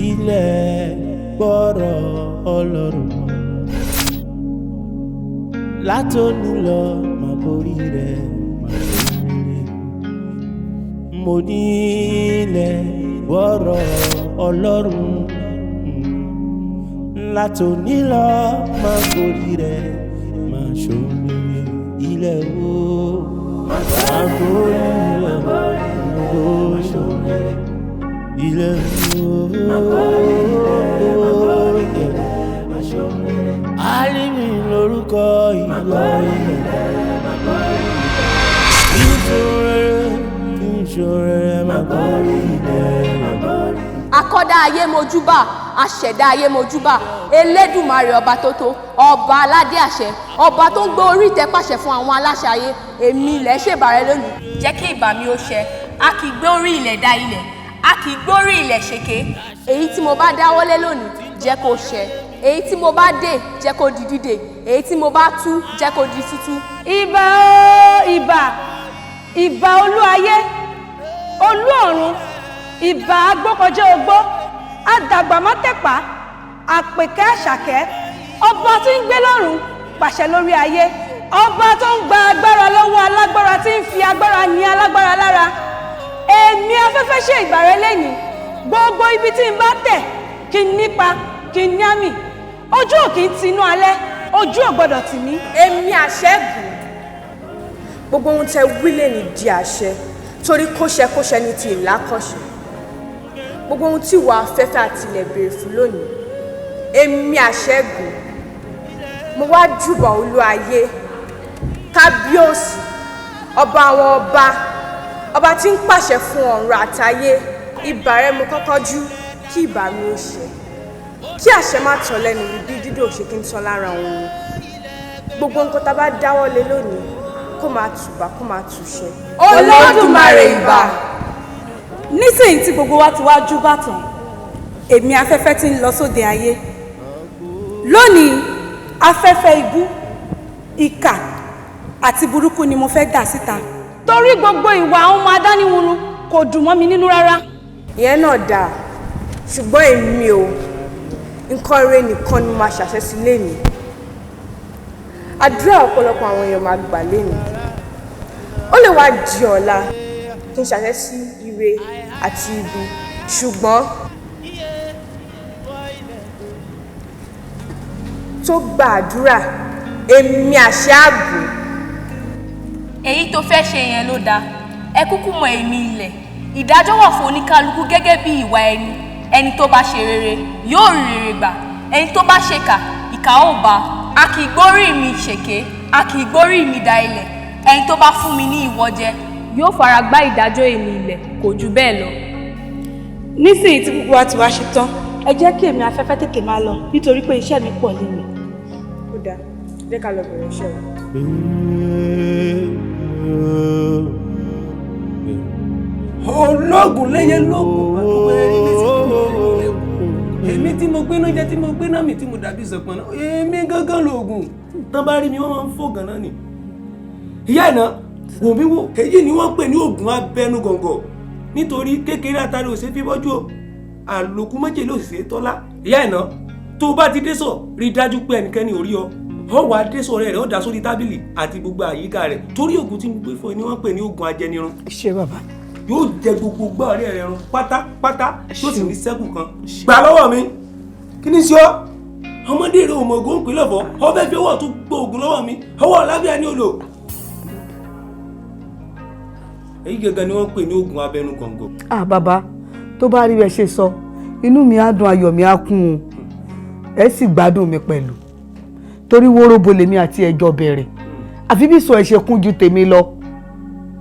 Ilẹ̀ gbọ́rọ̀ Ọlọ́run, látòní lọ máa borí rẹ̀, máa ṣe rere. Mo ní ilẹ̀ gbọ́rọ̀ Ọlọ́run, látòní lọ máa borí rẹ̀, máa ṣe rere. Ilẹ̀ wo máa borí rẹ̀, máa ṣe rere. Ilẹ̀ wo, Alimi lórúkọ ìwọ ilẹ̀. Kí n ṣoore, kí n ṣoore, máa borí ilẹ̀. Akọ́dá ayé, mojúbà. Aṣẹ̀dá ayé, mojúbà. Elédùmarè, ọba tó tó, ọba aládé àṣẹ, ọba tó ń gbé orí ìtẹ́ pàṣẹ fún àwọn aláṣẹ ayé, èmi ilẹ̀ ṣèbàrẹ lónìí. Jẹ́ kí ìbà mi ó ṣẹ. A kì í gbé orí ilẹ̀ dá ilẹ̀, a kì í gbórí ilẹ̀ ṣèké. Èyí tí mo bá dáwọ́lé lónìí, jẹ́ kó ṣẹ. Èyí tí mo bá dè, jẹ́ kó di dídè. Èyí tí mo bá tú, jẹ́ kó di tútú. Ìbà o, ìbà, ìbà olú ayé, olú ọ̀run, ìbà agbókọjá ogbó, àdàgbà mọ́tẹ̀pá, àpèkẹ́ àṣàkẹ́, ọba tí ń gbé lọ́run pàṣẹ lórí ayé, ọba tó ń gba agbára lọ́wọ́ alágbára, tí ń fi agbára ní alágbára lára. Èmi afẹ́fẹ́ ṣe ìbà rẹ lẹ́yìn. Gbogbo ibi tí n bá tẹ̀, kí n nípa, kí n ní àmì. Ojú ò kì í tinú alẹ́, ojú ò gbọ́dọ̀ tì mí. Èmi àṣẹ́gun, gbogbo ohun tẹ wí lè ní di àṣẹ, torí kóṣẹkóṣẹ ní ti ìlàkọ̀ṣe. Gbogbo ohun tí ìwà afẹ́fẹ́ àti ilẹ̀ béèrè fún lónìí, èmi àṣẹ́gun, mo wá júbà olú ayé, kábíòsì, ọba àwọn ọba, ọba tí ń pàṣẹ fún ọ̀run àtayé. Ìbà rẹ mo kọ́kọ́ jú, kí ìbà mi ó ṣẹ, kí àṣẹ má tán lẹ́nu mi bí dídò ṣe kí n tán lára òun. Gbogbo nǹkan tá a bá dáwọ́ lé lónìí, kó máa tùbà, kó máa túṣẹ. Olódùmarè, ìbà. Nísìnyí tí gbogbo wa ti wá júbà tán, èmi afẹ́fẹ́ tí ń lọ sóde ayé lónìí, afẹ́fẹ́ ibú, ìkà àti burúkú ni mo fẹ́ dà síta, torí gbogbo ìwà àwọn ọmọ adániwuru kò dùn mọ́ mi nínú rárá. Ìyẹn náà dáa, ṣùgbọ́n èmi ò, nǹkan rere nìkan ni mo máa ṣàṣẹ sí lénìí. Àdúrà ọ̀pọ̀lọpọ̀ àwọn èèyàn máa gbà lénìí. Ó lè wá di ọ̀la kí n ṣàṣẹ sí ire àti ibi, ṣùgbọ́n tó gba àdúrà, èmi àṣẹ ààbò. Èyí tó fẹ́ ṣe yẹn ló dáa. Ẹ kúkú mọ èmi ilẹ̀, ìdájọ́ wà fún oníkálukú gẹ́gẹ́ bí ìwà ẹni. Ẹni tó bá ṣe rere yóò rí rere gbà, ẹni tó bá ṣèkà, ìkà ó bá. A kì í gbórí mi ṣèké, a kì í gbórí mi da ilẹ̀. Ẹni tó bá fún mi ní ìwọ jẹ yóò fara gbá ìdájọ́ èmi ilẹ̀, kò jù bẹ́ẹ̀ lọ. Nísìnyí tí gbogbo wa ti wá ṣe tán, ẹ jẹ́ kí èmi afẹ́fẹ́ tètè máa lọ, nítorí pé iṣẹ́ mi pọ̀ lẹ́nu. Ó dáa, jẹ́ ká lọ bẹ̀rẹ̀ iṣẹ́ wa. Ológun lẹ́yẹ lógun àdúgbò ẹni létí tó ń lẹ́kùn. Èmi tí mo gbéná jẹ, tí mo gbéná mi, tí mo dàbí sọpọnà, èmi gángan lóògùn. Tán bá rí mi, wọ́n máa ń fò ganan ni. Ìyá ìná wò mí wò, èyí ni wọ́n ń pè ní oògùn abẹnú gọ̀ǹgọ̀, nítorí kékeré àtàrí òsè fífọ́jú o, àlòkù májèlé òsè tọ́lá. Ìyá ìná, tó o bá ti dé sọ, rí i dájú pé ẹnikẹ́ni ò rí ọ. Ọ wàá dé sọ rẹ, ọ dà sórí tábìlì àti gbogbo àyíká rẹ, torí oògùn tí mo gbé fún ẹ ni wọ́n ń pè ní oògùn ajẹnirun. Ṣé bàbá. Yóò jẹ gbogbo gbọ́ ọ̀rẹ́ rẹ run pátápátá, tó sì ní sẹ́kù kan. Gbà lọ́wọ́ mi. Kí ni sí ọ? Ọmọdé rẹ ò mọ̀ ògùn òpin lọ́fọ̀. Ọ fẹ́ fi ọwọ́ tó gbọ́ ògùn lọ́wọ́ mi, ọwọ́ lábẹ́ ni ó lò. Èyí gẹ́gẹ́ ni wọ́n ń pè ní oògùn abẹnú gọ̀ǹgọ̀. Ah bàbá, tó bá rí bẹ́ẹ̀ ṣe sọ, inú mi á dùn, ayọ̀ mi á kún un, ẹ sì gbádùn mi pẹ̀lú, torí wóróbo lèmi àti ẹjọ́ bẹ̀rẹ̀, àfi bí sọ ẹ ṣe kún ju tèmi lọ.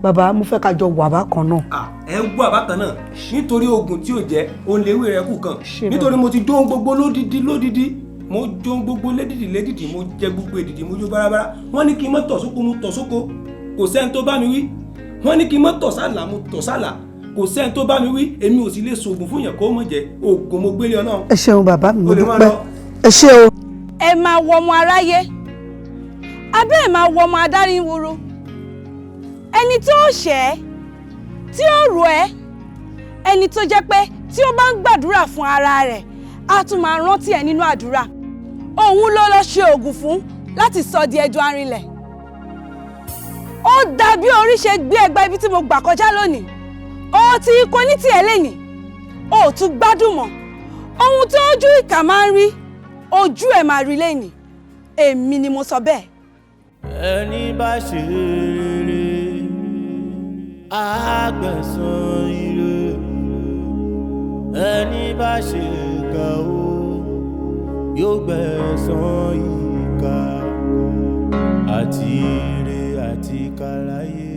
Bàbá, mo fẹ́ ká jọ wà bákan náà. Ẹ wà bákan náà, nítorí oògùn tí ò jẹ́ òun léwé rẹ kù kan, nítorí mo ti jó ohun gbogbo lódìdí lódìdí, mo jó ohun gbogbo lédìdí lédìdí, mo jẹ gbogbo èdìdí, mo jó bárabára. Wọ́n ní kí n má tọ̀ sóko, mo tọ̀ sóko, kò sẹ́ni tó bá mi wí. Wọ́n ní kí n má tọ̀ sálà, mo tọ̀ sálà, kò sẹ́ni tó bá mi wí. Èmi ò sì lè ṣoògùn fún yàn kó mọ̀ jẹ́ oògùn mo gbélé Ọlọ́run. Ẹ ṣeun bàbá mi, mo O lè máa dúpẹ́. lọ. Ẹ ṣé o. Ẹ máa wọ ọmọ aráyé, abẹ́ ẹ̀ máa wọ ọmọ adarí woro. Ẹni tó ṣẹ̀ ẹ́, tí ó rò ẹ́, ẹni tó jẹ́ pé tí ó bá ń gbàdúrà fún ara rẹ̀, á tún máa rántí ẹ nínú àdúrà. Òun ló lọ ṣe oògùn fún láti sọ di ẹjọ́ arinlẹ̀. Ó dàbí orí ṣe gbé ẹgbẹ́ ibi tí mo gbà kọjá lónìí. Ó ti kò ní tiẹ̀ lẹ́nìí, ó tún gbádùn mọ́. Ohun tó ojú ìkà máa ń rí, ojú ẹ̀ máa rí lẹ́nìí. Èmi ni mo sọ bẹ́ẹ̀. Ẹni bá ṣe rere á gbẹ̀san ire, ẹni bá ṣe ìkà o yóò gbẹ̀san ìkà, àti ire àti ìkà láyé.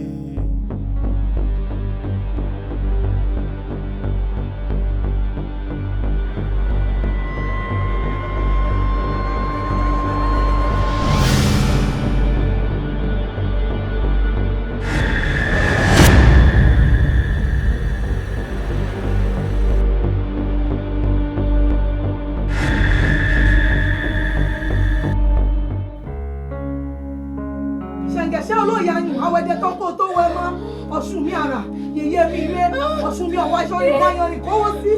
Ṣẹ̀ǹgẹ̀ṣẹ́ olóòyà yùn awẹ́dẹ tó kó tó wẹ mọ́. Ọ̀ṣun mi àrà yèyé mi ire, Ọ̀ṣun mi ọ̀wá aṣọ ìbáyanrìn kówó sí.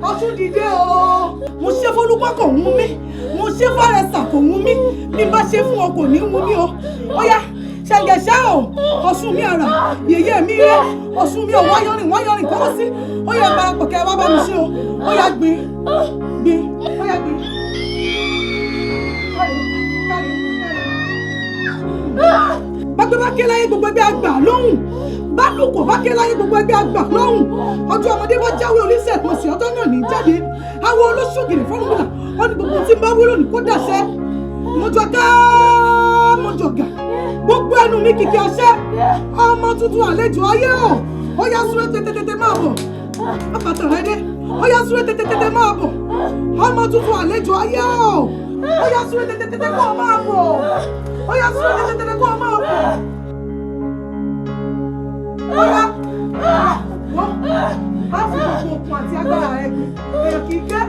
Ọ̀ṣun dìde o. Mo ṣe fọlúpọ̀ kò wún mí, mo ṣe fàrẹsà kò wún mí, bí n bá ṣe fún ọ kò ní wún mí o. Ó yá Ṣẹ̀ǹgẹ̀ṣẹ́ o, Ọ̀ṣun mi àrà yèyé mi ire, Ọ̀ṣun mi ọ̀wá ayọ̀rìn wáyọ̀rìn kówó sí. Ó yá parapọ̀ kẹ́ ẹ wá bá mi ṣe o. Ó yá gbin gbin, ó yá gbin. Káre káre káre. Bágbé bá ké láyé gbogbo ẹgbẹ́ àgbà lóhùn, bálùkò bá ké láyé gbogbo ẹgbẹ́ àgbà lóhùn. Ọjọ́ ọmọdé bá jáwé oníṣègùn ọ̀sẹ̀ ọjọ́ náà ní jáde. Àwọn olóṣògìrì fọ́nrúnmùlà ó ní gbogbo tí ń bá wúlò ní kó dàṣẹ. Mọjọ ká mọjọ gà, gbogbo ẹnu mi kìkì ọṣẹ. Ọmọ tuntun àlejò ayé o, ó yá súré tètè máa bọ̀. Ọbàtàn rẹ dé, ó yá súré tètè máa bọ̀. Ọmọ tuntun àlejò ayé o, ó yá súré tètè kó o máa bọ̀. Ó yá súré tètè kó o máa bọ̀. Ó yá wọ́n á fi gbogbo okun àti agbára rẹ gbé. Èèyàn kì í ké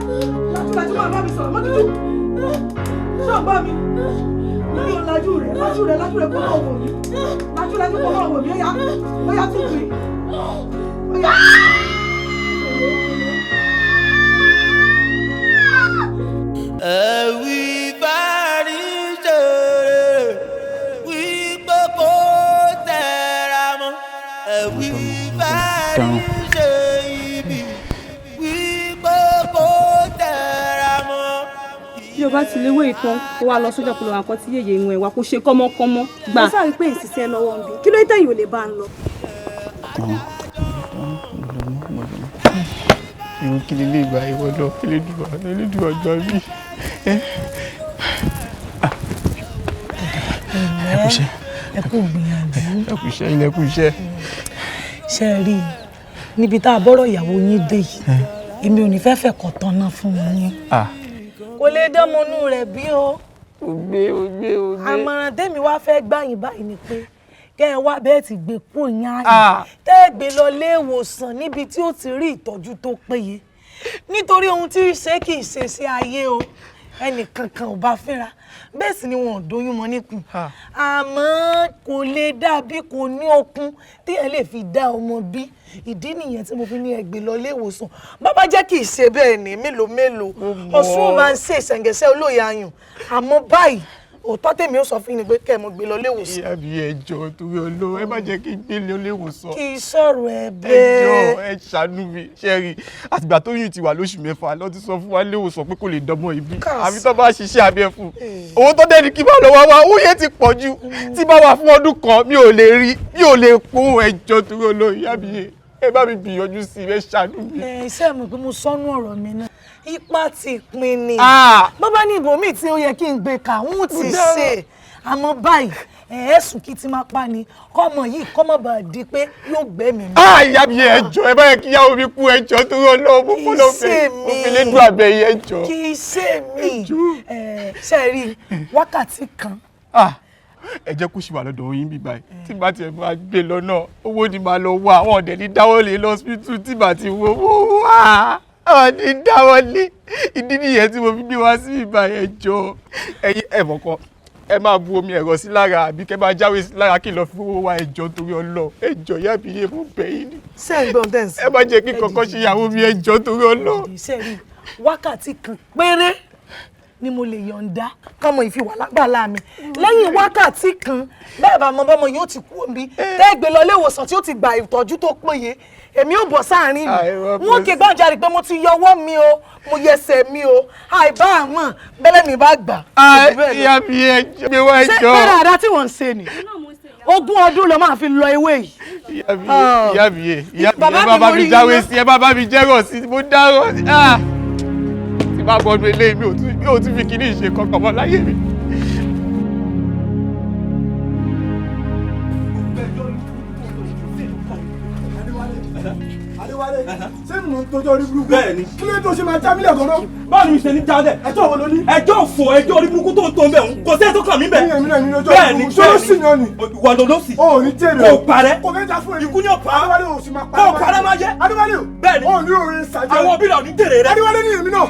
lajúlajú máa bá mi sọ̀rọ̀ mọ́ dúdú. Ṣé ò ń bá mi? Mi ò lajú rẹ̀, lajú rẹ̀, lajú rẹ̀ kó máa wò mí. Lajúlajú kó máa wò mí, ó yá, ó yá tún pè. Ó yá. Ẹ̀wí bá rí ṣeré wípé kó tẹra mọ́. Ẹ̀wí bá rí ṣe ibi wípé kó tẹra mọ́. Bí o bá ti léwé ìtàn, kó wá lọ sójà kó lọ àkọ́ tí yèyé ìwọ̀n ẹ̀wà kó ṣe kọ́mọkọ́mọ gbà. Mo sáré pé ìṣiṣẹ́ lọ́wọ́ ń bí. Kí ló dé tẹ̀yìn ò lè bá ń lọ? Irú kí lè gba ìwọ lọ, Elédùà, Elédùà gbà mí. Ẹ kú iṣẹ́. Ẹ kú gbìyànjú. Ẹ kú iṣẹ́, ilẹ̀ kú iṣẹ́. Ṣé ẹ rí i, níbi tá a bọ́rọ̀ ìyàwó yín dé yìí, èmi ò ní fẹ́ fẹ́ kọ̀ tán náà fún yín. Kò lè dánmọ́nú rẹ̀ bí o. Ó gbé, ó gbé, ó gbé. Àmọ̀ràn tèmi wá fẹ́ gbà yín báyìí ni pé kẹ́ ẹ wá bẹ́ẹ̀ ti gbé kúrò yín ààyè, tẹ́ ẹ gbé lọ ilé ìwòsàn níbi tí ó ti rí ìtọ́jú tó péye. Nítorí ohun tí í ṣe kì í ṣe sí ayé o, ẹnìkankan ò bá fínra, bẹ́ẹ̀ sì ni wọn ò dóyún mọ́ níkùn. Àmọ́ kò lè dàbí kò ní okun tí ẹ lè fi dá ọmọ bí. Ìdí nìyẹn tí mo fi ní ẹ gbé lọ ilé ìwòsàn. Bàbá jẹ́ kì í ṣe bẹ́ẹ̀ ni mélòó mélòó. Ọ̀ṣun máa ń ṣe ìṣẹ̀ǹgẹ̀ṣẹ̀ olóye ayùn. Àmọ́ báyìí, òótọ́ tèmi ó sọ fún yín ni pé kẹ́ ẹ mọ gbé lọ ilé ìwòsàn. Ìyá mi ẹ jọ̀ọ́ torí Ọlọ́run, ẹ má jẹ́ kí n gbé lọ ilé ìwòsàn. Kì í sọ̀rọ̀ ẹ bẹ́ẹ̀. Ẹ jọ̀ọ́ ẹ ṣàánú mi, ṣe rí àtìgbà tó yùn ti wà lóṣù mẹ́fà lọ ti sọ fún wa ilé ìwòsàn pé kò lè dánmọ́ ibi. Àbí tó bá ṣiṣẹ́ abẹ fún. Owó tó dẹ́ni kí bá lọ wá wá, owó yẹn ti pọ̀ jù. Tí bá wà fún ọdún kan, mi ò lè rí, mi ò lè kó. Ẹ jọ̀ọ́ torí Ọlọ́run, ìyá mi ẹ bá mi gbìyànjú sí i, ẹ ṣàánú mi. Ẹ iṣẹ́ mi pé mo sọnù ọ̀rọ̀ mi náà. Ipa ti pin ni. Bàbá ní ibòmíì tí ó yẹ kí n gbé kà ń ti ṣe. Àmọ́ báyìí ẹ̀ẹ́sùn kí ti máa pa ni kọ́mọ yìí kọ́mọ bá di pé yóò gbẹ́mìí mi. Ìyá mi ẹ jọ̀ọ́, ẹ bá yẹ kí ìyàwó mi kú, ẹ jọ̀ọ́ torí Ọlọ́run, mo fọlọ́ fẹ́ mo fi lè dùn abẹ́ yìí, ẹ jọ̀ọ́. Kì í ṣe mi ṣe rí wákàtí kan. Ẹ jẹ́ kó ṣì wà lọ́dọ̀ yín bí báyìí, tí bá tiẹ̀ máa gbé lọ náà owó ni màá lọ wá, àwọn ọ̀dẹ̀ ní dáwọ́ lé lọ́sibítù tí bá ti wo owó wá. Àwọn ní dáwọ́lé. Ìdí nìyẹn tí mo fi gbé wá sí ìbá ẹjọ́. Ẹ̀yin ẹ̀mọ̀ kan, ẹ máa bu omi ẹ̀rọ sí lára àbí kẹ́ máa jáwé sí lára kí n lọ fi owó wá ẹjọ́ torí Ọlọ́run. Ẹjọ́ ìyá mi yé mo bẹ̀ yín ni. Ṣé ẹ̀ ń gbọ́n tẹ̀sí? Ẹ má jẹ́ kí kankan ṣe ìyàwó mi, ẹjọ́ torí Ọlọ́run. Ṣé rí wákàtí kan péré ni mo lè yọ̀ǹda kọ́mọ ìfiwà lágbàlá mi. Lẹ́yìn wákàtí kan, bẹ́ẹ̀ bá mọ bọ́mọ yóò ti kú omi, tẹ́ gbé lọ ilé ìwòsàn tí ó ti gba ìtọ́jú tó péye, èmi ò bọ̀ sáàrin ìlú. Wọ́n ké gbàjarè pé mo ti yọwọ́ mi o, mo yẹsẹ̀ mi o, àìbá àmọ́ bẹ́lẹ̀ mi bá gbà. Ìyá mi ẹjọ́ mi wá ẹjọ́. Ṣé bẹ́ẹ̀ dáadáa tí wọ́n ń ṣe ni? 20 ọdún ló máa fi lọ ewé yìí. Ìyá mi yé, ìyá mi ẹ bá bá mi jáwé sí, ẹ bá bá mi jẹ́rọ̀ sí, mo dárọ̀ sí. Tí bá bọ́dún eléyìí mi ò tún fi kíní ìṣe kankan mọ́ láyé mi. Ṣé mò ń tọ́jú orí burúkú? Bẹ́ẹ̀ni. Kí ló tó ṣe máa já mílẹ̀ gan-an? Báwo ni mi ṣe ní jálẹ̀? Ẹjọ́ wo ló ní? Ẹjọ́ òfò, ẹjọ́ orí burúkú tó ń tó ń bẹ̀ ń kò sí ẹjọ́ kàn mí bẹ̀. Èmi náà lójó Bẹ́ẹ̀ni, burúkú. Ṣé ó sì yan ni? Ìwà ló ló sì. O ò ní jèrè. Kò parẹ́. Kò fẹ́ já fún èmi. Ikú ni ó pa. Adéwálé ò sì máa parẹ́. Kò parẹ́ máa jẹ́. Adéwálé o. Bẹ́ẹ̀ni. O ò ní orin ṣàjẹ́. Àwọn òbí rẹ̀ ò ní jèrè rẹ. Adéwálé ní èmi náà.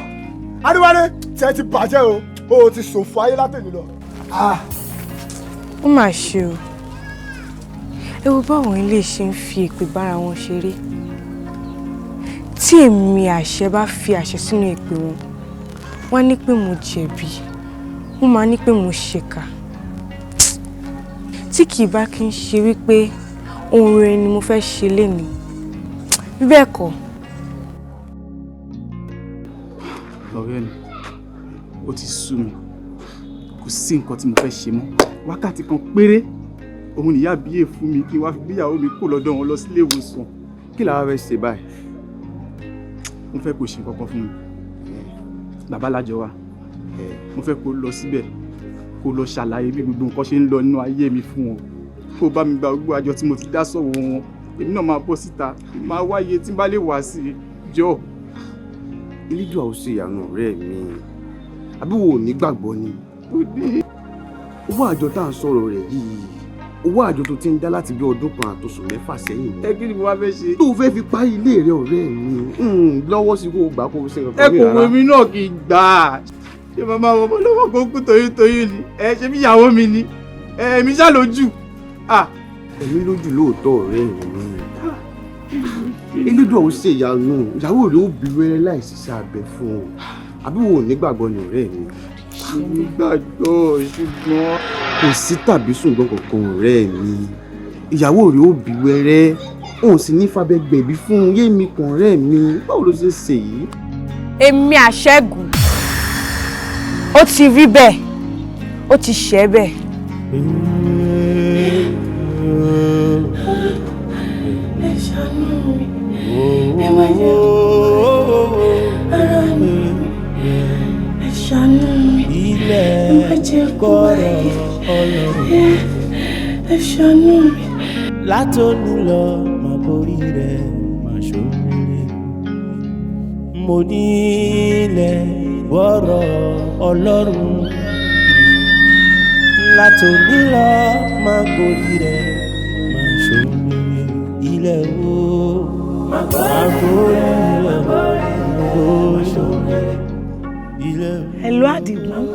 Adéwálé tiẹ̀ ti bàjẹ́ o. O ti ṣòfò ayé látẹ̀lé lọ. Ó mà ṣe o, ẹ wo báwọn ilé ṣe ń fi èpè bára wọn ṣeré. Tí èmi àṣẹ bá fi àṣẹ sínú èpè wọn, wọ́n á ní pé mo jẹ̀bi, wọ́n máa ní pé mo ṣèkà. Tí kì í bá kí n ṣe wípé ohun rere ni mo fẹ́ ṣe lénìí, bí bẹ́ẹ̀ kọ́. Ọ̀rẹ́ mi, ó ti sú mi, kò sí nǹkan tí mo fẹ́ ṣe mọ́. Wákàtí kan péré òun nìyá bíyè fún mi kí n wá fi gbéyàwó mi kó lọ́dọ̀ wọn lọ sílé ìwòsàn. Kí làwa fẹ́ ṣe báyìí? Mo fẹ́ kó ṣe nǹkan kan fún mi. Bàbá lájọ wa, mo fẹ́ kó lọ síbẹ̀, kó lọ ṣàlàyé bí gbogbo nǹkan ṣe ń lọ nínú ayé mi fún wọn, kó bá mi gba gbogbo àjọ tí mo ti dá sọ̀wọ́ wọn. Èmi náà máa bọ́ síta, máa wáyé tí n bá lè wá sí i jọ. Elédùà ó ṣe ìyanu ọ̀rẹ́ mi, àbí wo ò ní gbàgbọ́ ni? Owó àjọ tá à ń sọ̀rọ̀ rẹ̀ yìí, owó àjọ tó ti ń dá láti bí ọdún kan àtòsùn mẹ́fà sẹ́yìn ni. Ẹ kí ni mo wá fẹ́ ṣe? Tó o fẹ́ fi parí ilé rẹ ọ̀rẹ́ mi, lọ́wọ́ sí kó o gbà kó o ṣe nǹkan Ẹ mi kò rárá. wo mi náà kì í gbà á. Ṣé màmá ọmọ lọ́wọ́ kó kú toyúntoyún ni? Ẹ ṣe bí ìyàwó mi ni. Ẹ èmi ṣá lójú. Èmi lójú lóòótọ́ ọ̀rẹ́ mi. Elédùà ó ṣe ìyanu, ìyàwó rẹ̀ ó bí wẹ́rẹ́ láì ṣiṣẹ́ abẹ fún un. Àbí wo ò ní gbàgbọ́ ni ọ̀rẹ́ mi? Mo gbàgbọ́ ṣùgbọ́n. Kò sí tàbí ṣùgbọ́n kankan ọ̀rẹ́ mi. Ìyàwó rẹ̀ ó bí wẹ́rẹ́, òun sì ní fàbẹ́gbẹ̀bí fún un. Yé mi kàn ọ̀rẹ́ mi, báwo ló ṣe ń ṣe yìí? Èmi àṣẹ́gun, ó ti rí bẹ́ẹ̀, ó ti ṣẹ́ bẹ́ẹ̀. Ẹ ṣàánú mi, ẹ má jẹ́ ara mi, ẹ ṣàánú mi, ẹ má jẹ́ kó báyìí, ẹ ṣàánú mi. Látòní lọ máa borí rẹ̀ máa ṣoríire. Mo ní ilẹ̀ gbọ́rọ̀ Ọlọ́run. Látòní lọ máa borí rẹ̀ máa ṣoríire. Ilẹ̀ wo máa borí rẹ̀ máa ṣoríire. Ilẹ̀ wo. Hello Àdìgún.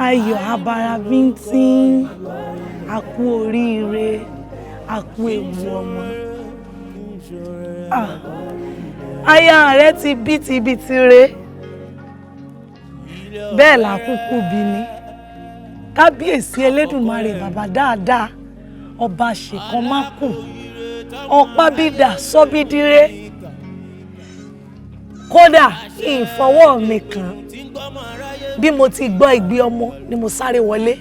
Ayọ̀ abara bíntín, a kú oríire, a kú ewu ọmọ. Aya rẹ ti bí tibiti re, bẹ́ẹ̀ làkúkú bí ni. Kábíyèsí Elédùmarè bàbá dáadáa, ọba ṣèkan má kù, ọ̀pá bídà sọ́bídíré. Kódà ìfọwọ́ mi kàn, bí mo ti gbọ́ igbe ọmọ ni mo sáré wọlé.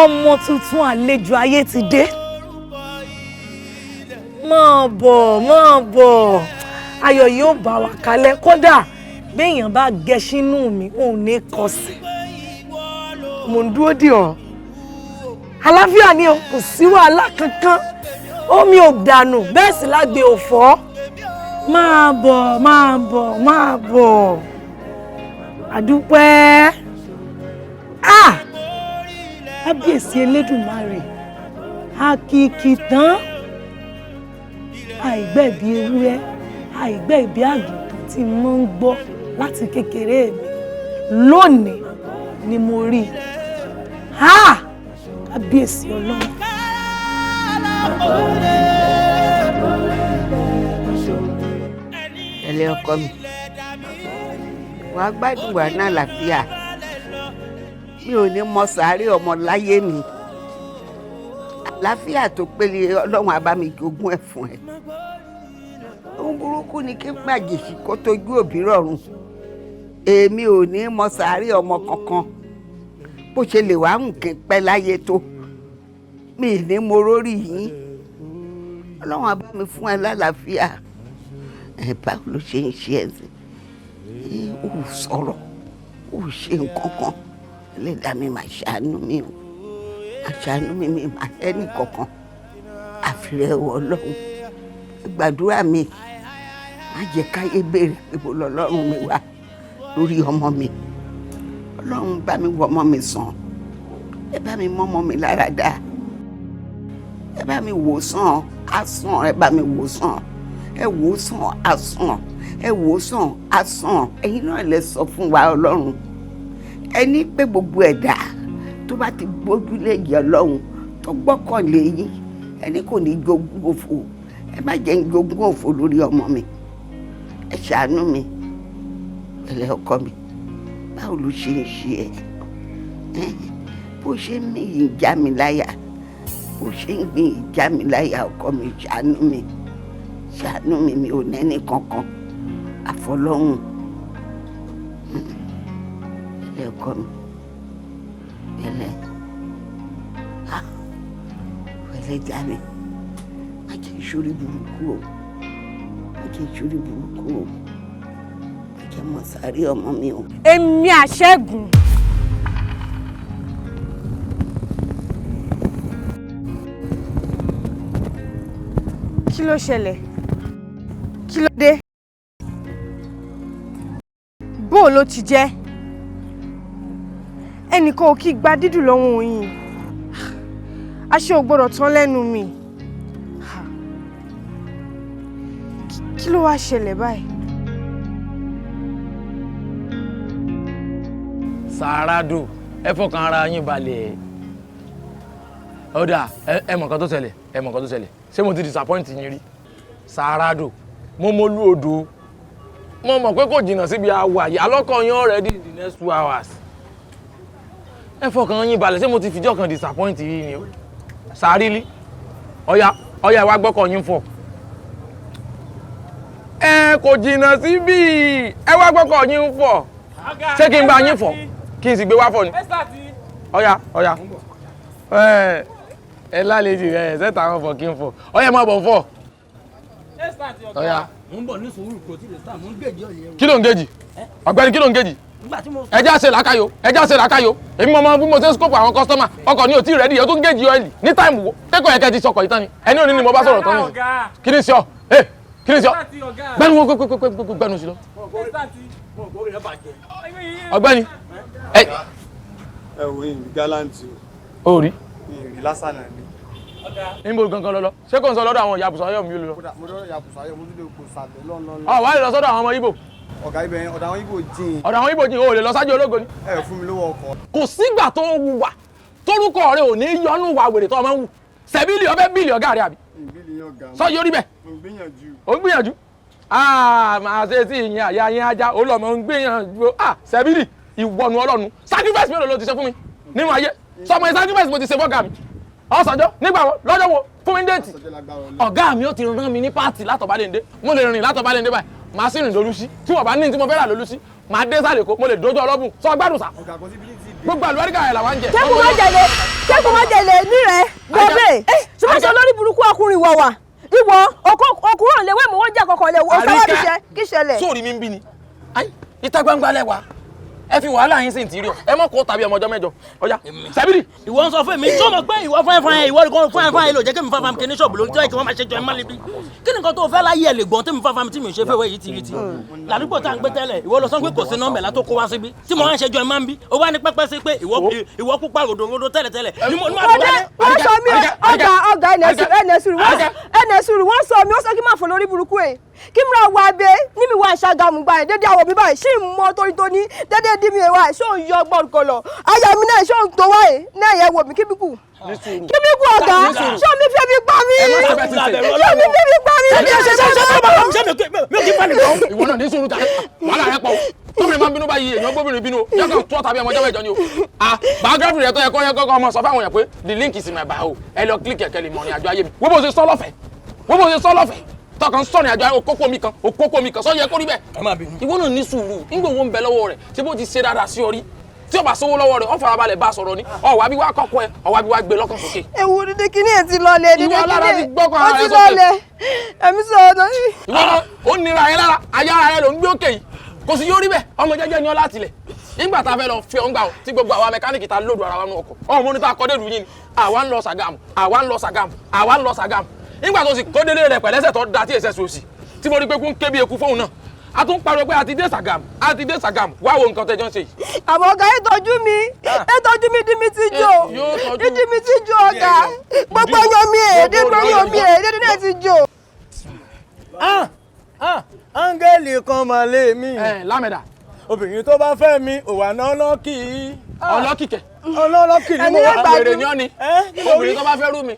Ọmọ tuntun àlejò ayé ti dé. Máa bọ̀, máa bọ̀, ayọ̀ yóò bá wa kalẹ̀. Kódà béèyàn bá gẹṣínú mi, òun ní kọsẹ̀. Mò ń dúró dè ọ́. Àlàáfíà ni o, kò sí wàhálà kankan. Omi ò dànù, bẹ́ẹ̀ sì lágbe ò fọ́. Máa bọ̀, máa bọ̀, máa bọ̀. Àdúpẹ́. Ah! Kábíyèsí Elédùmarè, àkìkì tán. Àìgbẹ̀bí ewúrẹ́, àìgbẹ̀bí àgùntàn tí mo ń gbọ́ láti kékeré mi lónìí ni mo rí i. Ha! Kábíyèsí Ọlọ́run. Ẹlẹ́ ọkọ mi, wàá gbádùn wà náà làáfíà. Mi ò ní mọ sàárè ọmọ láyé mi. Àlàáfíà tó péye Ọlọ́run á bá mi jogún ẹ̀ fún ẹ. Ohun burúkú ni kí gbàjèṣì kó tójú òbí rọ̀run. Èmi ò ní mọ sàárè ọmọ kankan. Bó ṣe lè wá nǹkan pẹ́ láyé tó, mi ì ní mo rórí yín. Ọlọ́run á bá mi fún ẹ lálàáfíà. Ẹ báwo ló ṣe ń ṣe ẹ sí? Ó sọ̀rọ̀, ó ṣe nǹkan kan. Ẹlẹ́dàá mi máa ṣàánú mi o. Máa ṣàánú mi, mi máa ẹnì kankan. Àfirẹ́ wọ Ọlọ́run. Gbàdúrà mi. Má jẹ́ káyé béèrè pé mo lọ Ọlọ́run mi wá lórí ọmọ mi. Ọlọ́run bá mi wọ ọmọ mi sàn. Ẹ bá mi mọ́ ọmọ mi lára dá. Ẹ bá mi wò sàn, á sàn, ẹ bá mi wò sàn. Ẹ wò sàn, á sàn. Ẹ wò sàn, á sàn. Ẹ̀yin náà lè sọ fún wa Ọlọ́run. Ẹ ní pé gbogbo ẹ̀dá tó bá ti gbójúlé yìí Ọlọ́run tó gbọ́kànlé yín, ẹni kò ní jogún òfò. Ẹ má jẹ́ ń jogún òfò lórí ọmọ mi. Ẹ ṣàánú mi. Ẹlẹ́ ọkọ mi, báwo ló ṣe ń ṣe ẹ? Bó ṣe ń mí yìí já mi láyà. Bó ṣe ń gbìn yìí já mi láyà ọkọ mi, ṣàánú mi. Ṣàánú mi, mi ò nẹ́ni kankan. Àfọlọ́hun. Ẹlẹ́ ọkọ mi. Ẹlẹ́. Ẹlẹ́ já mi. Má jẹ́ ìṣorí burúkú o. Má jẹ́ ìṣorí burúkú o. Má jẹ́ mọ̀ sáré ọmọ mi o. Èmi àṣẹ́gun. Kí ló ṣẹlẹ̀? Kí ló dé? Bó ló ti jẹ́? Ẹnìkan ò kí gba dídùn lọ́wọ́ oyin. Aṣọ ò gbọ́dọ̀ tán lẹ́nu mi. Kí ló wá ṣẹlẹ̀ báyìí? Sàràdù, ẹ fọkàn ara yín balẹ̀. Ọ̀dà, ẹ mọ̀ nǹkan tó ṣẹlẹ̀, ẹ mọ̀ nǹkan tó ṣẹlẹ̀. Ṣé mo ti disappoint yín rí? Sàràdù, mo mọlú odò. Mo mọ̀ pé kò jìnnà síbi àwà yìí. Alọ́kọ̀ yín already in the next 2 hours. Ẹ fọkàn yín balẹ̀, ṣé mo ti fìjọ́ kan disappoint yín ni o? Sàrílí, ọ̀yà ọ̀yà ìwà gbọ́kọ̀ yín fọ̀. Ẹ kò jìnnà síbí, ẹ wá gbọ́kọ̀ yín fọ̀. Ṣé kí n bá yín fọ̀? Kí n sì gbé wá fọ̀ ni? Ọ̀yà ọ̀yà ẹ lálejò ẹ ṣẹ́ta àwọn fọ̀ kí n fọ̀. Ọ̀yà má bọ̀ fọ̀. Ọ̀yà. Mo ń bọ̀ ní sùúrù kò tí lè sá, mo ń gèjì ọ̀yẹ́ o. Kí ló ń gèjì? Ọ̀gbẹ́ni kí ló ń gèjì? Ẹ já ṣe làákàyò, ẹ já ṣe làákàyò. Èmi mọ̀ bí mo ṣe ń scope àwọn kọ́sítọ́mà. Ọkọ̀ ni ò tí ì rẹ́dí, ẹ tó ń gèjì ọ́ìlì ní táìmù wo. Tẹ́kọ̀ọ́ yẹn kẹ́ ti sọkọ̀ yìí tán ni. Ẹni òní ni mo bá sọ̀rọ̀ tán nìyẹn. Kí ni sí ọ? Ẹ kí ni sí ọ? Gbẹ́nu wọn gbẹ́nu gbẹ́nu sí lọ. Ọ̀gbẹ́ni. Ẹ wo ìrìn gáláǹtì o. O rí. Ìrìn lásán náà ni. Níbo gangan lọ lọ? Ṣé kò ń sọ lọ́dọ̀ àwọn ìyá Bùsáyọ̀ mi lọ? Mo dọ́dọ̀ ìyá Bùsáyọ̀, mo tún lè kó sàlẹ̀ lọ́nà. Ọ̀ wá lè lọ sọ́dọ̀ àwọn ọmọ Ìgbò. Ọ̀gá ibẹ̀ yẹn, ọ̀dọ̀ àwọn Ìgbò jìn. Ọ̀dọ̀ àwọn Ìgbò jìn, o ò lè lọ sáájú ológo ni. Ẹ fún mi lówó ọkọ̀. Kò sígbà tó ń wùwà torúkọ rẹ ò ní yọnú wà wèrè tó ọmọ ń wù. Sẹ̀bílì ọbẹ̀ bíìlì ọ̀gá rẹ àbí? Sọ yóò rí bẹ́ẹ̀. Mo ń gbìyànjú. Ò ń gbìyànjú. Màá ṣe sí ìyẹn àyà yẹn ajá, ó lọ mọ̀ ń gbìyànjú. Sẹ̀bílì ìwọ̀nù Ọlọ́run. Sacrifice mélòó ló ti ṣe fún mi nínú ayé? Sọmọ ẹ sacrifice mo ti ṣe fọ́gà mi. Ọ̀sánjọ́ nígbà wo lọ́jọ́ wo fún mi ní déètì. Ọ̀gá mi ó ti rán mi ní páàtì látọ̀bálẹ̀ndé. Mo lè rìn látọ̀bálẹ̀ndé báyìí. Màá sì rìn lólúsí. Tí wọ́n bá ní tí mo fẹ́ rà lólúsí, màá dé sálẹ̀ kó mo lè dojú ọlọ́bùn. Sọ gbádùn sá. Gbogbo àlùbáríkà ẹ̀ làwa ń jẹ. Kẹ́kùn má jẹ̀lé, kẹ́kùn má jẹ̀lé ní rẹ̀ gbọ́bẹ̀. Ṣùgbọ́n sọ lórí burúkú ọkùnrin ìwọ wà. Ìwọ ọkùnrin lè wé mọ́ wọ́n jẹ́ kọ̀ọ̀kan lè wọ sáwọ́ bí ṣe kí ṣẹlẹ̀. Sóòrì mi ń bí ni. Ìta gbangba lẹ́wà. Ẹ fi wàhálà yín sí ìtìrí ọ, ẹ mọ̀ kó tàbí ọmọ ọjọ́ mẹ́jọ. Ọjà Sẹ́bìrì. Ìwọ ń sọ fún mi tó mọ̀ pé ìwọ fún ẹ̀fọn ìwọ kan fún ẹ̀fọn ẹ̀ lò jẹ́ kí mi fáfam kí ní ṣọ́ọ̀bù lórí tí wọ́n máa ṣe jọ ẹ̀ má lébi. Kí ni nǹkan tó fẹ́ láyé ẹ̀ lè gbọ́n tí mi fáfam tí mi ò ṣe fẹ́wẹ́ yìí ti rí ti. Làdúgbò tá à ń gbé tẹ́lẹ̀ ìwọ lọ sọ pé kò sí nọ́mbẹ̀ látó kó wá síbí tí mo máa ń ṣe jọ ẹ̀ máa ń bí. Ó wá ní pẹ́pẹ́ sí pé ìwọ pupa ròdòròdò tẹ́lẹ̀tẹ́lẹ̀. Wọ́n sọ mí ọ̀gá ọ̀gá ẹnẹ̀sùrù wọ́n sọ mí, wọ́n sọ kí n máa fò lórí burúkú ẹ̀ kí n ra wà bẹ́ẹ̀ ní mi wà ṣàgàmù gbà ẹ̀ dédé àwọ̀ mi báyìí ṣì ń mọ torí tó ní dédé dí mi ẹ̀ wá ẹ̀ ṣó ń yọ ọgbọ́n kọlọ̀ àyà mi náà ṣó ń tó wá ẹ̀ náà yẹ wò mí kí mi kù kí mi kù ọ̀gá ṣó mi fẹ́ mi pa mí ṣó mi fẹ́ mi pa mí. Ìwọ náà ní sùúrù tàbí wàhálà rẹ pọ̀ tóbìnrin máa ń bínú báyìí, èèyàn gbóbìnrin bínú o yọkàn tó tàbí ọmọ ọjọ́ mẹ́jọ ni o. Biography rẹ tó yẹ kọ́ yẹ kọ́kọ́ ọmọ sọ fáwọn èèyàn pé the link is in my bio, ẹ lọ click ẹ̀kẹ́ lè mọ̀ ní àjọ ayé mi. Wọ́n bó ṣe sọ lọ́fẹ̀ẹ́, wọ́n bó ṣe sọ lọ́fẹ̀ẹ́ tọkàn sọ ní àjọ ayé òkókó mi kan òkókó mi kan sọ yẹ kó rí bẹ́ẹ̀. Ìwọ náà ní sùúrù ńgbò wo ń bẹ lọ́wọ́ rẹ̀ ṣé bó ti ṣe dáadáa sí ọ rí tí o bá sówó lọ́wọ́ rẹ̀ ọ farabalẹ̀ bá a sọ̀rọ̀ ni ọ̀wá bí wàá kọ́kọ́ ẹ ọ̀wá bí wàá gbé lọ́kàn sókè. Ewu dídí kíní ẹ̀ ti lọlẹ̀ dídí Ìwọ alára ti kíní gbọ́kàn ó ara ti rẹ sókè. lọlẹ̀ ẹ̀mí sọ̀rọ̀ náà. Ìwọ náà ó nira ẹ lára ayé ara rẹ ló ń gbé òkè yìí kò sí yóò rí bẹ́ẹ̀ ọmọ jẹ́jẹ́ ni ọ láti lẹ̀ nígbà tá a fẹ́ lọ fi ọ̀ngbà ọ̀ tí gbogbo àwa mẹkáníìkì ta lóòdù ara wa nù ọkọ̀ ọmọ mọ́ni tá a kọ́ dé ìlú yín ni àwa ń lọ Ṣàgámù àwa ń lọ Ṣàgámù àwa ń lọ Ṣàgámù nígbà tó sì kó délé rẹ̀ pẹ̀lẹ́sẹ̀ tó da tí èsẹ̀ sòsì tí mo rí pé kún ké bí eku fóun náà a tún pariwo pé a ti dé Ṣàgámù a ti dé Ṣàgámù wá wo nǹkan tẹjọ́ ń ṣe yìí. Àmọ́ ọ̀gá ìtọ́jú mi ìtọ́jú mi dí mi ti jò ìdí mi ti jò ọ̀gá gbogbo yan mi ẹ̀ dé gbogbo yan mi ẹ̀ dédé náà ti jò. Áńgẹ́lì kan mà lé mi. Lámẹ̀dà. Obìnrin tó bá fẹ́ mi ò wà náà lọ́kì. Ọlọ́kì kẹ̀. Ọlọ́kì ni mo wà. Wèrè ni ọ́ ni obìnrin tó bá fẹ́ rú mi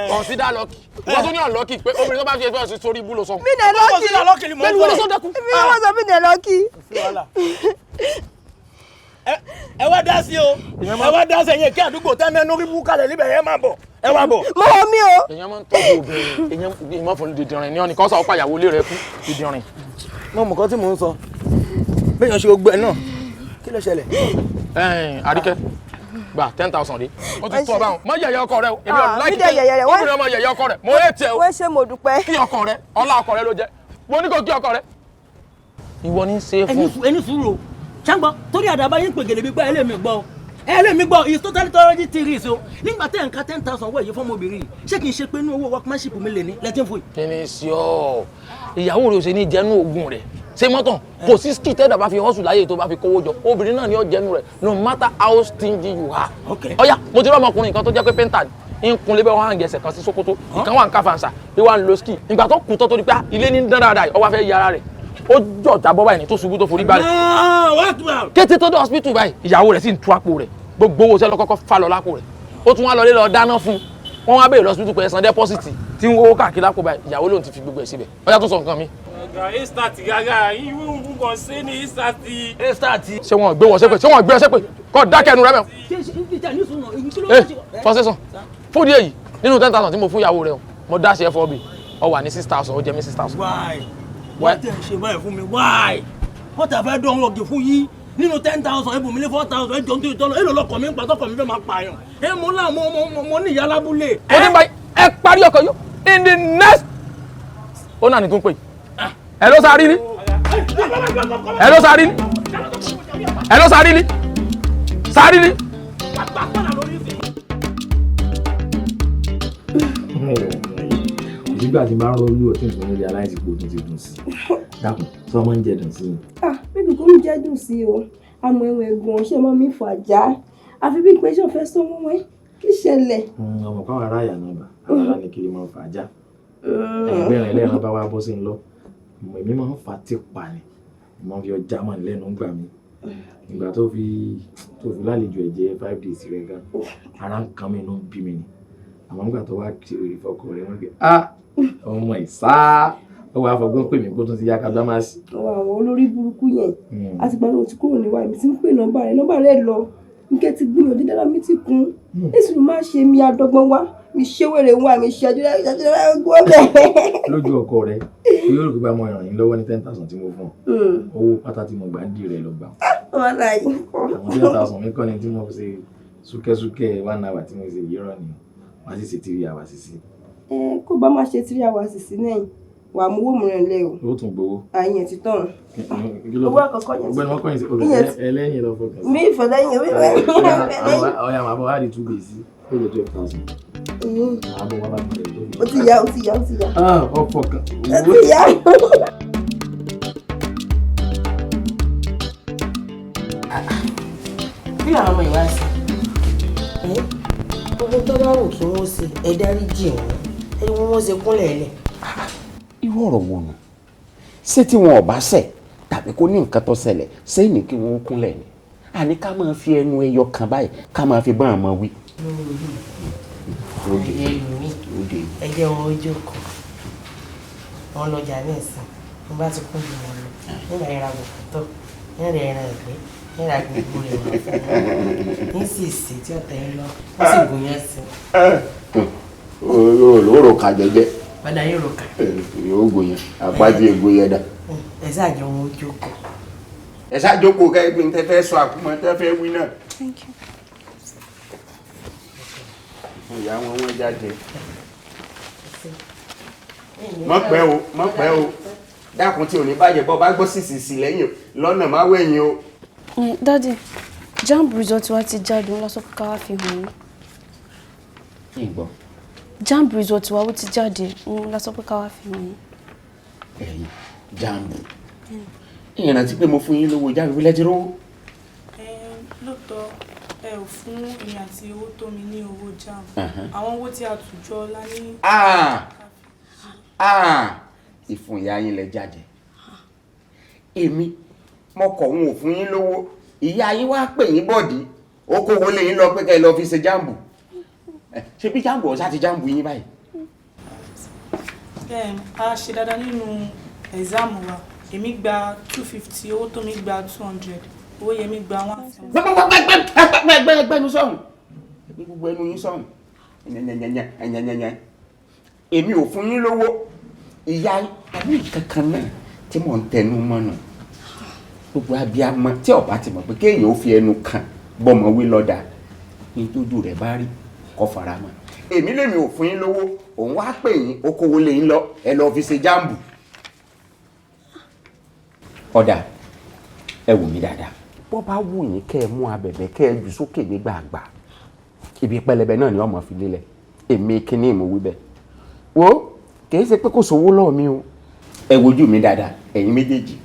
consider lucky wọ́n tún ní unlucky pé obìnrin tó bá fi ẹsẹ̀ sí sórí ibú ló sọ. Mi nà lọ́kì pẹ̀lú wọlé sọ́dọ̀kú. Mi wọ́n sọ mi nà lọ́kì. Ẹ wá dá sí o, ẹ wá dá sí ẹ̀yin kí àdúgbò tẹ́ mẹ́nu rí bú kalẹ̀ níbẹ̀ yẹn máa bọ̀, ẹ wá bọ̀. Mo wọ mi o. Èèyàn máa ń tọ́jú obìnrin, èèyàn ìmọ̀ fún dìdìrín ní ọ̀nì kan sọ ọ́ pàyàwó ilé rẹ̀ kú dìdìrín. Mo mọ̀ kọ́ tí mò ń sọ, béèyàn ṣe gbogbo ẹ̀ náà, kí ló ṣẹlẹ̀? Àríkẹ́ gba 10,000 rí o ti tó ọ báwọn mọ yẹ̀yẹ́ ọkọ rẹ o èmi ò láìkí mi dẹ̀ yẹ̀yẹ́ rẹ̀, wọ́n- obìnrin ọmọ yẹ̀yẹ́ ọkọ rẹ mo yẹ tiẹ̀ o Wọ́n ṣe mo dúpẹ́. Kí ọkọ rẹ ọlá ọkọ rẹ ló jẹ mo ní kó kí ọkọ rẹ. Ìwọ ní í ṣe é fún. Ẹni sùúrù o ṣàǹgbọ́n torí àdàbà yín pègèlè bí gbọ́ ẹ lè mi gbọ́ o ẹ lè mi gbọ́ is totally tọ́lọ́jì three so nígbà tẹ́ nǹkan 10,000 wọ̀ èyí fọ́mọbìnrin yìí ṣé kì í ṣe pé inú owó workmanship mi lè ní lẹ́tí fún yìí. Kí ni sí ọ ìyàwó rẹ ò ṣe ní jẹnu oògùn rẹ ṣé mọ́tàn kò sí ski tẹ́dà bá fi hustle láyé tó bá fi kówó jọ obìnrin náà ni ó jẹnu rẹ no matter how stingy you are. Ọ̀yá mo ti rí ọmọkùnrin kan tó jẹ́ pé pẹ́ńtà ni ń kun lébẹ́ wọn hàn gẹ̀ẹ́sẹ̀ kan sí Sókótó ìkan wà ń káfàǹsà bí wà ń lo ski ìgbà tó kù tó tó di pé ilé ní dán dáadáa ó wá fẹ́ yára rẹ̀ ó jọ jábọ́ báyìí ní tó ṣubú tó forí gbálẹ̀. Kété tó dé hospital báyìí ìyàwó rẹ̀ sì ń tú àpò rẹ̀ gbogbo owó sẹ́lọ kọ́kọ́ fà lọ lápò rẹ̀ ó tún wá lọlé lọ dáná fún un wọ́n wá béèrè lọ́sibítù pé ẹ̀sán dẹ́pọ́sìtì tí ń wọ́wọ́ káàkiri lápò báyìí ìyàwó lòun ti fi gbogbo ẹ̀ síbẹ̀ ọjà tó sọ nǹkan mi. Ọ̀gá Estati gàgà ìwé nǹkan ṣe ní Estati. Estati. Ṣé wọn gbé wọn ṣépè ṣé wọn gbé ọ ṣépè kọ́ dákẹ́ ẹnu rẹ mẹ́. Ẹ fọ́sẹ̀sán fún díẹ̀ yìí nínú 10,000 tí mo fún ìyàwó rẹ o mo dá sí ẹ fọ́ bi ọ wà ní 6,000 ó jẹ mí 6,000. Why? Wọ́n tẹ̀ ń ṣe báyìí fún mi why? Wọ́n tẹ̀ fẹ́ dán ọ̀gẹ̀ fún yín nínú 10,000 ẹ̀bùn mi ní 4,000 ẹ̀jọ̀ nítorí tọ́lọ̀ èlò lọkọ̀ mi ń pa tọkọ̀ mi fẹ́ máa pààyàn ẹ̀ mo náà mo ní ìyá lábúlé. Mo ní báyìí ẹ parí ọkọ̀ yó in the next ó náà ní tún pè ẹ ló sáré ní ẹ ló sáré ní ẹ ló sáré ní sáré ní. Nígbà tí máa ń rọlú ọtí nǹkan níbi aláìsíkò tó ti dùn sí dákun sọ máa ń jẹ dùn sí i. Bíbí kò ń jẹ́ dùn sí o àmọ́ ẹ̀wọ̀n ẹ̀gbọ́n ṣe mọ́ mi fà já àfi bí pé ṣé o fẹ́ sọ wọ́n wẹ́ kí ṣẹlẹ̀. Ọmọ káwọn ará àyà náà bà àwọn ará ní kiri máa ń fà já ẹgbẹ́rin ẹlẹ́ran bá wá bọ́ sí ń lọ èmi máa ń fà tí pa ni mo máa ń fi ọjà mọ́ lẹ́nu gbà mí ìgbà tó fi lálejò ẹ̀jẹ̀ 5 days rẹ̀ gan ara ń kan mi inú ń bí mi ni àmọ́ nígbà tó wá ṣe èrè fọkọ rẹ̀ wọ́n gbé ah ọmọ ìsá ó wàá fọgbọ́n pè mí kó tún ti yá kábíyá máa sí. Àwọn àwọn olórí burúkú yẹn àti gbàdúrà tí kúrò níwá èmi ti ń pè nọ́mbà rẹ̀ nọ́mbà rẹ̀ lọ nkẹ́ ti gbìyànjú dára mi ti kún èsì má ṣe mi àdọ́gbọ́n wá mi ṣé wèrè wá mi ṣe àjọyọ̀ gbọ́ bẹ́ẹ̀. Lójú ọkọ rẹ yóò rò pé bá mo ràn yín lọ́wọ́ ní 10,000 tí mo fún ọ owó pátá tí mo gbà ń dì rẹ lọ gbà. Àwọn àwọn 10,000 mi kọ́ ni tí mo ṣe súkẹ́súkẹ́ 1 hour tí mo ṣe yírọ̀ ni wọ́n sì ṣe 3 hours sí. Ẹ kó bá má ṣe 3 hours sí náà Wà á mú owó mìíràn lẹ o. Ó tún gbowó. Àyìn ti tán. Kí ló Owó àkọ́kọ́ yẹn ti Ọgbẹ́ni wọ́n kọ́yìn sí Ìyẹn ti- ẹlẹ́yìn lọ fọkàn sí. Mi ìfẹ́ lẹ́yìn, mi ìfẹ́ lẹ́yìn. Ọ̀ya màá bọ̀ wá di 2 days ó jẹ́ 12,000. Màá bọ̀ wá bá mi bẹ̀rẹ̀ tó. Ó ti yá, ó ti yá, ó ti yá. Ah, ọ̀fọ̀ kan. Ó ti yá. Bí àwọn ọmọ ìwà sí ẹ, gbogbo tó bá wù kí wọ́n ṣe, ẹ dáríjì wọ́n, ẹ ní wọ́n ṣe kúnlẹ̀ lẹ̀. Irú ọ̀rọ̀ wo nù? Ṣé tí wọn ò bá ṣẹ̀ tàbí kó ní nǹkan tó ṣẹlẹ̀ sẹ́yìn ní kí wọ́n kúnlẹ̀ ni? Àní ká máa fi ẹnu ẹyọ kan báyìí ká máa fi bá àmọ́ wí. Ẹlòmíì ẹ jẹ́ wọn ó jókòó, wọn lọjà ní ìsìn, wọn bá ti kún ju wọn lọ nígbà yẹn ra gbogbo tó yẹn rẹ ẹran ìgbẹ́ yẹn ra gbogbo rẹ wọn fún wọn ní sì sí tí ọ̀tẹ̀ ń lọ ó sì gùn yẹn sí. Olóró ka jẹjẹ. Padà yóò rò kà. Yóò gùn yẹn àpájẹ ègbò yẹn dà. Ẹ sáà jẹ́ wọn ó jókòó. Ẹ ṣáà jókòó kẹ́ ẹgbẹ́ tẹ́ fẹ́ sọ àkúmọ̀ tẹ́ fẹ́ wí náà. Thank you. Ìyá wọn wọ́n jáde. Mọ̀ pẹ́ o, mọ̀ pẹ́ o, dákun tí ò ní bàjẹ́ bọ́ bá gbọ́ sísìsì lẹ́yìn lọ́nà má wẹ̀yìn o. Daddy, JAMB result wa ti jáde, wọ́n lọ sọ pé ká wá fi hàn yín. Ìgbọ́. JAMB result wa ó ti jáde, wọ́n lọ sọ pé ká wá fi hàn yín. Ẹ̀yin JAMB, ìrántí pé mo fún yín lówó JAMB wílẹ̀ tí rówó. Lóòótọ́, ẹ ò fún èmi àti owó tó mi ní owó JAMB. Uh-huh. Àwọn owó tí a tù jọ la ní. Ah! Ah! Ìfun ìyá yín lẹ jáde. Èmi mo kọ̀ òun ò fún yín lówó, ìyá yín wá pè yín bọ̀dí, ó kó wọlé yín lọ pé kẹ́ ẹ lọ fi ṣe JAMB. Ṣé bí JAMB ọ̀sá ti JAMB yín báyìí? A ṣe dáadáa nínú ẹ̀sáàmù wa. Èmi gba 250, owó tó mi gba 200, owó Yẹmi gba 170. Gbẹgbẹgbẹgbẹgbẹ ẹgbẹnu sọ̀hún, gbogbo ẹnu yín sọ̀hún, ẹnyẹnyẹnyẹ. Èmi ò fún yín lówó, ìyá àbí kankan náà tí mò ń tẹnu mọ́ nù. Gbogbo abiyamọ tí ó bá ti mọ̀ pé kéèyàn ó fi ẹnu kan bọ́mọ wí lọ́dà ní tójú rẹ̀ bá rí kó fara mọ́. Èmi lèmi ò fún yín lówó, òun wá pè yín, ó kówó lé yín lọ, ẹ lọ fi ṣe JAMB. Ọ̀dà, ẹ wù mí dáadáa. Bó bá wù yín kẹ́ ẹ mú abẹ̀bẹ̀ kẹ́ ẹ jù sókè nígbà àgbà, ibi pẹlẹbẹ náà ni ọmọ fi lélẹ̀. Èmi kíní mo wí bẹ́ẹ̀. Wo, kì í ṣe pé kò sówó lọ́ọ̀ mi o. Ẹ wojú mi dáadáa, ẹ̀yin méjèèjì.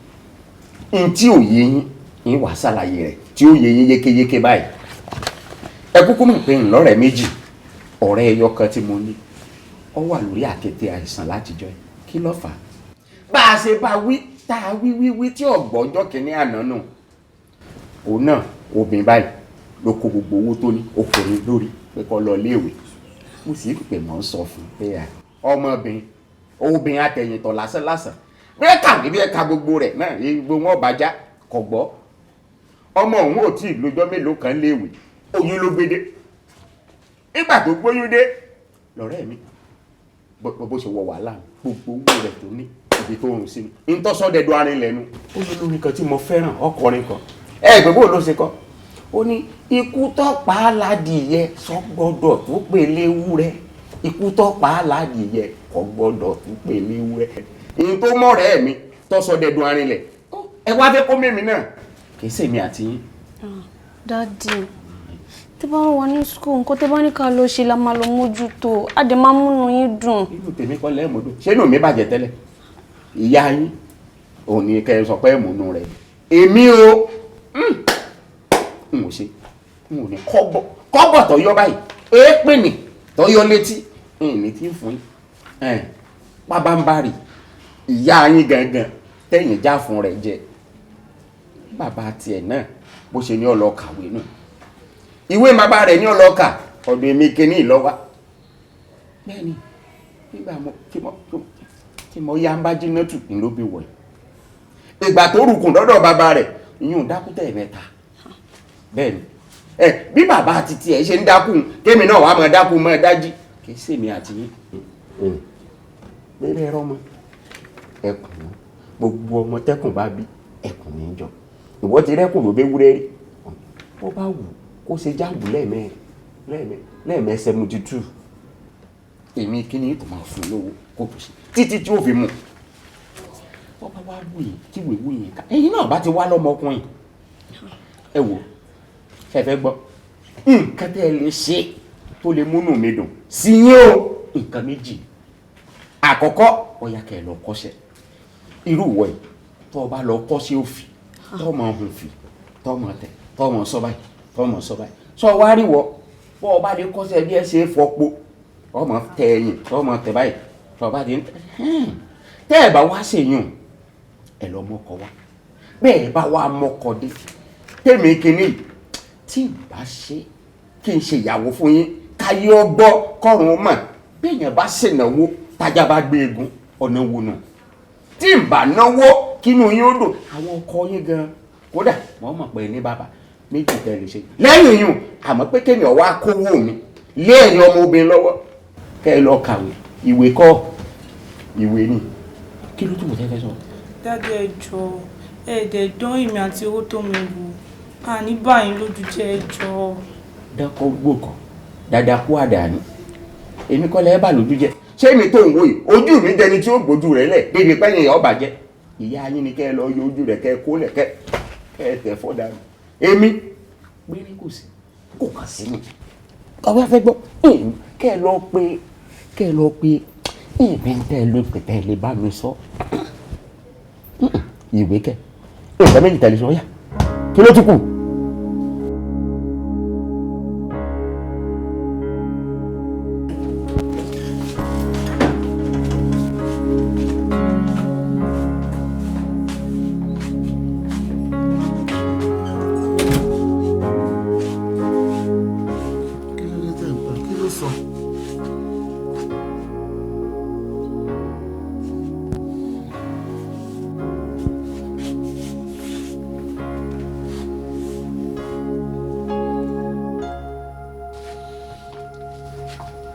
N tí ò yé yín, ń wàá ṣàlàyé rẹ̀ tí ó yé yín yékéyéké báyìí. Ẹ kúkú mọ̀ pé ńlọrẹ̀ méjì, ọ̀rẹ́ ẹyọ kan tí mo ní, ó wà lórí àkéte àìsàn látijọ́ yìí. Kí ló fà á? Bá a ṣe bá wí, tá a wí wí wí tí ọ̀gbọ́njọ́ kìíní àná nù. Òun náà, obìnrin báyìí ló kó gbogbo owó tó ní okòrin lórí pé kó lọ iléèwé. Mo sì pè mọ́ ń sọ fún un pé à, ọmọbìnrin, obìnrin àtẹ̀yìntọ̀ lásán lásán. Bí ẹ kàwé bí ẹ ka gbogbo rẹ̀ náà, gbogbo wọn bá já kò gbọ́. Ọmọ òun ò tí ì lọ́jọ́ mélòó kan léèwé, oyún ló gbé dé. Nígbà tó gbóyún dé, lọ̀rẹ́ mi bó ṣe wọ wàhálà gbogbo owó rẹ̀ tó ní ibi tó rùn sí ni. Ntọ́sọ́dẹ̀dọ̀ arin lẹ́nu. Ó ló lórin kan tí mo fẹ́ràn, ọkọrin kan. Ẹ gbé bó ló ṣe kọ. Ó ní ikú tó pa á ládìyẹ sọ gbọ́dọ̀ tó pè léwúrẹ́. Ikú tó pa á ládìyẹ kò gbọ́dọ̀ tó pè léwúrẹ́. Ìyẹn tó mọ̀rẹ́ mi tọ́sọ́dẹ̀dọ̀ arin lẹ̀. Ẹ wá fẹ́ kó mímí náà. Kì í ṣèmi àti yín. Daddy, tẹ́ bá wà ní school, nǹkan tẹ́ bá ní ká lọ ṣe la máa lọ mójútó, á dẹ̀ máa múnú yín dùn. Inú tèmi kọ́ lẹ́ẹ̀mọ́dún. Ṣé inú mi bàjẹ́ tẹ́lẹ̀? Ìyá yín òun ni kẹ́ ẹ sọ pé ẹ̀múnú rẹ̀. Èmi o, n ò ṣe, n ò ní kọ́bọ̀ kọ́bọ̀ tó yọ báyìí, èépìnì tó yọ létí, n ní tí ń fún yín. Pábánbárì, ìyá yín gangan tẹ̀yìn já fún rẹ̀ jẹ. Bàbá tiẹ̀ náà bó ṣe ní ó lọ kàwé nù. Ìwé bàbá rẹ̀ ní ó lọ kà, ọ̀dọ̀ èmi kíní ìlọ́wà. Bẹ́ẹ̀ni, nígbà tí mo yá ń bá jiná tù ní ló bí wọ̀nyí. Ìgbà tó rùkùn dọ́dọ̀ bàbá rẹ̀, ìyún dákú tẹ̀ mẹ́ta. Bẹ́ẹ̀ni, ẹ bí bàbá àti tiẹ̀ ṣe ń dákú, kémi náà wàá máa dákú máa dájí. Kì í ṣèmi àti yín. Bẹ́ẹ̀ rọ́mọ, ẹkùn gbogbo ọmọ tẹ́kùn bá bí ẹkùn ní jọ. Ìwọ ti rẹ́kùn ló bẹ́ wúrẹ́ rí. Bó bá wù kó ṣe JAMB lẹ́ẹ̀mẹ́ 72. Èmi kíní tó máa fún lówó kó fi ṣe títí tí ó fi mú. Wọ́n bá wá wù yín kí wèé wù yín ká ẹ̀yin náà bá ti wá lọ́mọkùnrin. Ẹ wò, ṣe fẹ́ gbọ́ nǹkan tẹ́ ẹ lè ṣe tó lè múnú mi dùn sí yín o? Nǹkan méjì. Àkọ́kọ́, ó yá kẹ́ ẹ lọ kọ́ṣẹ́. Irú ìwọ yìí, tó o bá lọ kọ́ṣẹ́ òfì, tó o máa hun fì, tó o máa tẹ̀, tó o máa sọ báyìí, tó o máa sọ báyìí, sọ wá rí wọ bọ́ ọ bá lè kọ́ṣẹ́ bí ẹ ṣe é fọpo, ọ máa tẹ ẹyìn, tó o máa tẹ báyìí, tó o bá ti ń tẹ tẹ́ ẹ bá wá ṣèyún, ẹ lọ mọ́kọ wá. Bẹ́ẹ̀ bá wá mọ́kọ dé, tèmi kìíní tí n bá ṣe kí n ṣe ìyàwó fún yín, káyé ọgbọ́ kọ́run mọ̀. Béèyàn bá ṣènáwó, tájà bá gbé egun ọ̀nà wo nù, tí n bá náwó kínú yín ó dùn, àwọn ọkọ yín gan kódà wọ́n mọ̀ pé ní bàbá méjì tẹ́ lè ṣe lẹ́yìn yùn. Àmọ́ pé kéèyàn wá kówó mi lé ẹ̀yin ọmọ obìnrin lọ́wọ́ kẹ́ ẹ lọ kàwé, ìwé kọ́ ìwé ni. Kí ló túbọ̀ tẹ́ fẹ́ sọ? Daddy, ẹ jọ̀ọ́, ẹ dẹ̀ dán èmi àti owó tó mi wò, àní báyìí lójú jẹ́, ẹ jọ̀ọ́. Dákọ̀ gbò kan dáadáa kú àdánù, èmi kọ́ lẹ́ bà lójú jẹ́. Ṣé èmi tó ń wò yìí, ojú mi dẹni tí ó gbójú rẹ̀ lẹ̀ débi pẹ́yìn ọba jẹ́? Ìyá yín ni kẹ́ ẹ lọ yọ ojú rẹ̀, kẹ́ ẹ kó lẹ̀, kẹ́ ẹ tẹ̀ fọ́ dànù. Èmi péré kò sí, kò kàn sí mi. Ọba fẹ́ gbọ́, kẹ́ ẹ lọ pé, kẹ́ ẹ lọ pé ìbí tẹ́ ẹ ló pè tẹ́ ẹ lè bá mi sọ ìwé kẹ́ nǹkan méjì tẹ̀lé sọ yá, kí ló tún kù? Kí ló dé tẹ̀ ń pa? Kí ló sọ?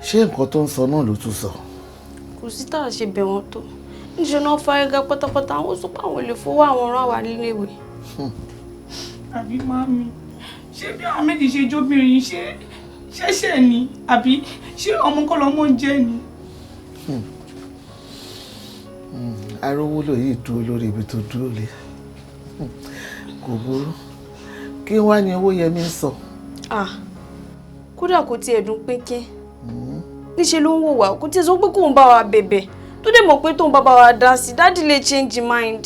Ṣé nǹkan tó ń sọ náà ló tún sọ? Kò sí tá a ṣe bẹ̀ wọ́n tó, níṣẹ́ náà fárígá pátápátá. Àwọn sọ pé àwọn lè fowó àwọn rán wa níléèwé. Àbí màmí, ṣé bí àwọn méjì ṣe jóbìnrin, ṣé ṣẹ̀ṣẹ̀ ni, àbí ṣé ọmọ kọ́ lọ́mọ ń jẹ́ ni? Arówólò yìí dúró lórí ibi tó dúró lé. Kò burú. Kí wá ní Owóyẹmí ń sọ? Ah, kódà kò tiẹ̀ dùn pínpín. Níṣẹ́ ló ń wò wá, kò tiẹ̀ sọ pé kóun bá wa bẹ̀bẹ̀, tó dẹ̀ mọ̀ pé tóun bá bá wa dá sí, daddy lè change mind.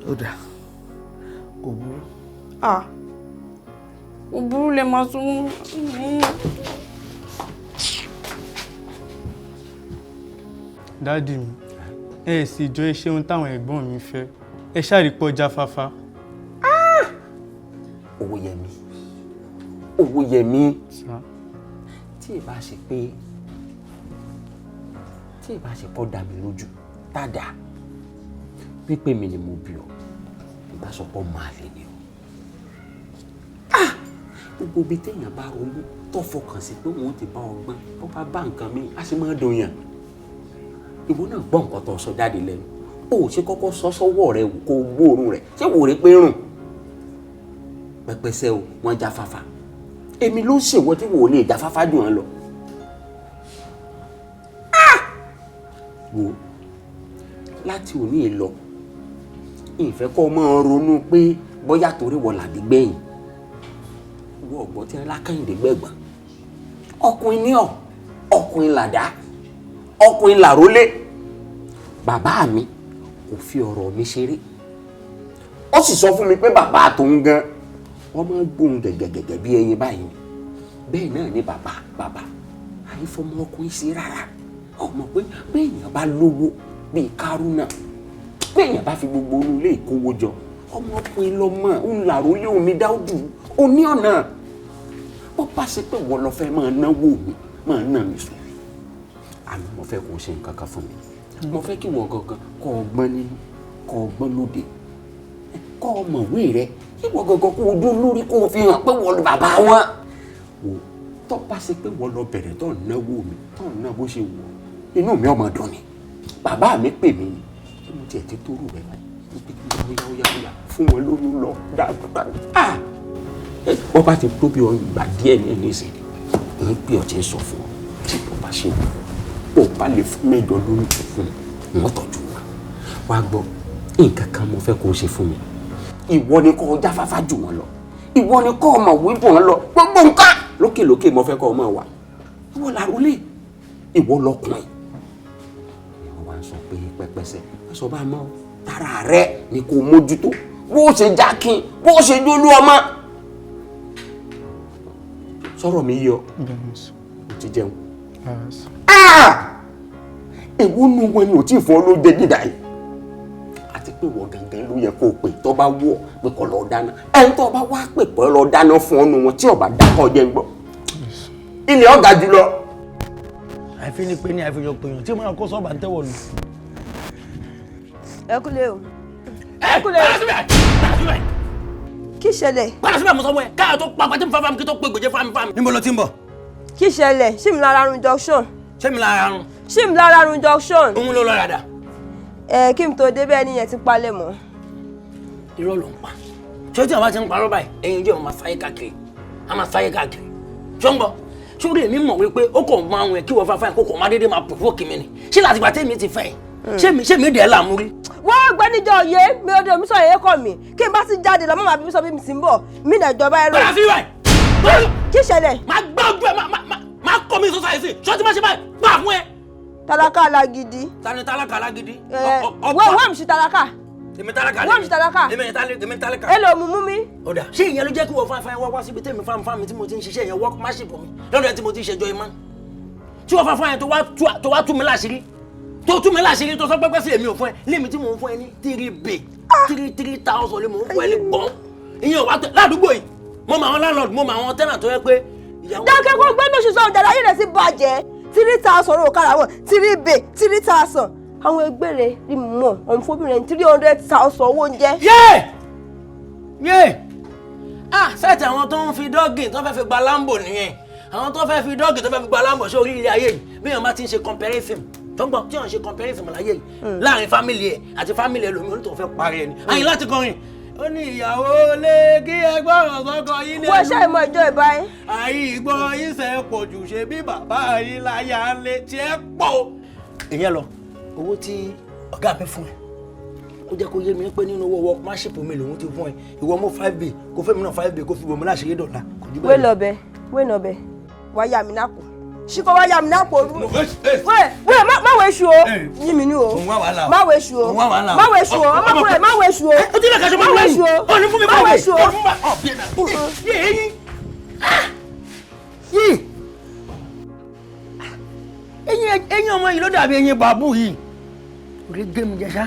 Ó dà, kò burú. Ah, kò burú lè máa sún. Daddy mi, ẹ sì jọ ẹ ṣe ohun táwọn ẹ̀gbọ́n mi fẹ́, ẹ ṣàrípọ̀ jáfáfá. Owóyẹmí, Owóyẹmí, tí ì bá ṣe pé, tí ì bá ṣe kọ́ dà mí lójú tàdá pípé mi ni mo bí ọ, ìbásọpọ̀ máa lè ní ọ. Gbogbo ibi téèyàn bá ronú tó fọkàn sí pé òun ti bá ọgbọ́n, bó bá bá nǹkan mi á sì máa dùn yàn. Ìwọ náà gbọ́ nǹkan tó sọ jáde lẹ́nu, o ò ṣe kọ́kọ́ sọ sọ́wọ́ rẹ kó o gbóòórùn rẹ̀, ṣé wò rí pé rùn pẹpẹsẹ o, wọ́n já fáfá. Èmi ló ṣèwọ tí wò ó lè já fáfá jù wọn lọ. Wò, láti òní lọ, ìfẹ́ kọ́ máa ronú pé bóyá torí wọ làbí gbẹ̀yìn. Wọ ọ̀gbọ́n tí lákàyìndé gbẹ̀gbọ́n, ọkùnrin ní ọ, ọkùnrin làdá, ọkùnrin làrólé. Bàbá mi kò fi ọ̀rọ̀ mi ṣeré, ó sì sọ fún mi pé bàbá àtòun gan wọ́n máa ń gbóhùn gẹ̀gẹ̀gẹ̀gẹ̀ bí ẹyin báyìí. Bẹ́ẹ̀ náà ni bàbá bàbá àyífọ́mọ ọkùnrin sí rárá. Ọmọ pé béèyàn bá lówó bíi kárúnà, béèyàn bá fi gbogbo inú ilé ìkówó jọ, ọmọkùnrin lọmọ ń làrólé omi dáúdù ó ní ọ̀nà. Bó bá ṣe pé wọ́n lọ fẹ́ máa náwó mi, máa ná mi sùn, àmọ́ mo fẹ́ kó o ṣe nǹkan kan fún mi. Mo fẹ́ kí wọ́n gangan kọ́ ọgbọ́n nínú, kọ́ ọgbọ́n lóde, kọ́ ọmọwé rẹ, kí wọ́n gangan kó o dún lórí, kó o fi hàn pé wọ́n lu bàbá wọn. Wò, tó bá ṣe pé wọ́n lọ bẹ̀rẹ̀ tó ń náwó mi, tó ń ná bó ṣe wù ọ́, inú mi ọmọ dùn ni. Bàbá mi pè mí ni, ṣé mo tiẹ̀ ti tó rù rẹ báyìí? Ó yá ó yá fún wọn lóyún lọ dáadáa. Wọ́n bá ti tó bí ọ ìgbà díẹ̀ ní ẹni ìsìn, ń pè ọ́ ti ń sọ fún ọ tí bó bá ṣe wù ọ́. Bó bá lè fún mẹ́jọ lóyún fún mi, wọ́n tọ́jú wa. Wá gbọ́, nǹkan kan mo fẹ́ kó o ṣe fún mi. Ìwọ ni kó o jáfáfá jù wọ́n lọ, ìwọ ni kó o mọ̀ wíbò wọn lọ, gbogbo nǹkan lókèlókè mo fẹ́ kó o mọ̀ wá. Ìwọ làrólé, ìwọ lọkùnrin. Ìwọ wá ń sọ pé pẹpẹsẹ wọ́n sọ bá a mọ́ tara rẹ ni kò mójútó, bó ṣe jákin, bó ṣe jólú ọmọ. Sọ̀rọ̀ mi yọ, o ti jẹun. Èwo nu wọn ni ò tí ì fún ọ ló jẹ dídà yìí? Àti pé wọ́n gangan ló yẹ kó o pè tó bá wọ̀ pé kó lọ dáná. Ẹni tó bá wá pè pé lọ dáná fún ọ nu wọn tí ọba dákọ̀ jẹ́ ń gbọ́. Ilé ọ̀gá jùlọ. Àìfi ni pé ní àìfijọ pèèyàn tí mo máa kó sọ́ọ̀bà ń tẹ́wọ̀ nù. Ẹ kúlẹ̀ o. Ẹ kúlẹ̀ o. Kí ṣẹlẹ̀? Padà síbẹ̀, mo sọ fún ẹ káyọ̀ tó pa pàtí fáfámi kí tó pe gbèjé fámi fámi. Níbo ló ti ń bọ̀? Kí ṣẹlẹ̀? Ṣé mi lára run junction? Ṣé mi lára run? Ṣé mi lára run junction? Òun ló lọ ràdà. Ẹ kí n tó débẹ̀ nìyẹn ti palẹ̀ mọ́. Irọ́ ló ń pa. Ṣé tí àwọn bá ti ń parọ́ báyìí, ẹyin ojú ẹ̀ máa sáyé káàkiri. A máa sáyé káàkiri. Ṣé ń gbọ́? Sórí èmi mọ̀ wípé ó kàn máa ń wẹ̀ kí wọ́n fáfáì kó kàn máa dédé máa provoke mi ni. Ṣé látìgbà tèmi ti fẹ́ ẹ? Ṣé mi dẹ̀ láàmú rí? Wọ́n gbẹ́ níjọ yé mi ò dé mi sọ yé kọ́ mi kí n bá ti jáde lọ mọ́ màá bí mi sọ bí mi sì ń bọ̀ mí nà ìjọba ẹ̀rọ. Padà sí ibà yìí. Kí ṣẹlẹ̀? Máa gbá ojú ẹ, máa kọ́ mi sọ́sà ẹ̀sìn ṣọ́ọ́tì máa ṣe báyìí gbà fún ẹ. Tálákà alágídí. Ta ni tálákà alágídí? Wọ́n mi ṣe tálákà. Èmi tálákà. Wọ́n mi ṣe tálákà. Èmi tálákà. Ẹ lọ mú mú mi. Ọ̀dà ṣé ìyẹn ló jẹ́ kí wọ́n fáfáì wá wá síbi tèmi fáfáì mi tí mo ti ń ṣiṣẹ́ yẹn workmanship mi lọ́dọ̀ ẹ tí mo ti ń ṣẹjọ́ imá tí wọ́n fáfáì yẹn tó wá tú mi láṣìírí tó tú mi láṣìírí tó sọ pẹ́pẹ́ sí èmi ò fún ẹ lémi tí mò ń fún ẹ ní 3,000 lé mò ń fún ẹ ní gbọ́n ìyẹn ò wá tẹ ládùúgbò yìí. Mo mọ àwọn landlord, mo mọ àwọn tenant tó yẹ pé. Dákẹ́ kó gbé lóṣù sọ̀rọ̀ jàdá yìí rẹ̀ sí bàjẹ́ 3,000 ò kára wọn 3B 3,000 àwọn ẹgbẹ́ rẹ̀ rí mọ̀ ọ̀n fóbìnrin 300,000 owó oúnjẹ. Yé yé, ah sẹ́ẹ̀tì àwọn tó ń fi dọ́gìn tó fẹ́ fi gba lambo nìyẹn, àwọn tó fẹ́ fi dọ́gìn tó fẹ́ fi gba lambo. Ṣé orí ilé ayé yìí bí èèyàn bá ti ń ṣe comparison tó ń gbọ́ tí wọ́n ṣe comparison láyé yìí láàrin family ẹ̀ àti family ẹ̀ lómi onítọ̀ fẹ́ parí ẹ̀ ni àyìn láti kọrin ó ní ìyàwó lé kí ẹ gbọ́ràn sọ́kọ yín lẹ́nu. Wọ́n ṣe ìmọ̀ ìjọ ìbáyé. Àyè ìgbọ́ ìṣe pọ̀ jù ṣe bí bàbá yín láyà ń lé tí ẹ pọ̀. Ìyẹn lọ owó tí ọ̀gá mi fún ẹ ó jẹ́ kó yé mi pé nínú owó workmanship mi lòun ti fún ẹ, ìwọ mú 5B kó fẹ́mi náà 5B kó fi bòmí láṣìírí dọ̀la kò jù Wé lọ bẹ, wé nà bẹ, wá yà mí nápò ṣíkọ́ wá yà mí nápò olú. Wé wé má wé ṣu o, yín mi ní o, má wé ṣu o, má wé ṣu o, ọmọkùnrin má wé ṣu o, má wé ṣu o, má wé ṣu o. Eyín ọmọ yìí ló dàbí eyín bàbú yìí orí gé mi jẹ ṣá.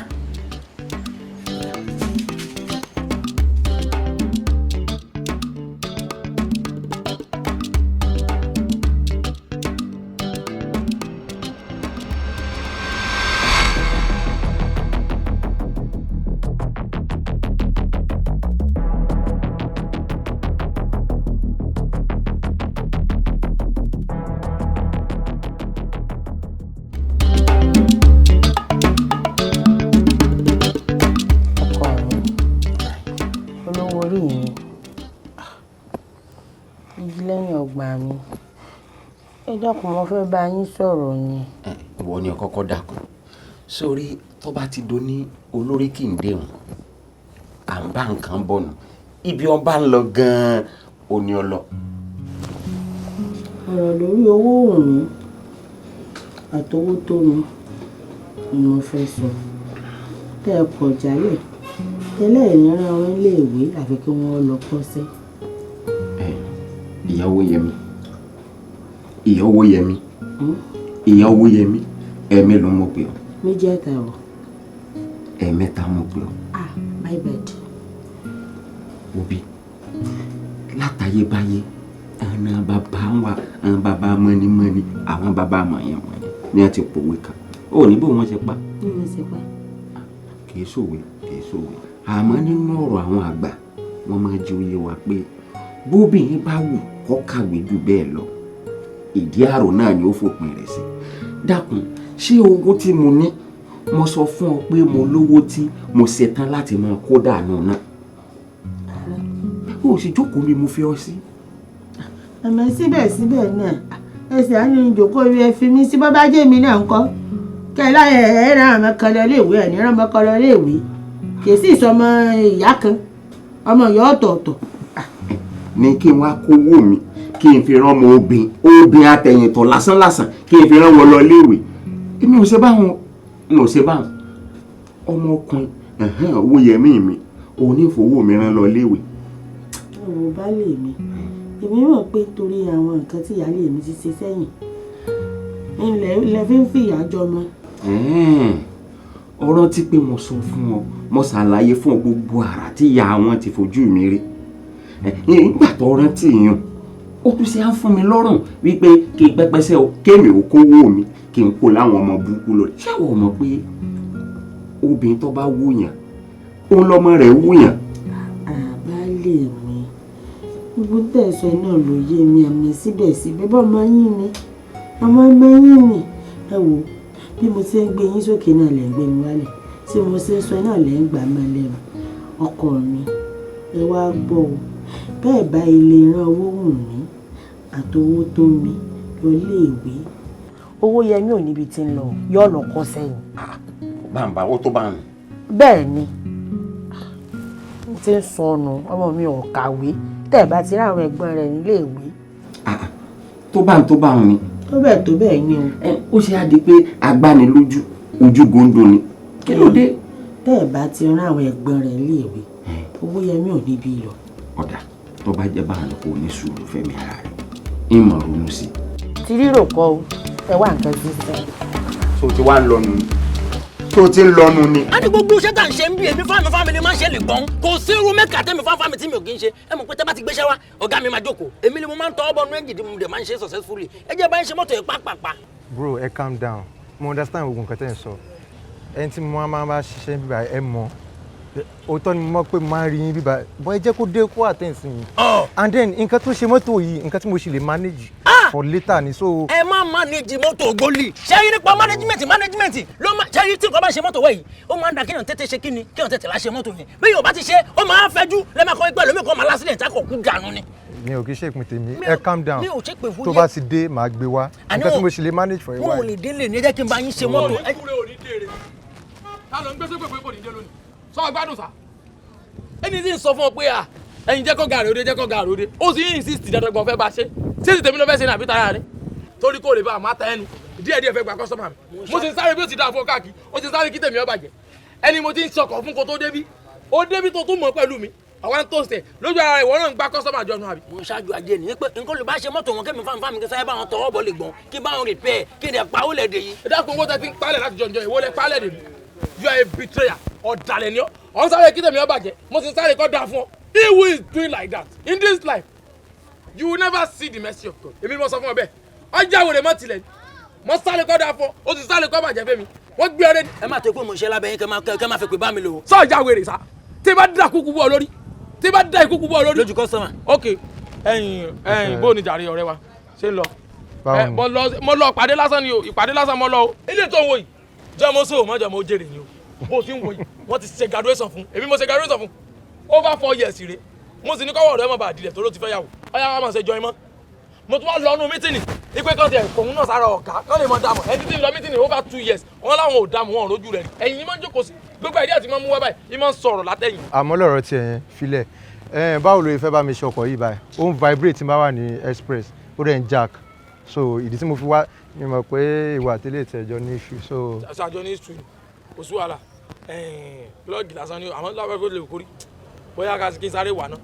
Ọkọ mi, olówó orí mi, igi lẹ́yìn ọgbà mi, ẹ dákun, mo fẹ́ bá yín sọ̀rọ̀ ni. Ìwọ ni ọkọ́kọ́ dákun sórí tó bá ti do ní olórí kì í déhùn à ń bá nǹkan bọ̀ nù ibi ọba ń lọ gan-an ò ní ọ lọ. Ọ̀rọ̀ lórí owó òun mi àtowó tó mi ni mo fẹ́ sọ tẹ́ ẹ kọ̀ jálẹ̀ tẹ́lẹ̀ ìnira wọn iléèwé àfi kí wọ́n lọ kọ́ṣẹ́. Ìyàwó Yẹmi, ìyàwó Yẹmi, ìyàwó Yẹmi, ẹ̀ẹ̀mí ló mọ̀ pé ọ. Méjì àtàwọ̀. Ẹ̀ẹ̀mẹ́ta mọ̀ pé ọ. Ah, my bad. Òbí látayébáyé àwọn bàbá wa, àwọn bàbá mọ́nímọ́ní, àwọn bàbá mọ̀yánmọ́yán ni wọ́n ti pòwe kan ó ní bó wọ́n ṣe pa. Ní wọ́n ṣe pa. Kì í ṣòwe, kì í ṣòwe, àmọ́ nínú ọ̀rọ̀ àwọn àgbà wọ́n máa jẹ́ oyé wa pé bóbìnrin bá wù kó kàwé jù bẹ́ẹ̀ lọ, ìdí àrò náà ni ó fòpin rẹ̀ sí. Dákun, ṣé owó tí mo ní mo sọ fún ọ pé mo lówó tí mo ṣetán láti máa kó dànù náà, ó sì jókòó mi mo fi ọ sí. Àmọ́ síbẹ̀síbẹ̀ náà Ẹsẹ̀ á ní ìjòkó ibi ẹ fi mí sí bọ́ bá jẹ́ mi náà ńkọ́. Kẹ́ ẹ láyẹ̀ ẹ rán àmọ́ kan lọ iléèwé ẹ̀ ní rán ọmọ kan lọ iléèwé. Kì í sì sọmọ ìyá kan, ọmọ ìyá ọ̀tọ̀ọ̀tọ̀. Ní kí n wá kówó mi kí n fi rán ọmọ obìnrin obìnrin àtẹ̀yìntọ̀ lásán lásán kí n fi rán wọn lọ iléèwé. Èmi ò ṣe báwọn, n ò ṣe báwọn. Ọmọkùnrin owó yẹmí mi òun ní ìfowó mi rán lọ iléèwé. Ọ̀rọ̀ baálé mi, èmi mọ̀ pé torí àwọn nǹkan tí ìyáálé mi ti ṣe sẹ́yìn ilẹ̀ fi ń fìyà jọmọ. Ọ̀rọ̀ tí pé mo sọ fún ọ, mo ṣàlàyé fún ọ gbogbo àrà tí ìyá wọn ti fojú mi rí. Nígbà tó rántí yàn, ó tún ṣe á fún mi lọ́rùn wípé kí n pẹ́pẹ́sẹ́ o, kémi ò kówó mi kí n kó láwọn ọmọ burúkú lọ. Ṣé àwọn ọmọ pé obìnrin tó bá wúyàn, òun lọmọ rẹ̀ wúyàn? Baálé mi, gbogbo tẹ̀sán náà ló yé mi, àmì síbẹ̀síbẹ̀ bọ́ ọmọ yín ni, ọmọ ọmọ yín ni. Ẹ wò, bí mo ṣe ń gbé yín sókè náà lẹ̀ ń gbé mi wálẹ̀, tí mo ṣe ń sọ náà lẹ̀ ń gbà máa lẹ́nu. Ọkọ mi, ẹ wá gbọ́ o, bẹ́ẹ̀ bá ilé rán owó wù mí àtowó tó mi lọ iléèwé. Owó Yẹmí ò níbi tí ń lọ, yóò lọ kọ́ sẹ́yìn. Bàǹbà ó tó bá ń. Bẹ́ẹ̀ ni, mo ti ń sọnù, ọmọ mi ò kàwé, tẹ́ ẹ̀ bá ti rí àwọn ẹ̀gbọ́n rẹ̀ níléèwé. Tó bá ń tó bá ń ni. Tó bẹ́ẹ̀ tó bẹ́ẹ̀ ni o. Ó ṣe á di pé agbánilójú ojú gondo ni. Kí ló dé? Tẹ́ ẹ̀ bá ti rán àwọn ẹ̀gbọ́n rẹ̀ níléèwé, owó Yẹmí ò níbi lọ. Ọ̀dà tó bá jẹ́ báwọn lọ kò ní sùúrù fẹ́mi ara rẹ̀, ìmọ̀ ronú sí i. Ti rírò kọ́ o, ẹ wá nǹkan sí sẹ́yìn. Tó ti wá ń lọnu ni. Tó ti ń lọnu ni. A ní gbogbo iṣẹ́ tá à ń ṣe ń bí èmi fáàmì fáàmì ni máa ń ṣe lè gbọ́n. Kò sí irú mẹ́kà tẹ́mi fáàmì tí mi ò kí ń ṣe. Ẹ mọ̀ pé tẹ́ bá ti gbéṣẹ́ wá, ọ̀gá mi máa jókòó. Èmi ni mo máa ń tọ́ ọ́ bọ̀ nú ẹ̀jì tí mo dẹ̀ máa ń ṣe successfully. Ẹ jẹ́ bá ń ṣe mọ́tò yìí pápápá. Bro, ẹ calm down. Mo understand gbogbo nǹkan tẹ́ ń sọ. Ẹni tí mo máa ń bá ṣiṣẹ́ bíbá ẹ mọ̀. Òótọ́ ni mo mọ̀ pé mo máa ń rí yín bíbá. Bọ́ ẹ jẹ́ kó dé kó attend sí yín. And then nǹkan tó ṣe mọ́tò yìí, nǹkan tí mo ṣe lè manage for later ni so. Ẹ má manage mọ́tò gbólì. Ṣé yín nípa management management ló má ṣé yín tí nǹkan bá ṣe mọ́tò wẹ̀ yìí, ó máa ń da kéèyàn tètè ṣe kíni kéèyàn tètè láṣẹ mọ́tò yẹn. Bí yóò bá ti ṣe, ó máa ń fẹjú lẹ́ẹ̀ma kan pẹ̀lú mi kan máa lásìlẹ̀ tí a kò kú dànù ni. Mi ò kí ṣe ìpín tèmi, ẹ calm down. Mi ò ṣe pé fún Tó yín. bá ti dé, màá gbé wá. Àní Nǹkan tí wọn- mo ṣe lè manage for a Wọn ò while. lè délé ní ẹ jẹ́ kí n bá yín ṣe mọ́tò. Ta ló ń gbé sókè pé kò ní dé lónìí? Sọ gbádùn sá. Ẹni tí ń sọ fún ọ pé à ẹ̀yin jẹ́ kó gàrí òde jẹ́ kó gàrí òde. Ó sì ń insist dandan gan fẹ́ bá ṣe. Ṣé ti tèmi ló fẹ́ ṣe ní àbí tara rẹ̀? Torí kò lè bá àmọ́ ata ẹnu. Díẹ̀ díẹ̀ fẹ́ gba kọ́sọ́mà mi. Mo ti ń sáré bí ó ti dáa fún ọ káàkiri. Ó ti ń sáré kí tèmi ó bàjẹ́. Ẹni mo ti ń sọkọ̀ fún kó tó débí. Ó débí tó tún mọ̀ pẹ̀lú mi. Àwa ń tòsẹ̀ lójú ara ìwọ náà ń gba kọ́sọ́mà jọ nù àbí. Mo ń ṣáájú ajé nìyẹn pé nǹkan lè bá ṣe mọ́tò wọn kémi fáwọn fáwọn kí sáyẹ́ bá wọn tọwọ́ bọ̀ lè gbọ́n kí bá wọn repair kí n dẹ̀ pa ó lẹ̀ dè yìí. Ẹ dákun owó tẹ ti ń palẹ̀ láti jọjọ ìwọ lẹ palẹ̀ dè mí. You are a betrayer. Ọ̀dàlẹ̀ ni ọ́. Ọ̀n sáré kí tèmi ó bàjẹ́. Mo sì ń sáré kọ́ da fún ọ. He who is doing like that in this life, you will never see the mercy of God. Èmi ni mo sọ fún ọ bẹ́ẹ̀. Ọjà wèrè mọ́ tilẹ̀ ni. Mo sáré kọ́ da fún ọ. O sì sáré kọ́ bàjẹ́ fẹ́mi. Wọ́n gbé ọrẹ́ ni. Ẹ má tó pé mo ń ṣe lábẹ́ yín kẹ́ má fi pè bá mi lò. Sọ ọjà wèrè sá. Tí bá dà kúkú bọ́ ọ lórí. Tí bá dà ìkúkú bọ́ ọ lórí. Lójú kọ́sọ́mà. Ok. Ẹyin ẹyin bó ni jàre ọ̀rẹ́ wa? Ṣé ń lọ? Báwo Ẹ, ni? mo lọ ìpàdé lásán ni o. Ìpàdé lásán mo lọ o. Ilé tó ń wo yìí. Jẹ́ mo sóò mọ́jọ́ mo jèrè ni o. Bó o ti ń wo yìí, wọ́n ti ṣe graduation fún. Èmi mo ṣe graduation fún. Over 4 years rè. Mo sì ní kọ́wọ́ ọ̀rẹ́ mọ̀ bá àdìrẹ̀ tó ló ti fẹ́ yàwó. Ọ̀yá wa máa ṣe jọyìn mọ́. Mo tún wá lọ nú mítìnì. Ipe kan tiẹ̀ kòun náà sára ọ̀gá. Kán lè mọ dààmú. Ẹni tí ń lọ mítìnì over 2 years. Wọ́n láwọn ò dààmú wọn ò rójú rẹ̀ rí. Ẹ̀yin ni máa ń jókòó sí. Gbogbo ìdí àti máa ń mú wá báyìí. Í máa ń sọ̀rọ̀ látẹ̀yìn. Àmọ́ lọ́rọ̀ tiẹ̀ yẹn filẹ̀. Báwo lo fẹ́ bá mi ṣe ọkọ̀ yìí báyìí? Ó ń vibrate tí n bá wà ní express. Ó dẹ̀ ń jack. So ìdí tí mo fi wá ni mo pé ìwà àtẹlẹ́ ìtẹ̀jọ́ ní issue. So Ṣàjọ ní issue kò sí wàhálà. Plọ́ọ̀gì lásán ni o. Àmọ́ lábẹ́ kó lè kórí. Bóyá ká kí n sáré wà náà.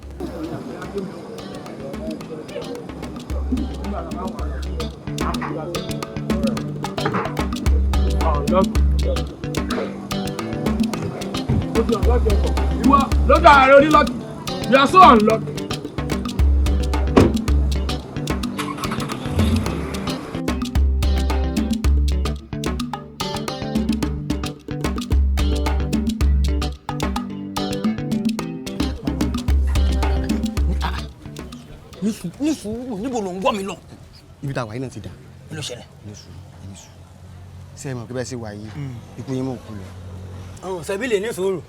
Ìwọ lójú ara rẹ onílọ́ọ̀kì. You are so unlucky. Ní sùúrù níbo ló ń gbọ́ mi lọ. Ibi tá a wà yìí náà ti dà. Kí ló ṣẹlẹ̀? Ní sùúrù, ní sùúrù. Ṣé ẹ mọ̀ pé bẹ́ẹ̀ ṣe wà yìí, ikú yín mọ̀ kú lọ. Ọ̀hún sẹ́bílì ní sùúrù.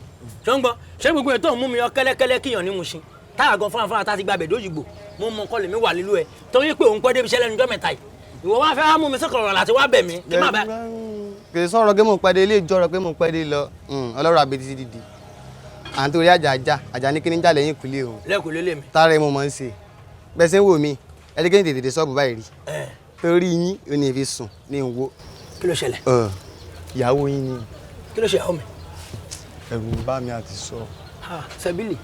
Ṣé ń gbọ́? Ṣé gbogbo ètò mú mi yọ kẹ́lẹ́kẹ́lẹ́ kíyàn ní Mushin? Táyà gan fúnra fúnra tá a ti gba àbẹ̀dó òyìnbó. Mo mọ nǹkan lèmi wà lílú ẹ̀. Torí pé òun pẹ́ débi iṣẹ́ lẹ́nu ọjọ́ mẹ́ta yìí. Ìwọ wá fẹ́ mú mi sí kọ̀rọ̀ láti wá bẹ̀ mí kí má bá. Kì í sọ̀rọ̀ pé mò ń pẹ́ dé ilé ìjọ́rọ̀ pé mò ń pẹ́ dé lọ ọlọ́rọ̀ àbètí ti dìde. À ń torí àjà àjà àjà ní kíní jà lẹ́yìn ìkúlé o. Lẹ́kùn lélẹ̀ mi. Tára ẹ̀ mo máa ń ṣe. Bẹ́ẹ̀ ṣe ń wò mí, ẹ jẹ́ kí n tètè dé ṣọ́ọ̀bù báyìí rí. Torí yín ò ní fi sùn ní ìwò. Kí ló ṣẹlẹ̀? Ìyàwó yín ni. Kí ló ṣe ìyàwó mi? Ẹ̀rù ń bá mi àti sọ. Sẹ́bílì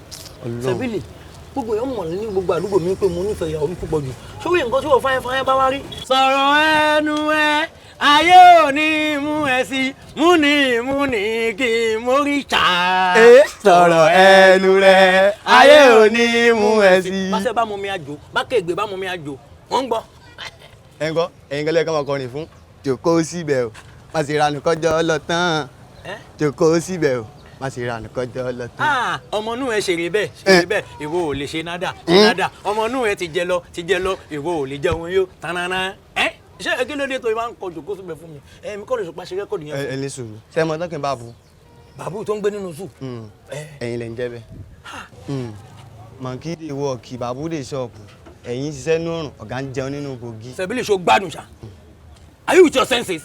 Sẹ́bílì gbogbo èèyàn mọ̀ ní gbogbo àdúgbò mi pé mo nífẹ̀ẹ́ ìyàwó mi púpọ̀ jù. Sórí nǹkan tí wọ́n fáyín fáyín bá wá rí. Sọ̀rọ̀ ẹnu ẹ ayé ò ní mú ẹ sí múni múni kí n mórí ṣá. Sọ̀rọ̀ ẹnu rẹ ayé ò ní mú ẹ sí. Báṣẹ́ bá mú mi àjò bá kéègbé bá mú mi àjò wọ́n ń gbọ́. Ẹ ń gbọ́ ẹ̀yin gẹ́lẹ́ kọ́ máa kọrin fún jòkó síbẹ̀ o má sì ranù kọjọ́ lọ tán jòkó síbẹ̀ o má sì ranù kọjọ́ lọ tán. Ọmọ inú ẹ ṣeré bẹ́ẹ̀ ṣeré bẹ́ẹ̀ ìwọ ò lè ṣe nádà ṣe nádà ọmọ inú ẹ ti jẹ lọ ti jẹ lọ ìwọ ò lè jẹun yó tanana. Ṣé kí ló dé tó máa ń kọ jòkó síbẹ̀ fún mi? Èmi kọ́ lè sọ pàṣẹ rẹ́kọ̀dì yẹn. Ẹ ní sùúrù ṣé ẹ mọ tán kí n bá bu. Bàbú tó ń gbé nínú sùn. Ẹ̀yin lẹ ń jẹ́ bẹ́ẹ̀. Monkey dey work bàbú dey shop ẹ̀yin ṣiṣẹ́ nú ọ̀rùn ọ̀gá ń jẹun nínú kogi. Sẹ̀bílì ṣo gbádùn ṣá? Are you with your senses?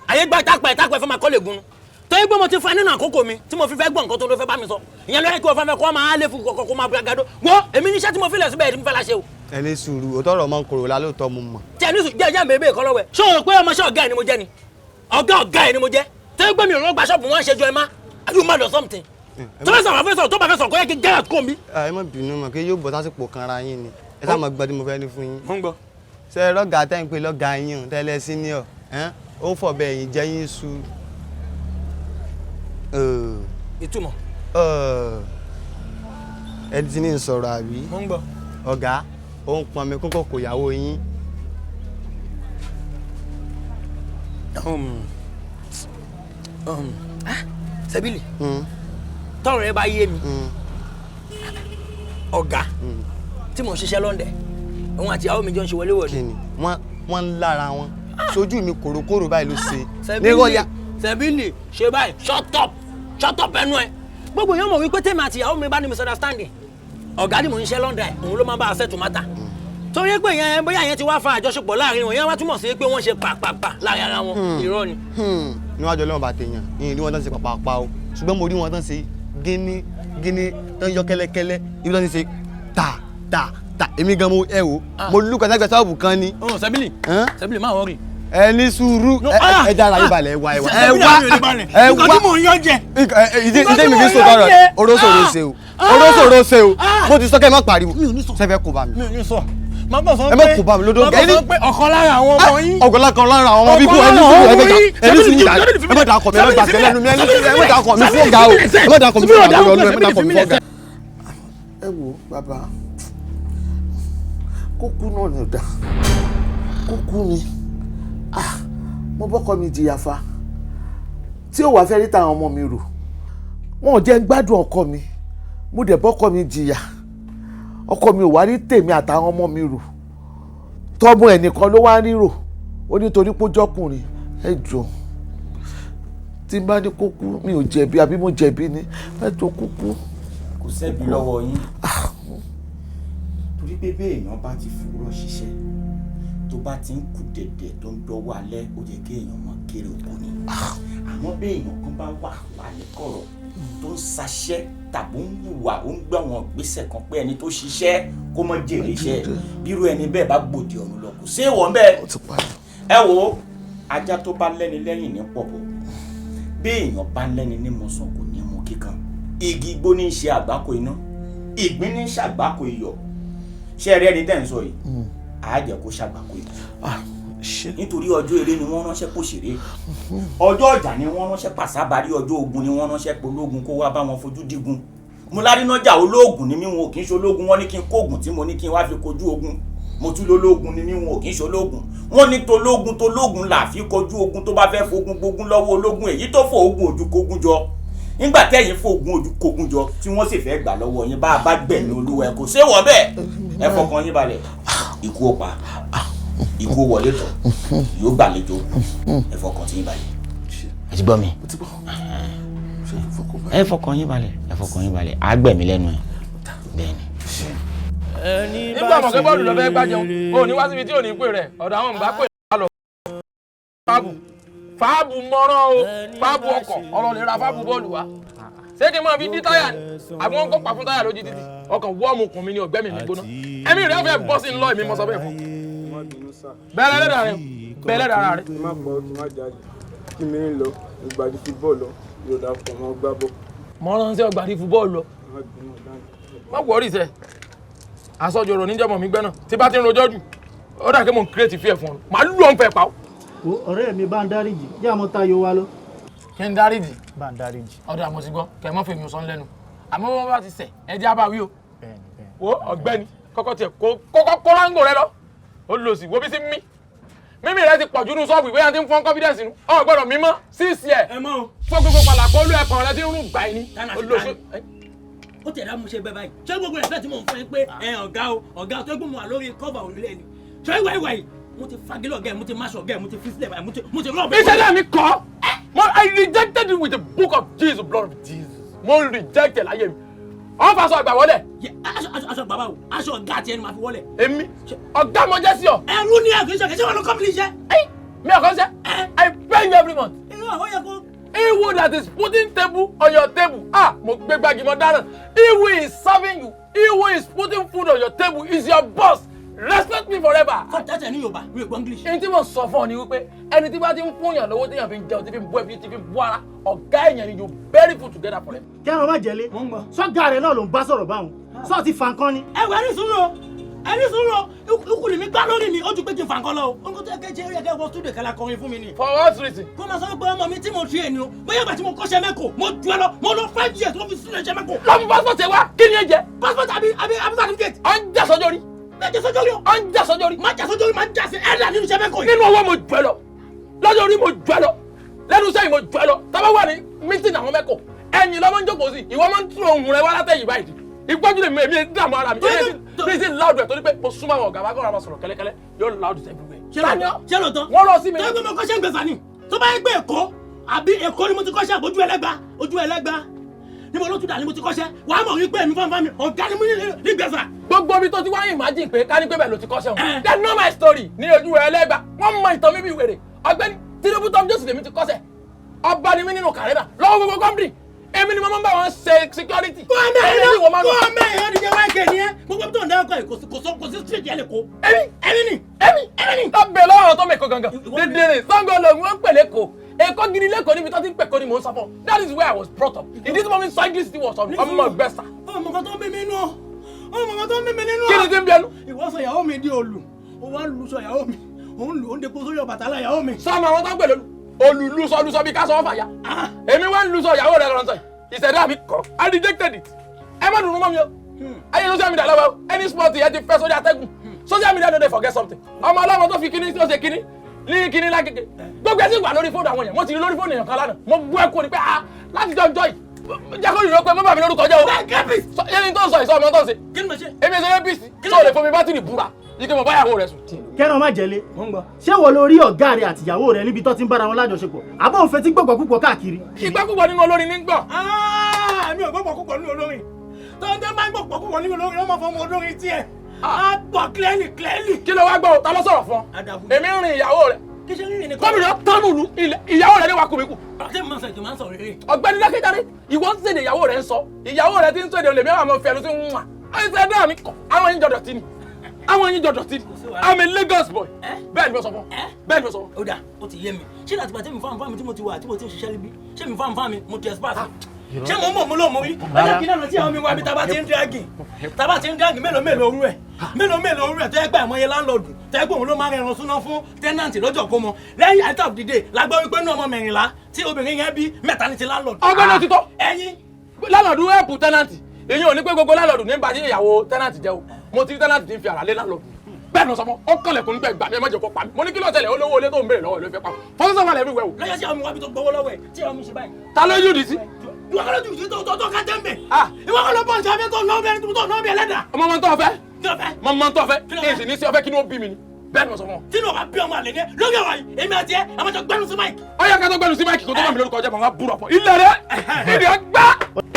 Ayé gbá tápẹ́ tápẹ́ fún ma kọ́ lè gun. Torí pé mo ti fa nínú àkókò mi tí mo fi fẹ́ gbọ́ nǹkan tó ló fẹ́ bá mi sọ. Ìyẹn ló yẹ kí o fẹ́ fẹ́ kó máa lé fún kọ̀ọ̀kan kó máa bragado. Wo èmi níṣẹ́ tí mo fi lẹ̀ síbẹ̀ tí mo fẹ́ la ṣe o. Ẹ ní sùúrù òótọ́ ọ̀rọ̀ máa ń korò la lóòótọ́ mo mọ̀. Tí ẹ ní sùúrù jẹ́ ìjà bèbè kọ́ lọ́wọ́ ẹ̀. Ṣé o rò pé ọmọọṣẹ́ ọ̀gá ẹ̀ ni mo jẹ́ ni? Ọ̀gá ọ̀gá ẹ̀ ni mo jẹ́. Torí pé mi ò rọ́gbà ṣọ́ọ̀bù wọn ṣe jọ ẹ má. Are you mad or something? Tó fẹ́ sọ̀rọ̀ fẹ́ sọ̀rọ̀ tó bá fẹ́ sọ̀rọ̀ kó yẹ kí get out kó mi. Ẹ má bínú mọ̀ kí yóò bọ́ sásìkò kan ra yín ni. Ẹ sá mọ̀ gbọ́n tí mo fẹ́ ní fún yín. Mo ń gbọ́. Ṣé ẹ rọ́gà tẹ́ ń pè lọ́gà yín o tẹ́lẹ̀ senior ó fọ̀ bẹ́ẹ̀ yín jẹ́ yín sú. Ìtumọ̀. Ẹ ti ní sọ̀rọ̀ àbí. Mo ń gbọ́. Ọ̀gá ó ń pọnmi kókó kò yàwó yín. Sẹ́bílì tọ́rọ̀ rẹ bá yé mi ọ̀gá tí mò ń ṣiṣẹ́ lọ́ndẹ̀ òun àti ìyàwó mi jọ ń ṣe wọléwọ̀de. Kí ni wọ́n ń lára wọn sójú mi kòrókòrò báyìí ló ṣe. Sẹ́bílì ṣe báyìí shut up shut up ẹnu ẹ gbogbo èèyàn mọ̀ wípé tèmi àti ìyàwó mi bá ní misunderstanding ọ̀gá ni mò ń ṣiṣẹ́ lọ́ndẹ̀ òun ló máa ń bá a settle matter torí pé yẹn bóyá yẹn ti wá fa àjọṣepọ̀ láàrin wọn yẹn wá túmọ̀ sí pé wọ́n ṣe pàpàpà láàrin ara wọn irọ́ ni. Níwájú Ọlọ́run bá tèèyàn ìyìn rí wọn tán ṣe pàpàpà o ṣùgbọ́n mo rí wọn tán ṣe gíní gíní tán yọ kẹ́lẹ́kẹ́lẹ́ ibi tán ṣe tà tà tà èmi gan mo ẹ wò mo lù kàtàkì sáàbù kan ni. Sẹ́bílì Sẹ́bílì máa wọ́rì. Ẹ ní sùúrù ẹ dára yín balẹ̀ ẹ wá ẹ wá ẹ wá ẹ wá nǹkan tí mò ń yán jẹ. ìdí mi fi sọ tọrọ orósòro ṣe o orósòro ṣe o mo ti sọ kẹ́ ẹ má pariwo sẹ́fẹ̀ kó bá mi. Mi ò ní sọ má bọ̀ sọ ẹ má kó bá mi lódò má bọ̀ sọ pé ọ̀kan lára àwọn ọmọ yín. Ọ̀kan lára àwọn ọmọ bíbú ẹni sùúrù ẹ ní sùúrù ẹ má dà kọ mi ẹ má gbà tẹ́lẹ̀ nu mi ẹ má dà kọ mi fún ọ̀gá o ẹ má dà kọ mi fún ọ̀gá o ẹ má dà kọ mi fún ọ̀gá. Ẹ wo bàbá kókú náà ni ò dáa kókú ni mo bọ́kọ mi jìyà fa tí ò wá fẹ́ rí táwọn ọmọ mi rò wọn ò jẹ́ ń gbádùn ọkọ mi mo dẹ̀ bọ́kọ mi jìyà ọkọ mi ò wá rí tèmi àtàwọn ọmọ mi rò tọ́mọ ẹnìkan ló wá ń rírò ó nítorí pé ó jọkùnrin ẹ jọ tí n bá ní kókú mi ò jẹ̀bi àbí mo jẹ̀bi ni ẹ jọ kókú. Kò sẹ́bi lọ́wọ́ yín torí pé bí èèyàn bá ti fòwúrọ̀ ṣiṣẹ́ tó bá ti ń kù dẹ̀dẹ̀ tó ń dọ́wọ́ alẹ́ ó yẹ kí èèyàn mọ kéré oko ni àmọ́ bí èèyàn kan bá wà wà ní kọ̀rọ̀ tó ń ṣaṣẹ́ tàbí ń hùwà ó ń gbé àwọn ìgbésẹ̀ kan pé ẹni tó ṣiṣẹ́ kó mọ jèrè iṣẹ́ bírú ẹni bẹ́ẹ̀ bá gbòdì ọ̀run lọ kò sí èèwọ̀ ńbẹ̀. Ẹ wo ajá tó bá lẹ́ni lẹ́yìn ní pọ̀bọ̀ bí èèyàn bá lẹ́ni ní mọ̀sán kò ní mú kíkan igi igbó ní í ṣe àgbákò iná ìgbín ní í ṣàgbákò iyọ̀ ṣé ẹ rí ẹni tẹ́ ń sọ yìí á jẹ́ kó ṣàgbákò yìí nítorí ọjọ́ eré ni wọ́n ránṣẹ́ pòṣèré ọjọ́ ọjà ni wọ́n ránṣẹ́ pàṣábàrí ọjọ́ ogun ni wọ́n ránṣẹ́ pológun kó wá bá wọn fojú dígun mo lárínájà olóògùn ni mí wọn ò kí ń ṣológun wọ́n ní kí n kóògùn tí mo ní kí n wá fi kojú ogun mo tún lólógun ni mí wọn ò kí ń ṣológun wọ́n ní tológun tológun là fi kojú ogun tó bá fẹ́ fogun gbógun lọ́wọ́ ológun èyí tó fò ogun ojú kógun jọ nígbà tẹ́yìn fògùn ojú kógun jọ tí wọ́n sì fẹ́ gbà lọ́wọ́ yín bá a bá gbẹ̀mí olúwa ẹ kò séwọ́ bẹ́ẹ̀ ẹ fọkàn yín balẹ̀ ikú ó pa ikú ó wọlé tọ̀ yóò gbàlejò ẹ fọkàn tí yín balẹ̀. Ẹ ti gbọ́ mi ẹ fọkàn yín balẹ̀ ẹ fọkàn yín balẹ̀ á gbẹ̀mí lẹ́nu ẹ bẹ́ẹ̀ ni. Nígbà Nígbà mọ̀ pé bọ́ọ̀lù lọ fẹ́ gbá jẹun, o ní wá síbi tí ò ní pè rẹ̀, ọ̀dọ̀ àwọn mbà pè lọ. Fáàbù fáàbù mọ́rán o, fáàbù ọkọ̀, ọ̀rọ̀ lè ra fáàbù bọ́ọ̀lù wa. Ṣé kí n máa fi dí táyà ni? Àbí wọ́n kó pa fún táyà lójú títì? Ọkàn wọ́ọ̀mù kùn mí ní ọ̀gbẹ́ mi ní gbóná. Ẹ̀mí rẹ̀ fẹ́ bọ́ sí ń lọ èmi mọ́ sọ bẹ́ẹ̀ fún. Bẹ́ẹ̀ lẹ́dàá rẹ̀, bẹ́ẹ̀ lẹ́dàá rẹ̀. Kí n má pọ̀, kí n má jáde, kí mi ń lọ ìgbàdí fi bọ́ọ̀lù lọ, yóò dà pọ̀ mọ́ gbá bọ̀. Mọ́rán sí ọgbàdí fún bọ́ọ̀lù lọ. Má wọrí sẹ́, asọ́jọ́rò níjọ́mọ̀ mi gbẹ́ náà, tí bá ti ń rojọ́ jù, ó dà kí mò ń kírètì fíẹ̀ fún ọ, màá lù ọ́n fẹ́ pa ó. Ọ̀rẹ́ mi, bá ń dáríjì, jẹ́ àmọ́ táyọ̀ wa lọ. Kí n dáríjì? Bá ń dáríjì. Ọ̀dọ̀ àmọ́ ti gbọ́, kẹ̀ mọ́ fèmí sọ lẹ́nu. Àmọ́ wọ́n bá ti sẹ̀, ẹ jẹ́ abá wí o. Wo ọ̀gbẹ́ni, kọ́kọ́ tiẹ̀ kọ́kọ́ kó ráńgò rẹ lọ. Ó lò sí, wo bí sí mí. Mímì rẹ ti pọ̀ jù nínú ṣọ́ọ̀bù ìwé yẹn ti ń fọ́n confidence nù. Ọ̀ gbọ́dọ̀ mímọ́ síìsì ẹ̀. Fọ́ gbogbo pàlàkọ́ olú ẹ̀kan rẹ ti ń rún gbà ẹni. Ó tẹ̀lé amúṣe bẹ́ẹ̀ báyìí, ṣé gbogbo rẹ̀ fẹ́ tí mò ń fún yín pé ẹ ọ̀gá o, ọ̀gá tó gbọ́n mu wà lórí kọ́fà òrùlé ni, ṣé ìwà ìwà yìí mo ti fagilé ọ̀gá ẹ̀, mo ti máṣọ ọ̀gá ẹ̀, mo ti fi sílẹ̀ báyìí, mo ti rọ̀ bẹ́ẹ̀. Ìṣẹ̀lẹ̀ mi kọ́, I rejected you with the book of Jesus, blood of Jesus. Mo rejected láyé mi. Wọ́n fa aṣọ àgbà wọlé. Aṣọ àgbà báwo? Aṣọ ọ̀gá tiẹ̀ ni màá fi wọlé. Èmi ọ̀gá mo jẹ́ sí ọ. Ẹrú ni ẹ kì í ṣe kì í ṣe wọn ló kọ́ mi níṣẹ́. Mi ò kọ́ ṣe. I pay you every month. Irọ́, ó yẹ kó. He who that is putting table on your table, ah, mo gbé gbági mo dáràn. He who is serving you, he who is putting food on your table is your boss. Respect me forever. Sọ tẹ́tẹ̀ ní Yorùbá, mi ò gbọ́ English. Ẹni tí mo sọ fún ọ ni wípé ẹni tí bá ti ń fún yàn lówó téèyàn fi ń jẹun, tí fi ń bọ́ ẹbí, tí fi ń bọ́ ara, ọ̀gá èèyàn ni, you bury food together forever. Kẹ́ran má jẹ́lé, sọ́gà rẹ̀ náà ló ń bá sọ̀rọ̀ báwọn, sọ́ọ̀ ti fa nǹkan ni. Ẹ wọ ẹni sùúrù o, ẹni sùúrù o, ikú lèmi gbá lórí mi, ó ju pé kí n fa nǹkan lọ o. Nǹkan tó yẹ kẹ́ ṣe é yẹ kẹ́ wọ studio kẹ́la kọrin fún mi ni. For what reason? Kó máa sọ pé ọmọ mi tí mo fi ẹni o, bóyá ìgbà tí mo kọ́ṣẹ́ mẹ́kọ̀ọ́, mo ju ẹ lọ, mo lọ 5 years mo fi sílẹ̀ ṣẹ́ mẹ́kọ̀ọ́. Lọ́mú passport ẹ wá, kí ni ẹ jẹ? Passport àbí certificate. Ọ̀ ń jà sọ́jọ́ rí. Má jà sọ́jọ́ rí o. Ọ̀ ń jà sọ́jọ́ rí. Má jà sọ́jọ́ rí, má jà sí ẹ̀dá nínú iṣẹ́ mẹ́kọ̀ọ́ yìí. Nínú owó mo jù ẹ lọ, lọ́jọ́ orí mo jù ẹ lọ, lẹ́nu iṣẹ́ yìí mo jù ẹ lọ, tábà wà ní meeting àwọn mẹ́kọ̀ọ́, ẹ̀yìn lọ́mọ ń jókòó sí, ìwọ máa ń tún ohùn rẹ wá látẹ̀yìn báyìí. Ìgbọ́jú lè mú èmi dààmú ara mi, èmi sì láàdù ẹ̀ torí pé mo súnmọ́ àwọn ọ̀gá wa kọ́ ọ̀rọ̀ sọ̀rọ̀ kẹ́lẹ́kẹ́lẹ́ yóò láàdù sí everywhere. Ṣé lóòótọ́? Wọ́n lọ sí mi. Tó yẹ pé mo kọ́ṣẹ́ ń gbèsà ni, tó bá yẹ pé Èkó àbí Èkó ni mo ti kọ́ṣẹ́ àbójú ẹlẹ́gba, ojú ẹlẹ́gba ni mo ló tún dà ní mo ti kọ́ṣẹ́, wàá mọ̀ wípé èmi fáńfáń mi ọ̀gá ni mo ní gbèsà. Gbogbo ibi tó ti wáyé imagine pé ká ní pé bẹ́ẹ̀ ló ti kọ́ṣẹ́ wọn. They know my story ní ojú ẹlẹ́gba, wọ́n mọ ìtàn mi bí wèrè. Ọ̀gbẹ́ni Tinubu Tom Jones lèmi ti kọ́ṣẹ́, ọba ni mí nínú kàrẹ́nà lọ́wọ́ gbogbo company, èmi ni mo máa ń bá wọn ṣe security. Kó ọmọ ẹ̀yọ́ díje wáìkì ni ẹ́, gbogbo tó ń dárúkọ yìí kò sí street yẹn lè kó. Èmi èmi ni èmi èmi ni. Tó bẹ̀ lọ́wọ́ tó mẹ́kọ̀ọ́ gangan dédé Sango lòun wọ́n ń pè lẹ́kọ̀ọ́ Èkó gidi lẹ́kọ̀ọ́ níbi tó ti ń pẹ̀kọ́ ni mò ń sọ fún. That is where I was brought up. Ìdí tí mo fi sọ English ti wọ̀ sọ ọmọ gbẹ́sà. Ọmọ kan tó ń bí mi nú ọ, ọmọ kan tó ń bí mi nínú ọ. Kí ni ti ń bí ẹnu? Ìwọ sọ ìyàwó mi di òlù, ó wá ń lu sọ ìyàwó mi, òun lù ó ń depo sórí Ọbàtálá ìyàwó mi. Sọ ma àwọn tó ń pè lólu olùlùsọ lùsọ bíi ká sọ fàyà. Èmi wá ń lùsọ ìyàwó rẹ lọ́sọ̀ yìí. Ìṣẹ̀dá mi kọ́, I rejected it. Ẹ má dùnú mọ́ mi o. Ayé social media lọ́wọ́, any sport yẹn ti fẹ́ sórí atẹ́gùn. Social media no dey forget something. Ọmọ ọlọ́mọ tó fi kíní tó ṣe kíní ní kíní lágége. Gbogbo ẹ sì wà lórí fóònù àwọn èèyàn. Mo ti rí lórí fóònù èèyàn kan lánàá. Mo bú ẹkún ni pé ah láti jọ jọ yìí. Jẹ́ kó rìnrìn pé mo bà mí lórúkọ jẹ́ o. Ṣé ni tó ń sọ ìsọ ọmọ tó ń ṣe? Kí ni mo ṣe? Èmi ṣe APC. Sọ lè fomi bátìrì búra. Ike mo báyàwó rẹ sùn. Kẹ́ran má jẹ́lé, ṣé wo ló rí ọ̀gá rẹ àtìyàwó rẹ níbi tó ti ń bára wọn lájọṣepọ̀? Àbọ̀ òun fetí gbọ̀gbọ̀ púpọ̀ káàkiri. Ìgbàkúgbọ̀ nínú olórin ní gbọ̀. Mi ò gbọ́gbọ̀ púpọ̀ nínú olórin. Tó ń tẹ́ máa ń gbọ̀gbọ̀ púpọ̀ nínú olórin, wọ́n máa fọmọ olórin tiẹ̀. Á gbọ́ clearly clearly. Kí ló wá gbọ́ o? Ta ló sọ̀rọ̀ fún ọ? Èmi ń rin ìyàwó rẹ. Kí ṣe rírìn nìkan. Gómìnà tánù ìyàwó rẹ ní wa kùmíkù. Ọ̀tẹ́ mi máa ń sọ ètò máa ń sọ rere. Ọ̀gbẹ́ni Dákẹ́jáde, ìwọ ń sèdè ìyàwó rẹ ń sọ. Ìyàwó rẹ ti ń sèdè lèmi àwọn ọmọ fẹnu sí ń wà. Ẹsẹ̀ dá mi kọ̀, àwọn yín jọ̀dọ̀ tí ni. Àwọn yín jọ̀dọ̀ tí ni. I'm a Lagos boy. Bẹ́ẹ̀ ni mo sọ fún ọ. Bẹ́ẹ̀ ni mo sọ fún ọ. Ó dà, ó ti yé mi. Ṣé láti pàtẹ́ mi fáwọn fáwọn mi tí mo ti wà tí mo ti ń ṣiṣẹ́ níbí? Ṣé mi fáwọn fáwọn mi mo trespass? Ṣé mo mọ̀ mo lóun mo rí? Ọjọ́ kìíní àná tí àwọn mi wá bí tá a bá ti ń dráàgì. Tá a bá ti ń dráàgì mélòó mélòó orú ẹ̀. Mélòó mélòó orú ẹ̀ tó yẹ pé àìmọye láńlọ́ọ̀dù tó yẹ pé òun ló máa ń rẹran súná fún tẹ́nàntì lọ́jọ́ kó mọ. Lẹ́yìn at the end of the day la gbọ́ wípé inú ọmọ mẹ́rìnlá tí obìnrin yẹn bí mẹ́ta ní ti láńlọ́ọ̀dù. Ọgbẹ́ni òtítọ́. Ẹyin. Láńlọ́ọ̀dù ẹ̀pù tẹ́nàntì. Èyí ò ní pé gbogbo láńlọ́ọ̀dù ní bàjẹ́ ìyàwó tẹ́nàntì jẹ́ o. Mo ti rí tẹ́nàntì tí ń fi àrà lé láńlọ́ọ̀dù. Bẹ́ẹ̀ ni mo sọ fún ọ, ó kànlẹ̀kùn nípa ìgbà mi ẹ má jẹ́ kó pa mí. Mo ní kí ló ṣẹlẹ̀, olówó ilé tó ń béèrè lọ́wọ́ ló fẹ́ pa. Fọ́sọ́sọ́ wà lẹ́bí wẹ̀ o. Lọ́jọ́ sí àwọn mi wá bí tó gbowó lọ́wọ́ ẹ̀ tí àwọn mi ṣe báyìí. Ta ló yóò dì sí? Ìwọ kọ́ ló jù sí tó tó ká jẹ́ mbẹ̀. Ìwọ kọ́ ló bọ̀ ṣe abẹ́ tó ná ọbẹ̀ tó ná ọbẹ̀ ẹlẹ́dà. Ọmọ máa ń tọ́ ọfẹ́. Mọ máa ń tọ́ ọfẹ́. Kí n sì ní sí ọfẹ́ kí ni ó bí mi ni. Bẹ́ẹ̀ ni mo sọ fún ọ. Tí ní o bá bí ọmọ àlè ní lórí ọ̀rọ̀ yìí, èmi àti ẹ, àwọn jọ gbẹ́nu sí máìkì. Ó yẹ ká tó gbẹ́nu sí máìkì kó tó bá mi lórúkọ jẹ́ mọ̀ wá búrọ̀ fún. Ilẹ̀ rẹ̀ ilẹ̀ ọgbà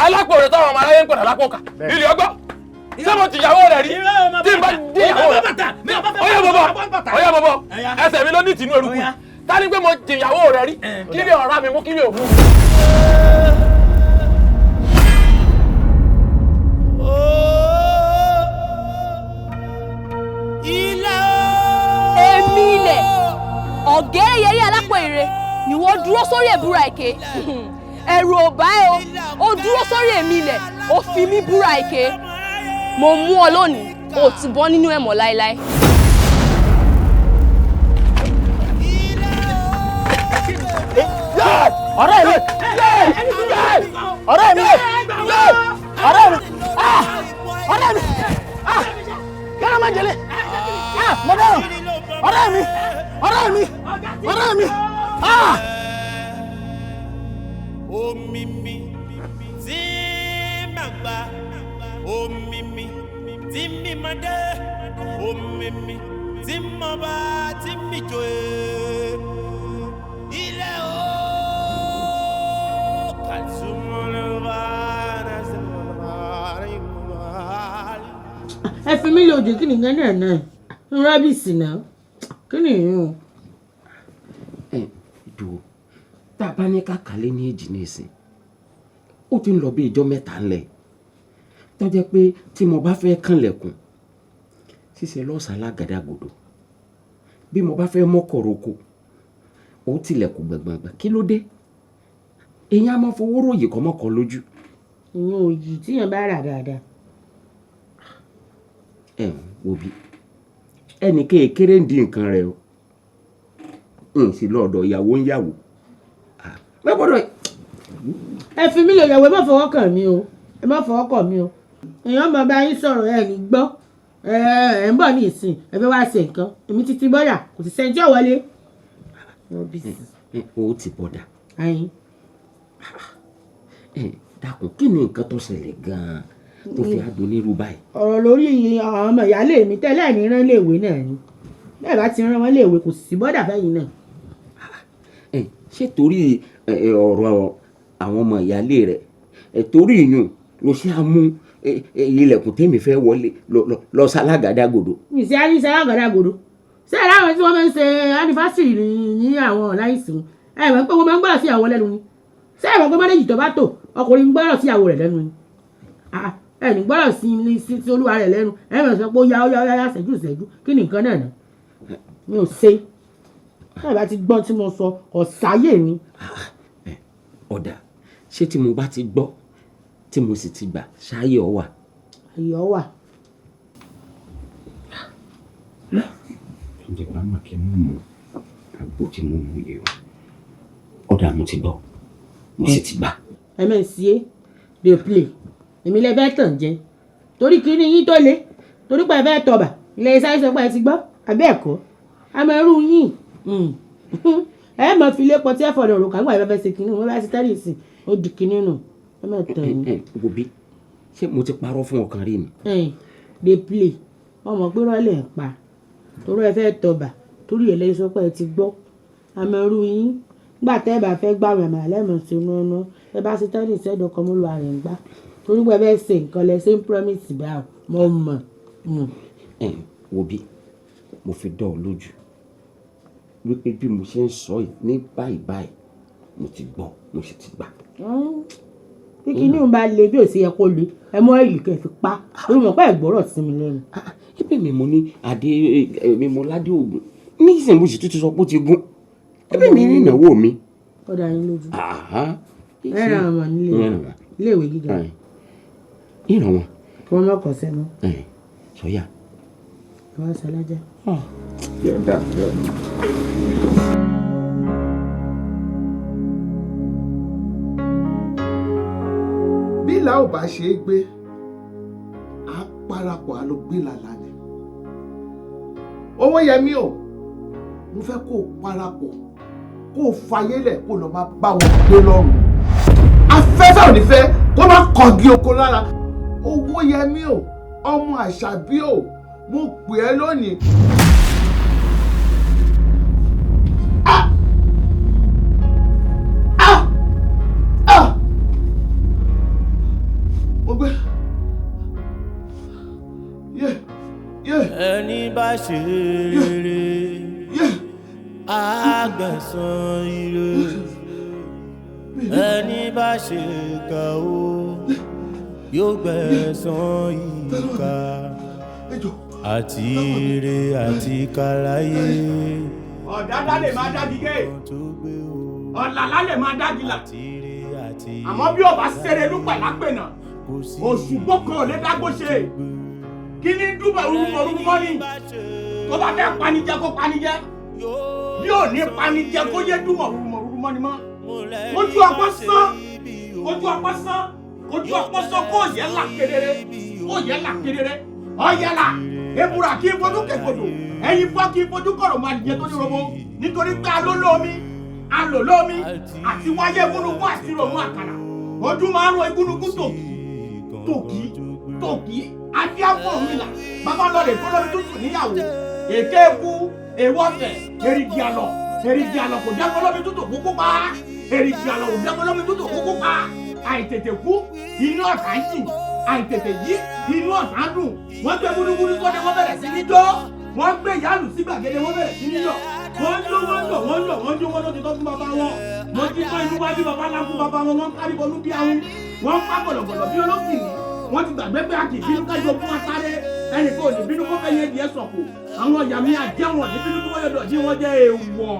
alápò rẹ̀ táwọn ọmọ aráyé ń pè ní alápò kà. Ilẹ̀ ọgbà. Ṣé mo tìyàwó rẹ̀ rí? Tí n bá di ìyàwó rẹ̀. Ọyá bọ̀bọ̀, ọyá bọ̀bọ̀, ẹsẹ̀ mi ló ní ìtìnú eruku. Ta ni pé mo tìyàwó rẹ̀ rí? Kí ni ọ̀rá mi mú kí ni òmú? Èmi ilẹ̀ ọ̀gẹ́rẹ́ yẹrí alápò èrè ni wọ́n dúró sórí ẹ̀búra èké. Ẹ̀rù ò bá ẹ o, ó dúró sórí èmi ilẹ̀, ó fi mí búra èké. Mo mú ọ lónìí, o ti bọ́ nínú ẹ̀mọ́ láéláé. Ọ̀rẹ́ mi, ọ̀rẹ́ mi, ọ̀rẹ́ mi, ọ̀rẹ́ mi, kẹ́lá máa jẹlé, mo dáràn, ọ̀rẹ́ mi, ọ̀rẹ́ mi, ọ̀rẹ́ mi. Omi mi tí mà gbà, omi mi tí mi mà dé, omi mi tí mo bá tí mi jò é. Ilé o kàtúmọ̀lẹ́wà náà ṣe Ẹ fi mí lòdì kí nìkan náà náà rábìsì náà kí nìyẹn. Ẹ dùn tá a bá ní ká kàlẹ́ ní èjì ní ìsìn, ó ti ń lọ bí ìjọ mẹ́ta ńlẹ̀ tó jẹ́ pé tí mo bá fẹ́ kànlẹ̀kùn ṣíṣe lọ́sàn-án lágàdàgodo, bí mo bá fẹ́ mọ́kọ̀rọ̀kọ̀ ó tilẹ̀kùn gbẹ̀gbẹ̀gbẹ̀. Kí ló dé? Èèyàn á máa fowó ròyìn kọ́mọ́kọ́ lójú. Ìyẹn òyì tíyẹn bá rà dáadáa. Ẹ wo bí ẹnì kékeré ń di nǹkan rẹ o, n sì lọ́dọ̀ ìyàwó ń yàwó mẹ́gbọ́dọ̀. Ẹ fi mí lè yàwó, ẹ má fọwọ́ kàn mí o, ẹ má fọwọ́ kàn mí o. Èèyàn máa bá yín sọ̀rọ̀ ẹ ní gbọ́. Ẹ ẹ ń bọ̀ ní ìsìn, ẹ fẹ́ wá ṣe nǹkan, èmi ti ti bọ́dà, kò sì sẹ́ni tí ò wọlé. O ti bọ́dà. Ẹ dákun, kí ni nǹkan tó ṣẹlẹ̀ gan-an tó fi àdó nírú báyìí? Ọ̀rọ̀ lórí àwọn ọmọ ìyáálé mi tẹ́lẹ̀ ní rán léèwé náà ni, bẹ́ẹ̀ bá ti rán wọn léèwé kò sí bọ́dà fẹ́yìn náà. Ẹ ṣé torí ọ̀rọ̀ àwọn ọmọ ìyáálé rẹ̀, torí ìyún ló ṣe á mú ilẹ̀kùn tèmi fẹ́ wọlé lọ sálágàdàgodo? Mi ṣe á ní sálágàdàgodo. Ṣé ẹ láwọn tí wọ́n máa ń ṣe anifásitì ní àwọn ọ̀láìsìn ẹ mọ̀ pé wọ́n máa ń gbọ́dọ̀ sí ìyàwó lẹ́nu ni? Ṣé ẹ mọ̀ pé mọ́lẹ́jì tó bá tò ọkùnrin ń gbọ́dọ̀ sí ìyàwó rẹ̀ lẹ́nu ni? Ẹ ní gbọ́dọ̀ sí sí olúwa rẹ̀ lẹ́nu, ẹ mọ̀ sọ pé ó yá ó yá ó yá ṣẹ́jú ṣẹ́jú kí ni nǹkan náà nà? Mi ò ṣe ẹ bá ti gbọ́n tí mo sọ ọ̀sáyè ni. Ọ̀dà, ṣé tí mo bá ti gbọ́ tí mo sì ti gbà ṣáyé ọ wà? Ayọ̀ wà. Ǹjẹ́ bá mà kí n mú àgbo tí mo mú yìí o? Ọ̀dà, mo ti gbọ́, mo sì ti gbà. Ẹ mẹ́ sí é dey play, èmi lẹ fẹ́ tàn jẹ torí kí ni yín tó le torí pé ẹ fẹ́ tọ̀bà ilé iṣẹ́ sọ pé ẹ ti gbọ́ àbí ẹ̀kọ́ àmọ́ irú yín ẹ mọ̀ fi lé pọtí ẹ̀fọ́ rẹ̀ òrùka nígbà yẹn fẹ́ ṣe kínní wọ́n bá ṣe tẹ́lẹ̀ sí ó di kínní nù ẹ mọ̀ tàn yín. Wo bí, ṣé mo ti parọ́ fún ọkàn rí ni? Dey play, wọ́n mọ̀ pé rọ́ọ̀lẹ̀ ń pa torí ẹ fẹ́ tọ̀bà torí ẹ lẹ́yìn sọ pé ẹ ti gbọ́ àmọ́ irú yín nígbà tẹ́ ẹ bá fẹ́ gbà wẹ̀ màá lẹ́mọ̀ sí inú ọ̀nà ẹ bá ṣe tẹ́lẹ̀ ìṣẹ́dọ̀ kan mọ́ lu àrẹ̀ ń gbá torí pé ẹ fẹ́ ṣe nǹkan lẹ ṣe ń promise bá mọ̀ mọ̀. Ẹ wo bí, mo fi dán ọ lójú wípé bí mo ṣe ń sọ yìí ní báyìí báyìí, mo ti gbọ́, mo sì ti gbà. Bí kinní ń bá le bí ò sí yẹ kó le, ẹ mọ ìlú kẹ́ fi pa torí mo pẹ́ ìgbọ́rọ̀ sí mi lẹ́nu. Ẹbí mi mo ní adé mi mo ládé ògùn ní ìsìn, mo sì tún ti sọ pé ó ti gún ẹbí mi ní ìnáwó mi. Ó dá yín lójú. Ẹ ràn wọ́n nílé iléèwé gíga. Ìràn wọn. Kí wọ́n má kọ̀ sẹ́nu. Sọyà. Ẹ wá sọ alájà. Yọ̀ọ̀dà yọ̀ọ̀dà. Bí ìlà ò bá ṣe é gbé, á parapọ̀ á lọ gbé làlá ni. Owóyẹmí o, mo fẹ́ kó o parapọ̀ kó o fayélẹ̀ kó o lọ máa bá wọn gbé lọ́rùn. Afẹ́fẹ́ ò ní fẹ́ kó má kọ̀gí oko lára. Owóyẹmí o, ọmọ Àṣàbí o, mo pè ẹ́ lónìí. Ah! Ah! Ah! Mo gbé. Ẹni bá ṣe rere á gbẹ̀san ire, ẹni bá ṣe kà ó yóò gbẹ̀san ìkà, àti ire àti kàláyé. Ọ̀dádá lè máa dá gígé, ọ̀làlá lè máa dá gílà, àmọ́ bí ọba ṣeré lúpẹ̀ lápẹ̀nà, òṣùgbọ́ kan ò lè dágbó ṣe. Kí ní dúbà orúmọ ní tó bá fẹ́ panijẹ kó panijẹ, bí ò ní panijẹ kó yé dúmọ̀ orúmọ ni mọ́. Ojú ọpọ́ sán, ojú ọpọ́ sán, ojú ọpọ́ sán, kó yẹ là kedere, kó yẹ là kedere, ọ̀yẹ́ là ebura kí fojú kẹkọdọ, ẹyin fọ́ kí fojú kọ̀rọ̀ máa dìde tó ní robo, nítorí pé alólómi alòlómi àti wáyé gúnugún àti ròmù àkàrà, ojú máa ń ro igúnugún tòkì tòkì tòkì. Adíáfọ̀ mi là bàbá lọ́ọ̀rẹ̀ fọlọ́mi tútù níyàwó èké eku èwọ́fẹ̀ èrìgì àlọ́, èrìgì àlọ́ kò dá fọlọ́mi tútù kúkú pa, èrìgì àlọ́ kò dá fọlọ́mi tútù kúkú pa. Àìtètè kú inú ọ̀tá ń jìn, àìtètè yí inú ọ̀tá ń dùn. Wọ́n gbé gúdúgúdú sọ́dẹ, wọ́n bẹ̀rẹ̀ sí ní jó, wọ́n gbé ìyáàlù sí gbàgede, wọ́n bẹ̀rẹ̀ sí ní yọ̀, wọ́n jó, wọ́n yọ̀, wọ́n yọ̀, wọ́n jó, wọ́n ló ti tọ́ fún bàbá wọn. Wọ́n ti tọ́ inú wájú bàbá ńlá fún bàbá wọn, wọ́n ń kárí bọnú bí ahun, wọ́n ń pa gọ̀lọ̀gọ̀lọ̀ bí olókìní. Wọ́n ti gbàgbé pé a kì í bínú kájọ fún asáré, ẹnì kan ò ní bínú kó fẹ́ yé díẹ̀ sọ̀kò. Àwọn ọ̀yà mi àjẹwọ̀n ní bínú kó yọ̀dọ̀ jí wọ́n jẹ́ èèwọ̀.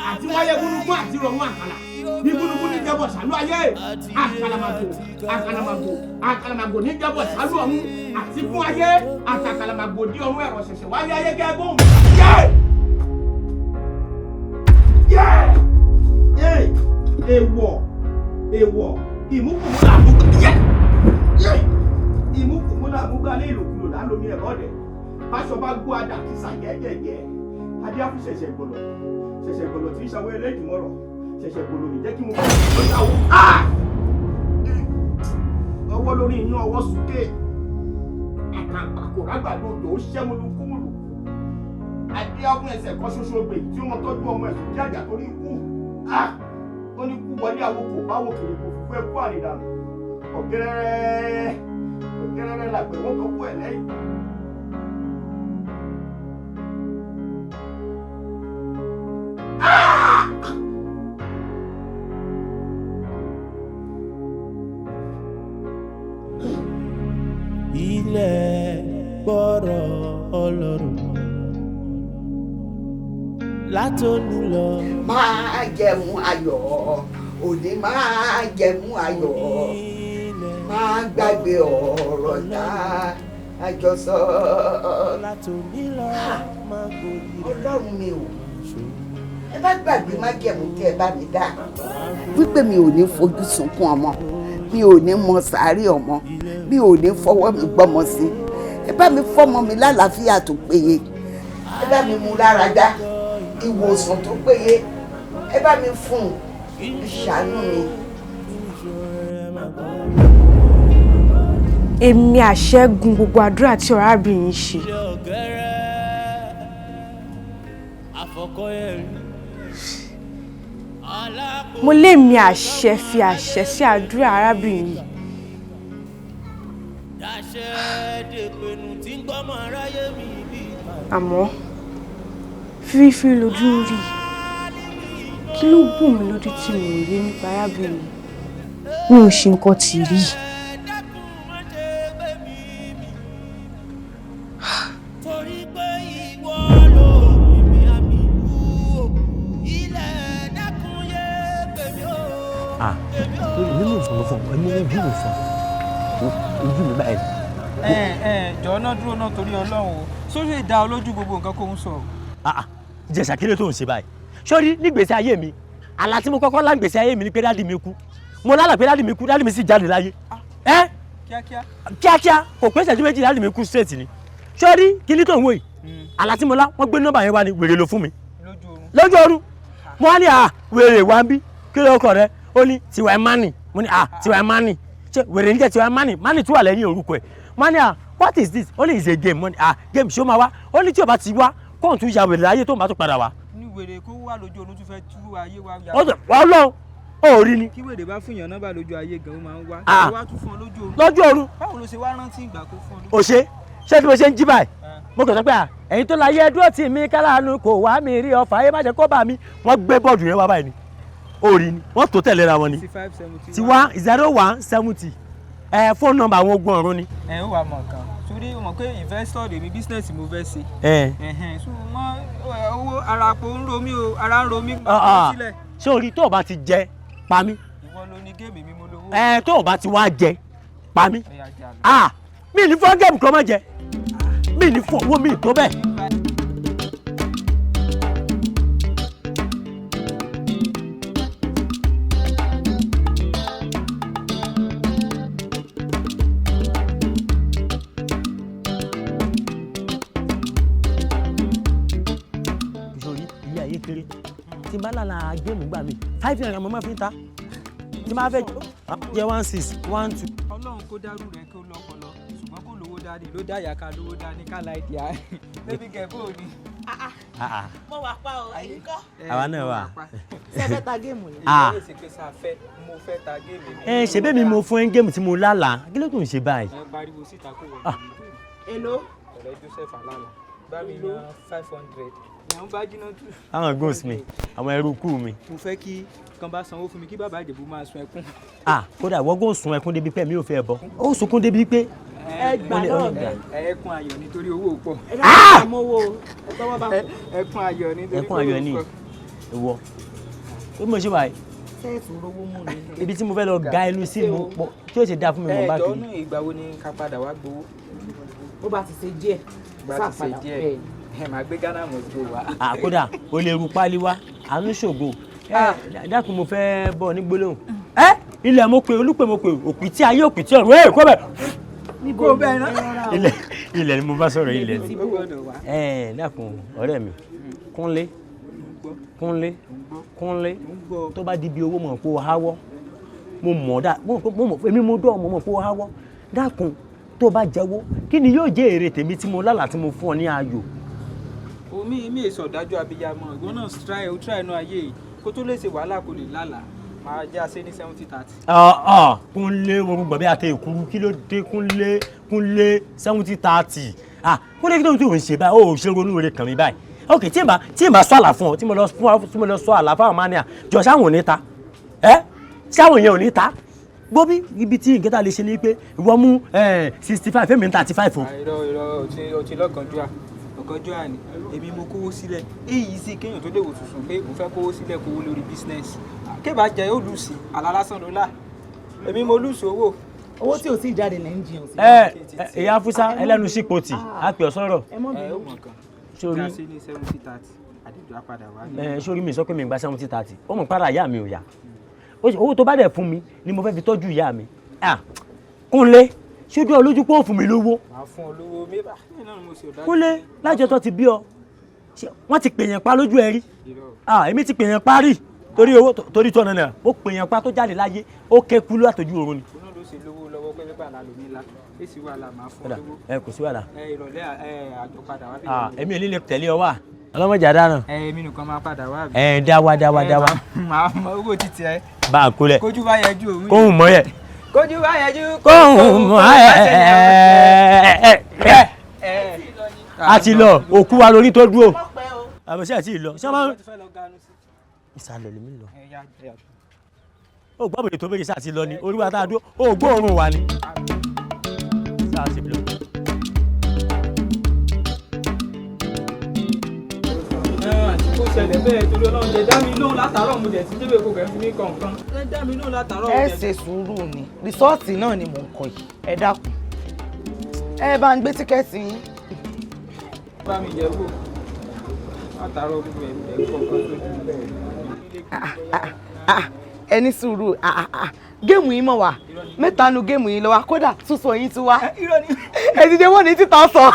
Àti wáyé gúnugún àti rọ̀mú àkàlà ní gúnugún ní jẹ́bọ̀ sálú ayé, àkàlàmàgò àkàlàmàgò àkàlàmàgò ní jẹ́bọ̀ sálú ọ̀run, àti fún ayé àtàkàlàmàgò di ọ̀run ẹ̀rọ ṣẹ̀ṣẹ̀ wáyé ayé gẹ́gùn. Yé! Yé! Yé! Èèwọ̀ èèwọ̀ ìmúkùmúlà àbúgbà yé! Yé! Ìmúkùmúlà àbúgbà lé ìlòkulò lálómi ẹ̀rọ dẹ̀. Báṣọ bá gbó adà kìsà yẹ́yẹ̀yẹ́. Adé á fún ṣẹ̀ṣẹ̀ gbọ̀lọ̀. Ṣẹ̀ṣẹ̀ gbọ̀lọ̀ tí ń ṣàwọ́ ẹlẹ́dùnmọ̀rọ̀. Ṣẹ̀ṣẹ̀ gbọ̀lọ̀ ní jẹ́ kí mo bá ọ̀dà wò. Ọwọ́ lórí inú ọwọ́ súké. Àtàǹpàkò rágbàdo odò ó ṣẹ́múlú kúmùlù. Adé á fún ẹsẹ̀ kan ṣoṣo gbè tí ó mọ tọ́jú ọmọ ẹ̀sùn kí àjà torí ikú. Ó ní kú wọlé àwo kò báwo kiri kò fífú ẹkú àrídànù. Ọ̀gẹ́rẹ́rẹ́ ọ̀gẹ́rẹ́rẹ́ làgbẹ̀ wọ́n tó kú ẹ̀ lẹ́yìn. Ilẹ̀ gbọ́rọ̀ Ọlọ́run látòní lọ. Máa jẹun ayọ̀ òní, máa jẹun ayọ̀, máa gbàgbé ọ̀rọ̀ tá a jọ sọ. Ọlọ́run mi ò, ẹ bá gbàgbé májẹ̀mú tí ẹ bá mi dá, wípé mi ò ní fojú sunkún ọmọ, mi ò ní mọ sàárè ọmọ, mi ò ní fọwọ́ mi gbọ́mọ sí. Ẹ bá mi fọ́mọ mi lálàáfíà tó péye, ẹ bá mi mú lára dá, ìwòsàn tó péye ẹ bá mi fún un, ẹ ṣàánú mi. Èmi àṣẹ́gun gbogbo àdúrà tí ọ̀rábìnrin ṣe. Mo lé mi àṣẹ fi àṣẹ sí àdúrà arábìnrin yìí. Àmọ́ fírífírí lójú ń rí, kí ló bù mí lójú tí mi ò rí nípa arábìnrin yìí? Mi ò ṣe nǹkan tì rí. Ojú mi báyìí. Ẹ jọ̀ọ́ náà dúró náà torí Ọlọ́run o, sórí ìdá olójú gbogbo nǹkan kò ń sọ. Ìjẹ̀ṣà kí ló tó ń ṣe báyìí? Sórí nígbèsè ayé mi, àlá tí mo kọ́kọ́ lá nígbèsè ayé mi ni pé dáàdì mi kú. Mo lálàá pé dáàdì mi kú, dáàdì mi sì jáde láyé. Ẹ kíákíá. Kíákíá kò pé ìṣẹ́jú méjì dáàdì mi kú straight ni. Sórí kí ní tó ń wò yìí? Àlá tí mo lá, wọ́n gbé nọ́mbà yẹn wá ni wèrè ló fún mi. Lójú oorun. Mo wá ní à wèrè wá ń bí, kí ló kọ rẹ? Ó ní Tiwa Mani. Mo ní à Tiwa Mani. Ṣé wèrè ń jẹ́ Tiwa Mani? Mani tún wà lẹ́yìn orúkọ ẹ̀. Mo ní à what is this? Ó ní is a game. Mo ní à game ṣó máa wá? Ó ní tí o bá ti wá, kóhùn tún ya wèrè láyé tó ń bá tún padà wá. Ní wèrè kó wà lójú oorun tún fẹ́ tú ayé wa. Ó sọ Ọlọ́run ó rí ni. Kí wèrè bá fún yàn nọ́mbà lójú ayé gan ó máa ń wá. Ah. Wá tún fún ọ lójú oorun. Lójú oorun. Báwo ló ṣe wá rántí ìgbà tó fún ọ lójú Ò ṣe ṣé tí mo ṣe ń jí báyìí? Mo kàn sọ pé à Ẹ̀yin tó láyé ẹdúró tì mí kálánú kò wá mi rí ọfà ayé má jẹ́ kó bà mí. Wọ́n gbé bọ́ọ̀dù yẹn wá báyìí ni, orí ni wọ́n tó tẹ̀léra wọn ni, tiwa 0170 ẹ fóònù nọ́mbà àwọn ogun ọ̀run ni. Ẹ ó wà mọ̀ nǹkan sórí, o mọ̀ pé investor lèmi, business mo fẹ́ ṣe. Ẹ. Ẹ̀hẹ̀n, so mọ owó ara po ń ro mí o, ara ń ro mí. Ah, ah. Ṣé orí tó o bá ti jẹ pa mí. Ìwọ ló ní game, mi mo lówó. Ẹ tó o bá ti wá jẹ pa mí. Ah, mi ní fọ́ game kan má jẹ, mi ní fún owó mi tó bẹ́ẹ̀. Ìṣòrí ilé ayé kéré, tí n bá lálà game gbà mí, ₦5 mo máa fi ń ta, tí n bá fẹ́ jẹ 16 12. Ọlọ́run kó dárú rẹ̀ kó lọ́pọlọ, ṣùgbọ́n kó lówó dání ló dá ìyá ká lówó dání ká láì díà bébí gẹ̀ bó ni. Mo wà pa o, ẹ̀yin kọ́? Àwa náà wà. Ṣé ẹ fẹ́ ta game ni? Ah. Ìwọ lè ṣe pé sáà fẹ́, mo fẹ́ ta game mi. Ẹ ṣe bẹ́ẹ̀ mi, mo fún ẹ game tí mo lálàá, kí ló tún ṣe báyìí? Ẹ pariwo síta kó wọ. Ah. Èló? Ọ̀rẹ́ Joseph Alala bá mi ná 500 ìyẹn bá jiná tù. Àwọn goals mi, àwọn ẹrú kú mi. Mo fẹ́ kí kan bá sanwó fún mi kí bàbá Ìjẹ̀bú máa sun ẹkún. Ah, kódà wọ́n gò sun ẹkún débi pé mi ò fẹ́ bọ́, ó sunkún débi pé. Ẹ gbà náà mi. Ẹkún ayọ̀ nítorí owó pọ̀. Ẹ dákun, ẹ mọ́wó ẹ tọwọ́ bá kù. Ẹkún ayọ̀ nítorí Ẹkún ayọ̀ ni ìwọ ó mọ̀ ṣe wáyé. Sẹ́ẹ̀tù rówó mú ni. Ibi tí mo fẹ́ lọ ga ẹnu sí mo pọ̀ tí ó ṣe dáa fún mi mo Ẹ bá jọ̀ọ́ kiri. náà, ìgbà wo ni ká padà wá gbowó? Bó bá ti ṣe díẹ̀. Bá ti ṣe díẹ̀, ẹ máa gbé Ghana must go wá. Ah, kódà o lè ru pálí wá, àánú ṣògo. Ẹ dákun, mo fẹ́ bọ̀ ní gbólóhùn. Ẹ ilẹ̀ mo pe olúpe, mo pe òpì tí ayé, òpì tí ọ̀run, ẹ kó bẹ̀. Kó bẹ́ẹ̀ náà. Ilẹ̀, ilẹ̀ ni mo bá sọ̀rọ̀, ilẹ̀ ni. Ó gbọ́dọ̀ wá. Ẹ dákun ọ̀rẹ́ mi, Kúnlé, Kúnlé, Kúnlé, tó bá di bí owó mọ̀ pé o háwọ́, mo mọ̀ dá, mo mọ̀ èmi mo dọ́, mo mọ̀ pé o háwọ́. Dákun, tó bá jẹ́wọ́, kí ni yóò jẹ́ èrè tèmi tí mo lálàá tí mo fún ọ ní ayò? Omi mi èso ọ̀dájú abiyamọ, ìwọ náà try, o try inú ayé yìí kó tó lè ṣe wàhálà kó lè lálàá, máa já sí ní 70-30. Ah, Kúnlé, wọn gbọ́ bí àtẹ ìkúrú, kí ló dé? Kúnlé, Kúnlé, 70-30. Ah, Kúnlé, kí ló tó ń ṣe báyìí? Ó ṣe ronú rẹ kàn mí báyìí. Ok, tí n bá sọ àlà fún ọ, tí mo lọ fún ọ, tí mo lọ sọ àlà fáwọn mania jọ, sáwọn ò ní ta ẹ, sáwọn yẹn ò ní ta gbóbi. Ibi tí nǹkan tá a lè ṣe ni pé ìwọ mú 65, èmi ní 35 o. Irọ́, irọ́, o ti lọ́kànjúà, ọ̀kánjúà ni. Èmi mo kówó sílẹ̀, èyí sì kéèyàn tó lè wò tuntun pé òun fẹ́ kówó sílẹ̀, kówó lórí business kébà jẹ́ yóò lose, àlá lásán ló là, èmi mo lose owó. Owó tí ò tí ì jáde lẹ́ ń jiyàn sí. Ẹ ìyá Fúsá ẹlẹ́nu sípò tì á pè ọ́ sọ̀rọ̀. Ẹ mọ̀ Ẹ bínú. ó mọ̀ kan Sórí- já sí ní 70-30, àdìjọ apàdà wá. Ẹ sórí, mi sọ pé mi gba 70-30, ó mọ̀ para ìyá mi ò yá. Owó tó bá dẹ̀ fún mi ni mo fẹ́ fi tọ́jú ìyá mi. Ah, Kúnlé, ṣojú ọ lójú pé ó fún mi lówó? Màá fún ọ lówó mébà mí náà ni mo ṣe ọ̀dájú. Kúnlé, lájọ tó ti bí ọ, ṣé wọ́n ti pèèyàn pa lójú ẹ rí? Irọ́. Ah, èmi ti pèèyàn pa rí torí owó, torí ₦200. Ó pèèyàn pa tó jáde láyé, ó ké kú látọjú oorun ni. Òun náà ló ṣe lówó lọ́wọ́ pé pépà la lòmí la èsì wàhálà, máa fún ọ Kódà, lówó. ẹ kò sí wàhálà. Ẹ ìrọ̀lẹ́ ẹ àjọ padà wá bí. Ah, èmi ò ní lè tẹ̀lé ọ wá, ọlọ́mọdé àdáràn. Ẹ èmi nìkan máa padà wá bí. Ẹ dá wá, dá wá, dá wá. Màá mọ owó títí ẹ. Bá a kólẹ̀. Kójú bá yẹjú òun. Kóhùn mọ́ yẹ. Kójú bá yẹjú. Kóhùn mọ́ ẹ ẹ ẹ. A ti lọ, òkú wa lórí tó dúró. Àbẹ̀sẹ̀ àti ìlọ ṣé wọ́n máa ń ìsàlẹ̀ lèmi lọ. Ó gbọ́ bèrè tó bèrè sáà ti lọ ni orí wa tá a dúró, ó gbóòórùn wa ni. Sáà ti lọ. Àti kó ṣẹlẹ̀ bẹ́ẹ̀ torí Ọlọ́run jẹ dá mi lóhùn látàárọ̀, mo dẹ̀ ti débè kó kẹ́ fi mí kọ̀ọ̀kan. Ẹ dá mi lóhùn látàárọ̀. Ẹ ṣe sùúrù ni, resort náà ni mò ń kọ yìí. Ẹ dákun, ẹ bá ń gbé ticket yín. Bá mi yẹ̀ wò látàárọ̀, gbogbo ẹ̀ ẹ̀ kọ̀ọ̀kan sójú bẹ́ẹ̀. Ah, ẹ ní sùúrù. Ah, ah, ah. Game yìí mọ̀ wá mẹ́ta nu game yìí lọ wá, kódà túnṣọ yín tún wá. Ẹ ti dé wọ́n ní títà sọ.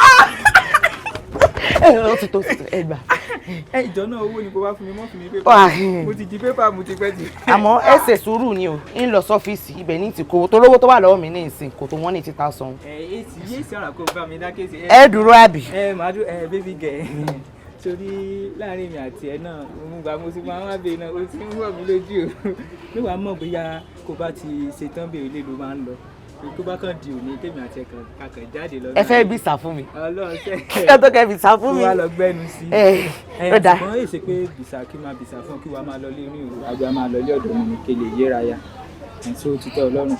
Ẹ ó ti tó, ti tó, ẹ gbà. Ẹ ìjọ náà, owó ni kò bá fún mi, mọ́ fún mi Wà, pépà, mo ti jí pépà, mo ti pẹ́ jù. Àmọ́ ẹ ṣe sùúrù ni o, ń lọ sọ́fíìsì ibẹ̀ ní ti kó tó lówó tó wà lọ́wọ́ mi ní ìsìn kò tó wọ́n ní títà sọ. Ẹ èsì yéèsì ọ̀rọ̀ kò bá mi dá kéèsì. Ẹ dúró àbí? Ẹ màá dúró. Ẹ baby girl, torí láàrin mi àti ẹ náà, mo gbà mo ti máa ń wá bẹ́ẹ̀ náà, o ti ń wọ̀ mí lójú o. Níwàá mọ̀ bóyá kò bá ti ṣetán bèrè lè ló máa ń lọ. Tó bá kàn di òní kémi àti ẹ̀kan kakàn jáde lọ. Ẹ fẹ́ bí sà fún mi. Ọlọ́run ṣe. Ẹ tó kẹ́ bí sà fún mi. Kí wàá lọ gbẹ́nu sí. Ẹ ó dáa. Ṣùgbọ́n èsì pé bìsà kí máa bìsà fún ọ kí wàá máa lọ lé ní òru àgbà máa lọ lé ọ̀dọ̀ mi ní kele yéra ya. Ẹ̀ tó ti tẹ́ Ọlọ́run.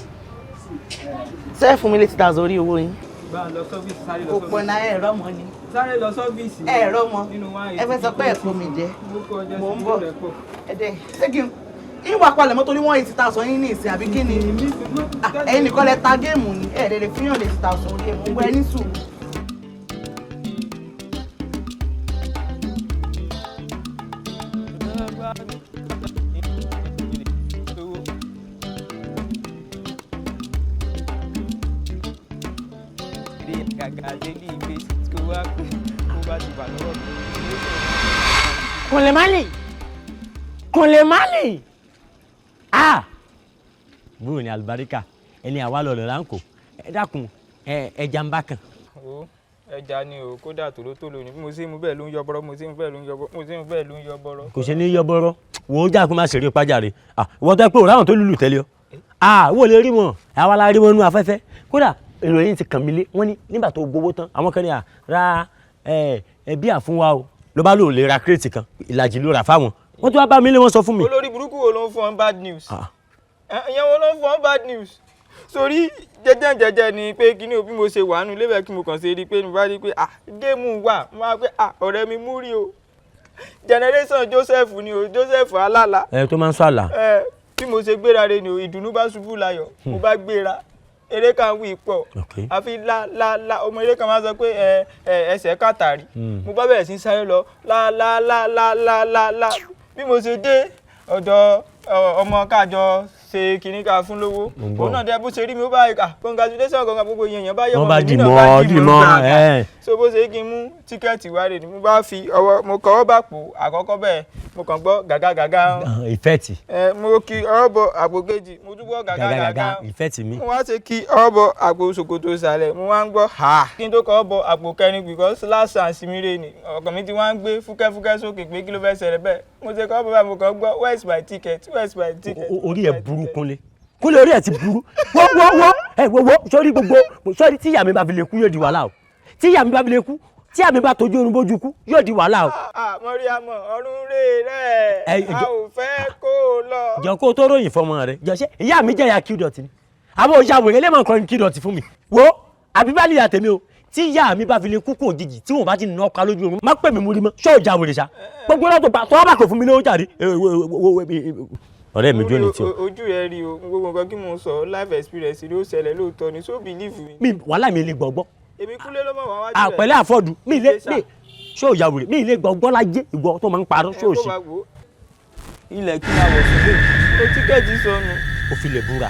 Ṣé ẹ fún mi létí thousand orí owó yín? Bá a lọ sọ́fíìsì, sáré lọ Kò sọ́fíìsì. pọ̀ náà, ẹ̀rọ mọ́ ni. Sáré lọ sọ́fíìsì. Ẹ̀rọ mọ́. Nínú wá Ẹ fẹ́ sọ pé ẹ̀kọ́ mi jẹ́. Mo kọ ọjọ́ Mò ń sí bọ̀. rẹ̀ pọ̀. Ẹ̀dẹ̀ ṣé kí n ìwà palẹ̀ mọ́ torí 180,000 yín ní ìsìn àbí kí ni? Ẹ̀yin nìkan lẹ ta géèmù ni ẹ̀ẹ́dẹ̀ lè fihàn lè 1,000 orí ẹ̀ mọ̀ ń gbọ́ ẹ ní sùúrù. Kúnlé Málì, Kúnlé Málì. Ah, bóò ni àlùbáríkà ẹni àwa lọ lọ́la ń kó ẹ dákun ẹja ń bá kan. O ẹja ni o, kódà tòlótòló ni bí mo ṣe ń mú bẹ́ẹ̀ ló ń yọ bọ́rọ́, mo ṣe ń mú bẹ́ẹ̀ ló ń yọ bọ́rọ́, mo ṣe ń mú bẹ́ẹ̀ ló ń yọ bọ́rọ́. Kò ṣe ní yọ bọ́rọ́, wò ó jákun má ṣeré pàjáre. Ah, ìwọ tó ẹ pé òun ráwọn tó lùlù tẹ́lẹ̀ ọ. Ah, wò lè rí wọn, àwa la rí wọn nú afẹ́fẹ́. Kódà ìròyìn ti kàn mí lé, wọ́n ní nígbà tó gbowó tán àwọn kan ní à ra ẹbí àfún wa o, ló bá lò lè ra kírètì kan, ìlàjì ló rà fáwọn. Wọ́n tún wá bá mi lé, wọ́n sọ fún mi. Olórí burúkú wo ló ń fún ọ bad news? Ìyẹn wo ló ń fún ọ bad news? Sórí jẹ́jẹ́ jẹ́jẹ́ ni pé kí ni o, bí mo ṣe wà nù lébẹ̀ kí mo kàn ṣe rí i pé mo bá rí i pé ah géèmù wà, mo máa pé ah ọ̀rẹ́ mi mú rí o. Generation Joseph ni o, Joseph alala. Ẹ tó máa ń sọ àlà. Ẹ bí mo ṣe gbéra re ni o, ìdùnnú bá ṣubú láyọ̀, mo bá gbéra. Eré kan wí pọ̀, àfi la la la, ọmọ eré kan máa sọ pé ẹ ẹ ẹsẹ̀ kàtàrí. Mo bá bẹ̀rẹ̀ sí í sáré lọ la la la la la la la, bí mo ṣe dé ọ̀dọ̀ ọmọ kájọ ṣe kinní ká fún lówó, òun náà dẹ bó ṣe rí mi ó bá ah congratulations gangan, gbogbo èèyàn bá yọ Wọ́n bá ọmọ mi dì náà mọ́, bá dì mọ́, gbàgà. ẹ̀. So bó ṣe kí n mú tíkẹ́ẹ̀tì wá rè ni mo bá fi ọwọ́ mo kọ́wọ́ bà pò àkọ́kọ́ bẹ́ẹ̀, mo kàn gbọ́ gàgà gàgà. Ìfẹ́ẹ̀tì. Ẹ mo kí ọwọ́ bọ àpò kejì, mo tún gbọ́ gàgà Gàgàgàgà gàgà. ìfẹ́ẹ̀tì mi. Mo wá ṣe kí ọwọ́ bọ àpò ṣòkòtò ìsàlẹ̀, mo wá ń gbọ́ ha kí n tó kọ́wọ́ bọ àpò kẹrin because last chance mi rè ni ọkàn mi ti wá ń gbé fúkẹ́fúkẹ́ sókè pé kí ló fẹ́ ṣẹlẹ̀ bẹ́ẹ̀. Mo ṣe kọ́wọ́ bọ báyìí, mo kàn gbọ́ where is my ticket, where is my ticket. Orí ẹ burú Kúnlé, Kúnlé orí ẹ ti burú. Wọ́ wọ́ wọ́ ẹ wọ́ wọ́ sórí gbogbo sórí tíyà mi bá fi lè kú yóò di wàhálà o. Tíyà mi bá fi lè kú, tíyà mi bá tójú orun bójú kú yóò di wàhálà o. Ah Mọ́ríámọ̀, ọ̀run rè rẹ̀, a ò fẹ́ kó o lọ. Jọ kó o tó ròyìn fọmọ rẹ, jọ ṣé ìyá mi jẹ́ ìyá qdot ni? Àbọ̀ ìyá wèrè lè máa kọrin qdot fún mi. Wo àbí bá níyà tèmi o, tí ìyá mi bá fi lè kú kò jìjì tí wọn bá ti nà ọkà lójú oorun, má pè mí mú rí mọ́, ṣé ò já wèrè ṣá? Gbogbo náà tó bá tó bá kò fún mi lówó jáde. Ọ̀rẹ́ mi jó ní tí o. Ojú rẹ rí o, gbogbo nǹkan kí mo sọ life experience ló ṣẹlẹ̀ lóòótọ́ ni, so believe me. Mi wàhálà mi lè gbọ̀ngbọ́. Èmi Kúnlé ló mọ̀ wá wájú rẹ̀. Àpẹẹlẹ àfọdù mi lè mi ṣé ò ya wèrè, mi lè gbọ̀ngbọ́ láyé ìwọ tó máa ń parọ́ ṣé ò ṣe. Ilẹ̀ kí n máa wọ̀ sílé, o tíkẹ́ẹ̀tì sọnù. O fi lè búra.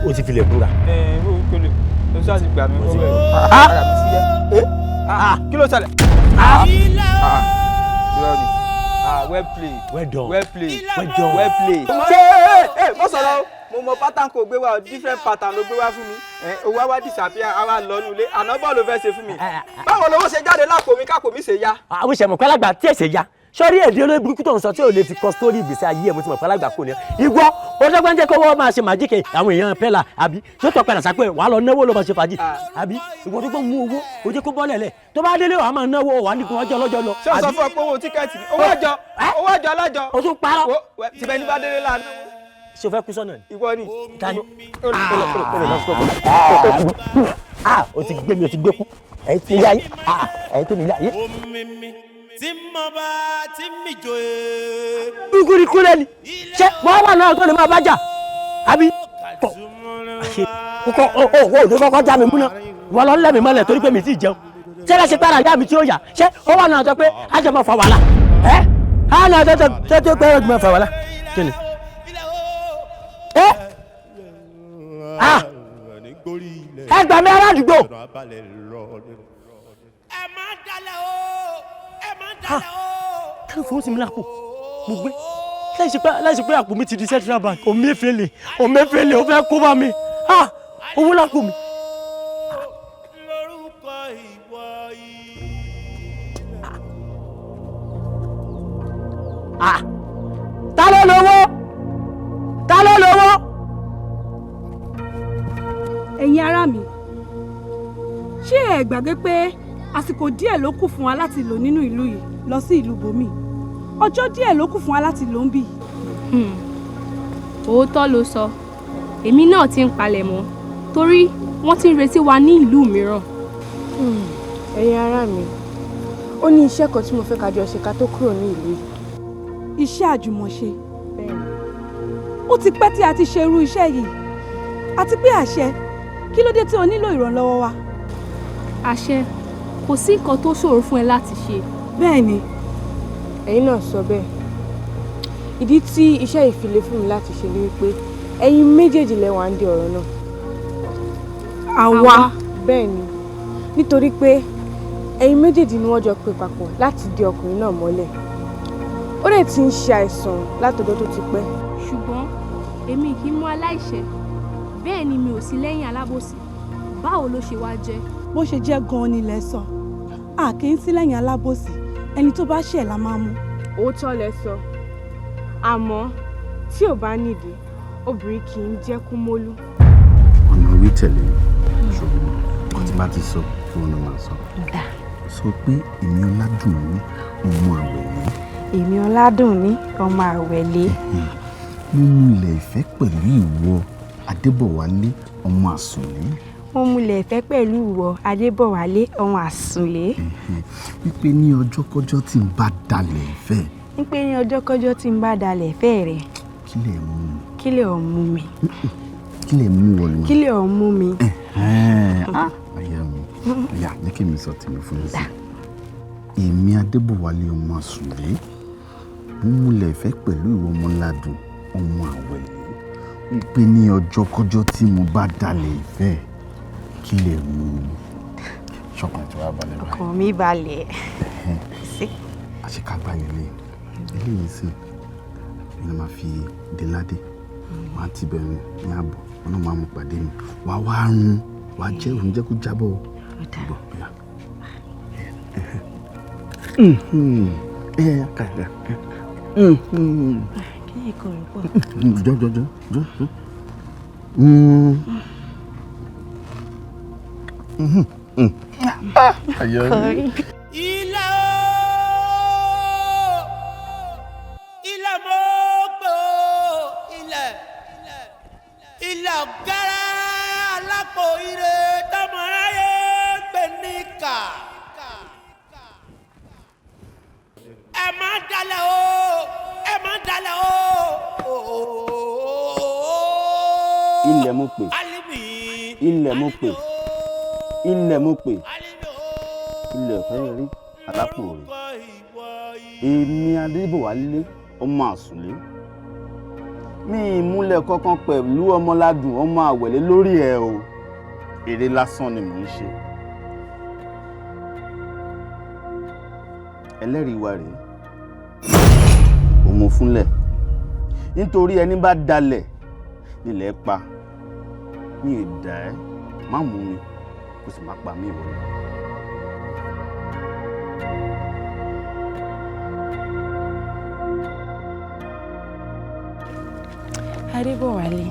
O ti fi lè búra. Ẹ ẹ bó kele, o ṣáà ti gbà mí kó bẹ́ẹ̀. Ara mi fúyẹ́. Kí ló ṣẹlẹ̀? Irọ́ ni. Ah, well played. Well done. Well played. Well done. Well played. Ṣé ẹ mọ sọ̀rọ̀ o, mo mọ pattern kò gbé wá o, different pattern ló gbé wá fún mi. Owó wa disappear, àwa lọ nulẹ̀, àná bọ́ọ̀lù ló fẹ́ ṣe fún mi. Báwo lowó ṣe jáde lápò mi kápò mi ṣe ya? Àwọn ìṣẹ̀mọ̀ pẹ́lágbà tí ẹ̀ṣẹ̀ ya. Sọ́rí èdè olórí burúkú tó ń sọ tí ò lè fi kọ sórí ìgbésí ayé ẹ̀, mo ti mọ̀ pẹ́lágbà kò ní. Ìwọ ọdọ́gbọ́n jẹ́ kó wọ́n máa ṣe màjíkì àwọn èèyàn pẹ́lá àbí tó tọ́ padà sápẹ́ wàá lọ náwó ló máa ṣe fàájì àbí ìwọ tó gbọ́n mú owó o jẹ́ kó bọ́lẹ̀ lẹ̀ tó bá délé wàá máa náwó wàá ní kó ọjọ́ lọ́jọ́ lọ. Ṣé o sọ fún ọ pé owó tíkẹ́ẹ̀tì ni? Owó àjọ, owó àjọ alájọ. O tún parọ́. Tìbẹ̀ ní bá délé lánàá. Ṣé o fẹ́ kú sọ́nà ni? Ìwọ ni. Ta ni? Ah, o ti gbé mi, o ti gbé kú. Ẹ̀yin tí ilé ayé, ẹ̀yin tó ní ilé ayé. Tí mo bá tí mi jò é. Gúgúrú kúlẹ̀ ni. Ṣé wọ́n wà náà tó lè máa bá jà? Àbí? Kọ̀ kọ́ o ò ní kọ́kọ́ já mi múná. Wọ́n lọ lẹ́ mi mọ́lẹ̀ torí pé mi ti jẹun. Ṣé lẹ́sẹ̀ pàrọ̀ ìyá mi tí ó yà? Ṣé ó wà náà tó pé á jẹ́ máa fa wàhálà? Ẹ́ á náà tó tó pé ó máa fa wàhálà. Kí ni? Ẹ́ ah ẹ gbà mí ará àdúgbò. Ta ló fọwọ́ sí mi lápò? Mo gbé láìsí pé àpò mi ti di Central Bank. Òmefele Òmefele ó fẹ́ kó bá mi. Owó lápò mi. Ta ló lówó? Ta ló lówó? Ẹ̀yin ará mi, ṣé ẹ gbàgbé pé àsìkò díẹ̀ ló kù fún wa láti lò nínú ìlú yìí lọ sí ìlú bòmí? Ọjọ́ díẹ̀ ló kù fún wa láti lò ń bì. Òótọ́ ló sọ, èmi náà ti ń palẹ̀ mọ́ torí wọ́n ti ń retí wa ní ìlú mìíràn. Ẹ̀yin ará mi, ó ní iṣẹ́ kan tí mo fẹ́ ká jọ ṣe ká tó kúrò ní ìlú yìí. Iṣẹ́ àjùmọ̀ṣe. Ó ti pẹ́ tí a ti ṣe irú iṣẹ́ yìí, àti pé àṣẹ, kí ló dé tí o nílò ìrànlọ́wọ́ wa? Àṣẹ, kò sí nǹkan tó ṣòro fún ẹ láti ṣe. Bẹ́ẹ̀ ni. Ẹ̀yin náà sọ bẹ́ẹ̀. Ìdí tí iṣẹ́ yìí fi le fún mi láti ṣe ni wípé ẹ̀yin méjèèjì lẹ wà ń di ọ̀rọ̀ náà. Àwa? Bẹ́ẹ̀ ni, nítorí pé ẹ̀yin méjèèjì ni wọ́n jọ pè papọ̀ láti di ọkùnrin náà mọ́lẹ̀. Ó dẹ̀ ti ń ṣe àìsàn látọjọ́ tó ti pẹ́. Ṣùgbọ́n èmi kì í mú aláìṣẹ̀, bẹ́ẹ̀ ni mi ò sí lẹ́yìn alábòsí. Báwo ló ṣe wá jẹ́? Bó ṣe jẹ́ gan-an ni ilẹ̀ sọ. A kì í sí lẹ́yìn alábòsí, ẹni tó bá ṣẹ̀ la máa mú. Òótọ́ lẹ sọ, àmọ́ tí ò bá nídìí, obìnrin kì í jẹ́ kúmólú. Ọ̀nà wí tẹ̀lé ṣùgbọ́n nǹkan tí bá ti sọ kí wọ́n náà máa sọ. Sọ pé èmi Ọládùnní ọmọ Àwẹ̀lé. Èmi Ọládùnní ọmọ Àwẹ̀lé. Mo múlẹ̀ ìfẹ́ pẹ̀lú ìwọ Adébọ̀wálé ọmọ Àsùnlé. Mo múlẹ̀ ìfẹ́ pẹ̀lú ìwọ Adébọ̀wálé ọmọ Àsùnlé. Wípé ní ọjọ́kọ́jọ́ tí n bá dalẹ̀ ìfẹ́. Wípé ní ọjọ́kọ́jọ́ tí n bá dalẹ̀ ìfẹ́ rẹ̀. Kí lè mú mi. Kí lè ọ̀ mú mi. Kí lè mú wọ ni. Kí lè ọ̀ mú mi. Ayé mi, ìyá jẹ́ kí mi sọ tèmi fún mi sí. Èmi Adébọ̀wálé ọmọ Àsùnlé, mo múlẹ̀ ìfẹ́ pẹ̀lú ìwọ Ọmọládùn ọmọ Àwẹ̀lé. Wípé ní ọjọ́kọ́jọ́ tí mo bá dalẹ̀ ìfẹ́, kí lè mú mi. Ṣọkàn tí wàá balẹ̀ báyìí. Ọkàn mi balẹ̀. Àṣekágbá ilé eléyìí sì ni màá fi déládé, wàá ti bẹ̀rù ní ààbọ̀, wọn náà máa mú pàdé mi, wàá wá rún, wàá jẹ́ òun jẹ́ kó jábọ̀ bọ̀ bóyá. Kí ni ìkọ̀ rẹ̀ pọ̀? Jọ jọ jọ jọ jọ. Ayọ̀ mi. Ilẹ̀ ooo, ilẹ̀ mo gbò, ilẹ̀, ilẹ̀ ọ̀gẹ́rẹ́ alápò ire tọmọ aráyé gbé níkà. Ẹ má dalẹ̀ o, ẹ má dalẹ̀ o. Ilẹ̀ mo pè, ilẹ̀ mo pè, ilẹ̀ mo pè, ilẹ̀ ọ̀fẹ́ rí alápò rẹ̀. Èmi Adébọ̀wálé ọmọ Àsùnlé, mi ìmúlẹ̀ kankan pẹ̀lú Ọmọládùn ọmọ Àwẹ̀lé lórí ẹ̀ o. Eré lásán ni mò ń ṣe. Ẹlẹ́rìí wa rèé, òun fúnlẹ̀, nítorí ẹni bá dalẹ̀ nílẹ̀ pa. Mi ò dà ẹ́, má mú mi, kó sì má pa mí ìwọ lọ. Adébọ̀wálé,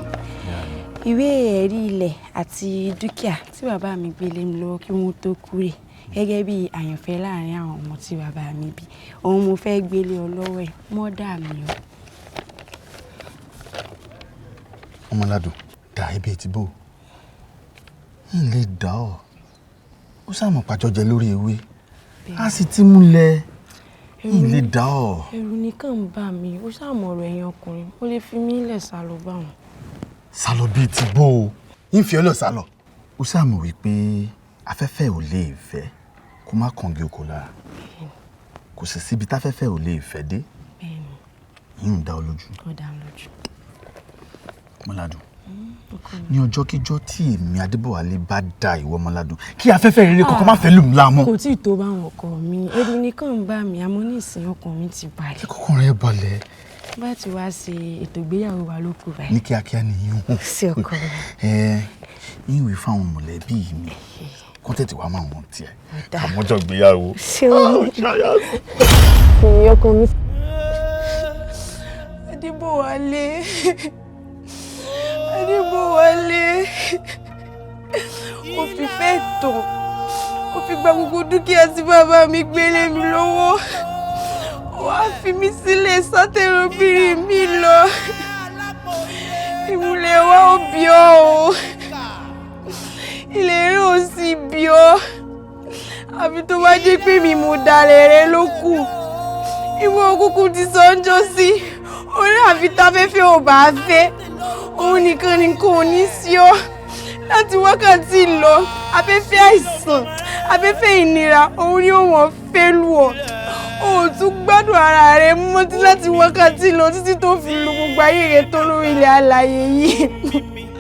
ìwé ẹ̀rí ilẹ̀ àti dúkìá tí bàbá mi gbé lé mi lọ́wọ́ kí wọ́n tó kú rè gẹ́gẹ́ bí àyànfẹ́ láàrin àwọn ọmọ tí bàbá mi bí, òun mo fẹ́ gbé lé ọ lọ́wọ́ ẹ̀, mọ́dà mi o. Ọmọládùn, dà ibi tí bò ń lè dà ọ́, ó sàmọ̀ pàjọjẹ lórí ewé, a sì ti múlẹ̀ ń lè dà ọ́. Ẹ̀rù nìkan ń bà mí, ó sàmọ̀ ọ̀rọ̀ ẹ̀yin ọkùnrin, ó lè fi mí lẹ̀ sálọ bá wọn. Sálọ bíi ti bó o, ń fi ọlọ́ sálọ. Ó sàmọ̀ wípé afẹ́fẹ́ ò lè fẹ́ kó má kàngi oko lára, kò sì síbi táfẹ́fẹ́ ò lè fẹ́ dé. Yín ń dá ọ lójú. Ó dá ọ lójú. Ọmọládùn, ní ọjọ́kíjọ́ tí èmi Adébọ̀wálé bá da ìwọ Ọmọládùn, kí afẹ́fẹ́ rere kankan má fẹ́ lù mí láàmú. Kò tí ì tó báwọn ọkọ mi, ẹ̀rù nìkan ń bà mí, àmọ́ ní ìsìn ọkàn mi ti balẹ̀. Kọ́kàn rẹ balẹ̀. Bá ti wá ṣe ètò ìgbéyàwó wa ló kù báyìí. Ní kíákíá nìyí o. Sí ọkọ mi. Ẹ ìwé fáwọn mọ̀lẹ́bí mi kó tètè wá máa wọ̀n tiẹ̀ àmọ́jọ́ ìgbéyàwó. Ṣé o ní ọkọ mi. Adébọ̀wálé. Adébọ̀wálé. Ó fi fẹ́ tàn, ó fi gba gbogbo dúkìá tí bàbá mi gbélé mi lọ́wọ́. Wàá fi mí sílẹ̀ sátẹ̀rọ̀bìnrin mi lọ. Ìmùlẹ̀ wa ò bí ọ o, ilẹ̀ rẹ̀ ò sì bí ọ. Àfi tó bá jẹ́ pé mi mo dalẹ̀ rẹ ló kù. Ìwọ òkúkú ti sọ ń jọ sí orí, àfi táfẹ́fẹ́ ò bá fẹ́ òun nìkan ni kò ní sí ọ. Láti wákàtí lọ, afẹ́fẹ́ àìsàn, afẹ́fẹ́ ìnira, òun ni ó wọ́n fẹ́ lù ọ́. O ò tún gbádùn ara rẹ mọ́ tí láti wákàtí lọ títí tó fi lu gbogbo ayé rẹ tó lórí ilẹ̀ alààyè yìí.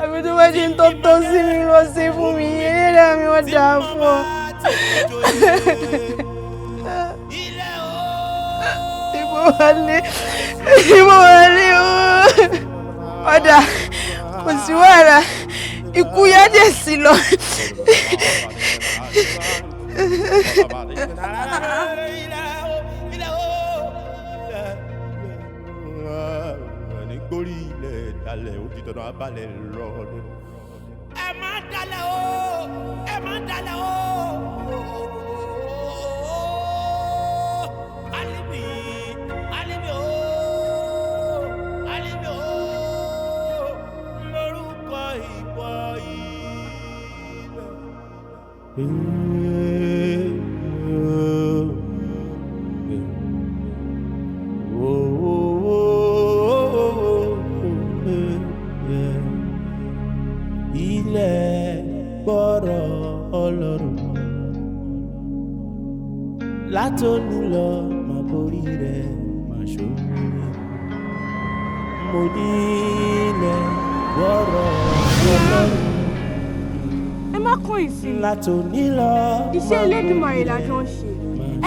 Àfi tó bá ṣe ń tọ́tọ́ sí mi lọ ṣe fún mi, ẹlẹ́dàá mi, wọ́n dáa fún ọ. Ìbọ̀wálé, Ìbọ̀wálé o. Ọ̀dà kò sí wàhálà, ikú yá dẹ̀ sí lọ. Nítorí ilẹ̀ dalẹ̀, ó di dandan abalẹ̀ lọ. Ẹ má dalẹ̀ o, ẹ má dalẹ̀ o. Alimi, alimi o, alimi o, lórúkọ ìwọ ilẹ̀. Ilẹ̀ gbọ́rọ̀ Ọlọ́run, látòní lọ máa borí rẹ̀, máa ṣòro. Mo ní ilẹ̀ gbọ́rọ̀ Ọlọ́run. Ẹ má kọ̀yìn sí mi. Látòní lọ. Iṣẹ́ Elédùmarè la jọ ń ṣe.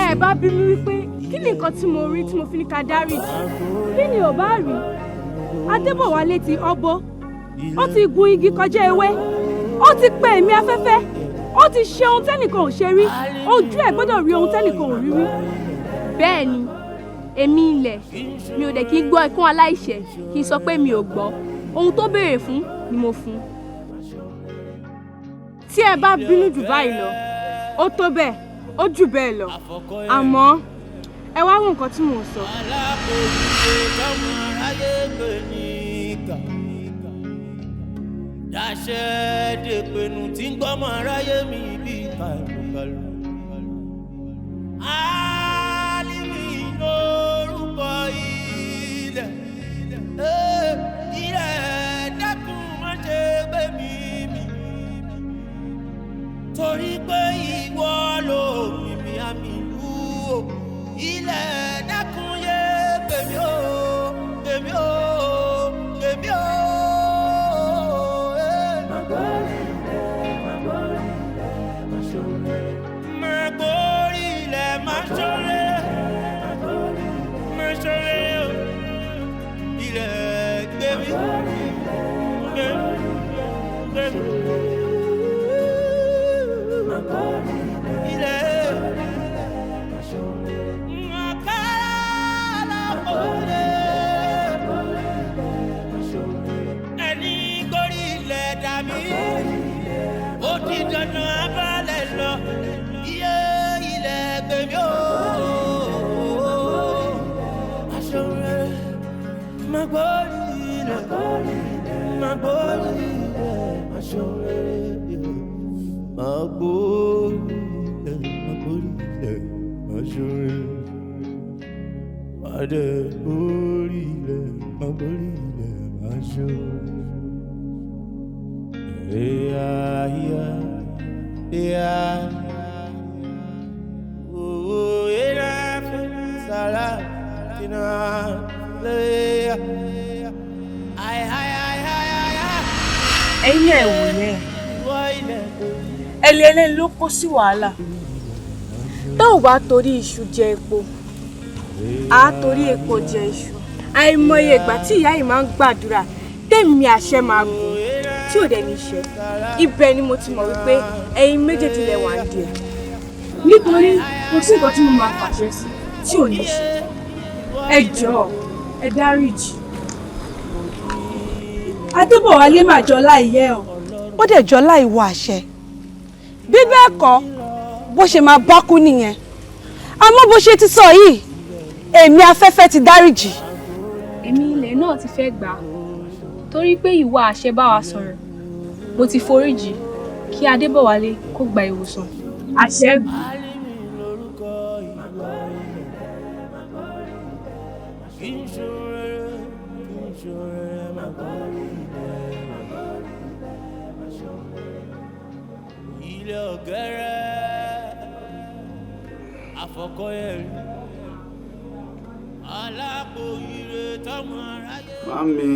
Ẹ bá bí mi wípé kí ni nǹkan tí mo rí tí mo fi ní ká dáríjì? Kí ni ò bá rí? Adébọ̀wálé ti ọbọ, ó ti gun igi kọjá ewé, ó ti pe èmi afẹ́fẹ́, ó ti ṣe ohun tẹ́nìkan ò ṣe rí. Ojú ẹ̀ gbọ́dọ̀ rí ohun tẹ́nìkan ò rí rí. Bẹ́ẹ̀ ni, èmi ilẹ̀ mi ò dẹ̀ kí n gbọ́ ikún aláìṣẹ̀ kí n sọ pé mi ò gbọ́. Ohun tó béèrè fún ni mo fún. Tí ẹ bá bínú jù báyìí lọ, ó tó bẹ́ẹ̀, ó jù bẹ́ẹ̀ lọ. Àmọ́ ẹ wá wo nǹkan tí mò ń sọ. Dáṣẹ́ dèpẹ̀nù tí ń gbọ́mọ aráyé mi bí kàlùkàlù. Álímì lórúkọ ilẹ̀. Ilẹ̀ dákun má ṣe gbé mi mì. Torí pé ìwọ ló mímí àmì lù ó. Ilẹ̀ dákun yé gbèmí o, gbèmí o, gbèmí o. Magbori ilẹ̀ máa ṣọlẹ̀, máa ṣọlẹ̀ o. Ilẹ̀ gbẹ̀mí, gbẹ̀mí, gbẹ̀mí. Ilẹ̀ ọ̀kadà kò lè. Ẹni gorí ilẹ̀ dàbí, ó di dandan abalẹ̀ lọ. Iye ilẹ̀ gbẹ̀mí o. Aṣọ rẹ̀ máa gbórí ilẹ̀, máa gbórí ilẹ̀, aṣọ rẹ̀ máa gbórí ilẹ̀, máa gbórí ilẹ̀, aṣọ rẹ̀ máa dẹ̀ gbórí ilẹ̀, máa gbórí ilẹ̀, aṣọ rẹ̀. Yeah, yeah, yeah. Oh, yeah, salah, tina, le. Ai, ai, ai, ai, ai, ai. Ẹ̀yin ẹ̀ wò yẹn, ẹlẹ́ ẹlẹ́ni ló kó sí wàhálà. Tá ò bá torí iṣu jẹ epo, à á torí epo jẹ iṣu. Àìmọye ìgbà tí ìyá yìí máa ń gbàdúrà tèmi àṣẹ máa gùn tí ò dẹ̀ ní ṣe. Ibẹ̀ ni mo ti mọ̀ wípé ẹ̀yin méjèèjì lẹ wà ń díẹ̀, nítorí kò sí nǹkan tí mo máa pàṣẹ sí tí ò ní ṣe. Ẹ jọ̀ọ́, ẹ dáríjì. Adébọ̀wálé mà jọ láìyẹ́ o. Ó dẹ̀ jọlá ìwọ àṣẹ. Bí bẹ́ẹ̀ kọ́, bó ṣe máa bá kú nìyẹn. Àmọ́ bó ṣe ti sọ yìí, èmi afẹ́fẹ́ ti dáríjì. Èmi ilẹ̀ náà ti fẹ́ gbà á torí pé ìwọ àṣẹ bá wa sọ̀rọ̀. Mo ti foríjì kí Adébọ̀wálé kó gba ìwòsàn. Àṣẹ gùn. Ilé ọ̀gẹ́rẹ́ àfọkọ́yẹ̀rí alápò ire tọmọ aráyé. Mami.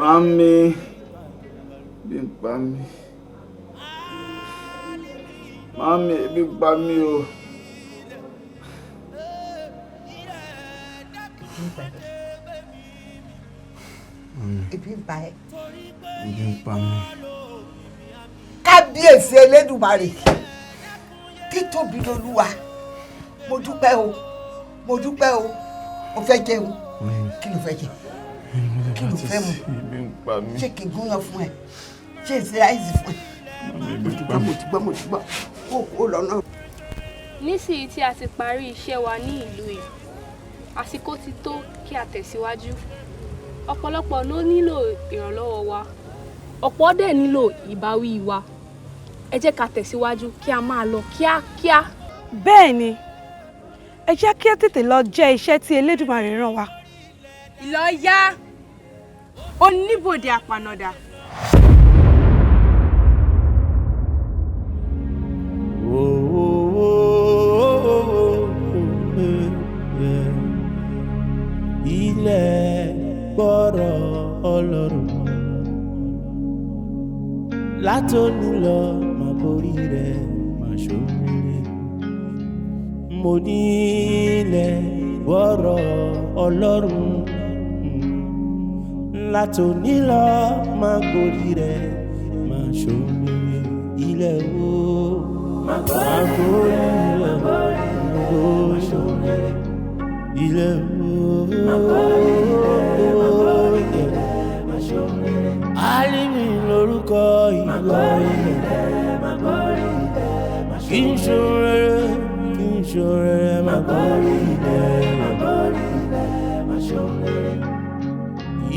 Mami. Ebi ń pa mí. Mami, ebi ń pa mí o. Ebi ń pa ẹ́. Ebi ń pa mí. Kábíyèsí Elédùmarè, títóbi lolúwa, mo dúpẹ́ o, mo dúpẹ́ o. Mo fẹ́ jẹun. Kí ló fẹ́ jẹ? Kí ló fẹ́ mu? Ebi ń pa mí. Ṣé kí n gúnyán fún ẹ? Ṣé n ṣe ráìsì fún ẹ? Ebi ń pa mí. Mo ti gbọ́, mo ti gbọ́, kó o lọ́nà. Nísìnyí tí a ti parí iṣẹ́ wa ní ìlú yìí, àsìkò ti tó kí a tẹ̀síwájú. Ọ̀pọ̀lọpọ̀ ló nílò ìrànlọ́wọ́ wa, ọ̀pọ̀ dẹ̀ nílò ìbáwí wa. Ẹ jẹ́ ká tẹ̀síwájú kí a máa lọ kíákíá. Bẹ́ẹ̀ ni, ẹ jẹ́ kí á tètè lọ jẹ́ iṣẹ́ tí Elédùmarè rán wa. Ìlọ́yà oníbòde àpànàdà. Ilẹ̀ gbọ́rọ̀ Ọlọ́run látòní lọ máa borí rẹ̀ máa ṣoríire. Mo ní ilẹ̀ gbọ́rọ̀ Ọlọ́run látòní lọ máa borí rẹ̀ máa ṣoríire. Ilẹ̀ wo máa borí rẹ̀ máa ṣoríire. Ilẹ̀ wo Alimi lórúkọ ìwọ ilẹ̀. Kì í ṣoore, kì í ṣoore, máa borí ilẹ̀.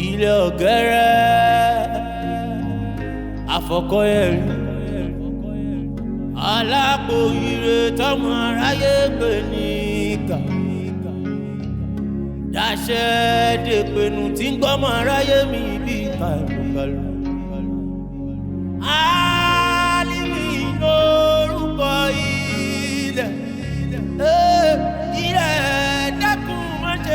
Ilé ọ̀gẹ́rẹ́ àfọkọ́yẹ̀rí alápò ire tọmọ aráyé gbé ní ìkà. Dáṣẹ́ dèpẹ̀nù tí ń gbọ́mọ aráyé mi bí kàlùkàlù.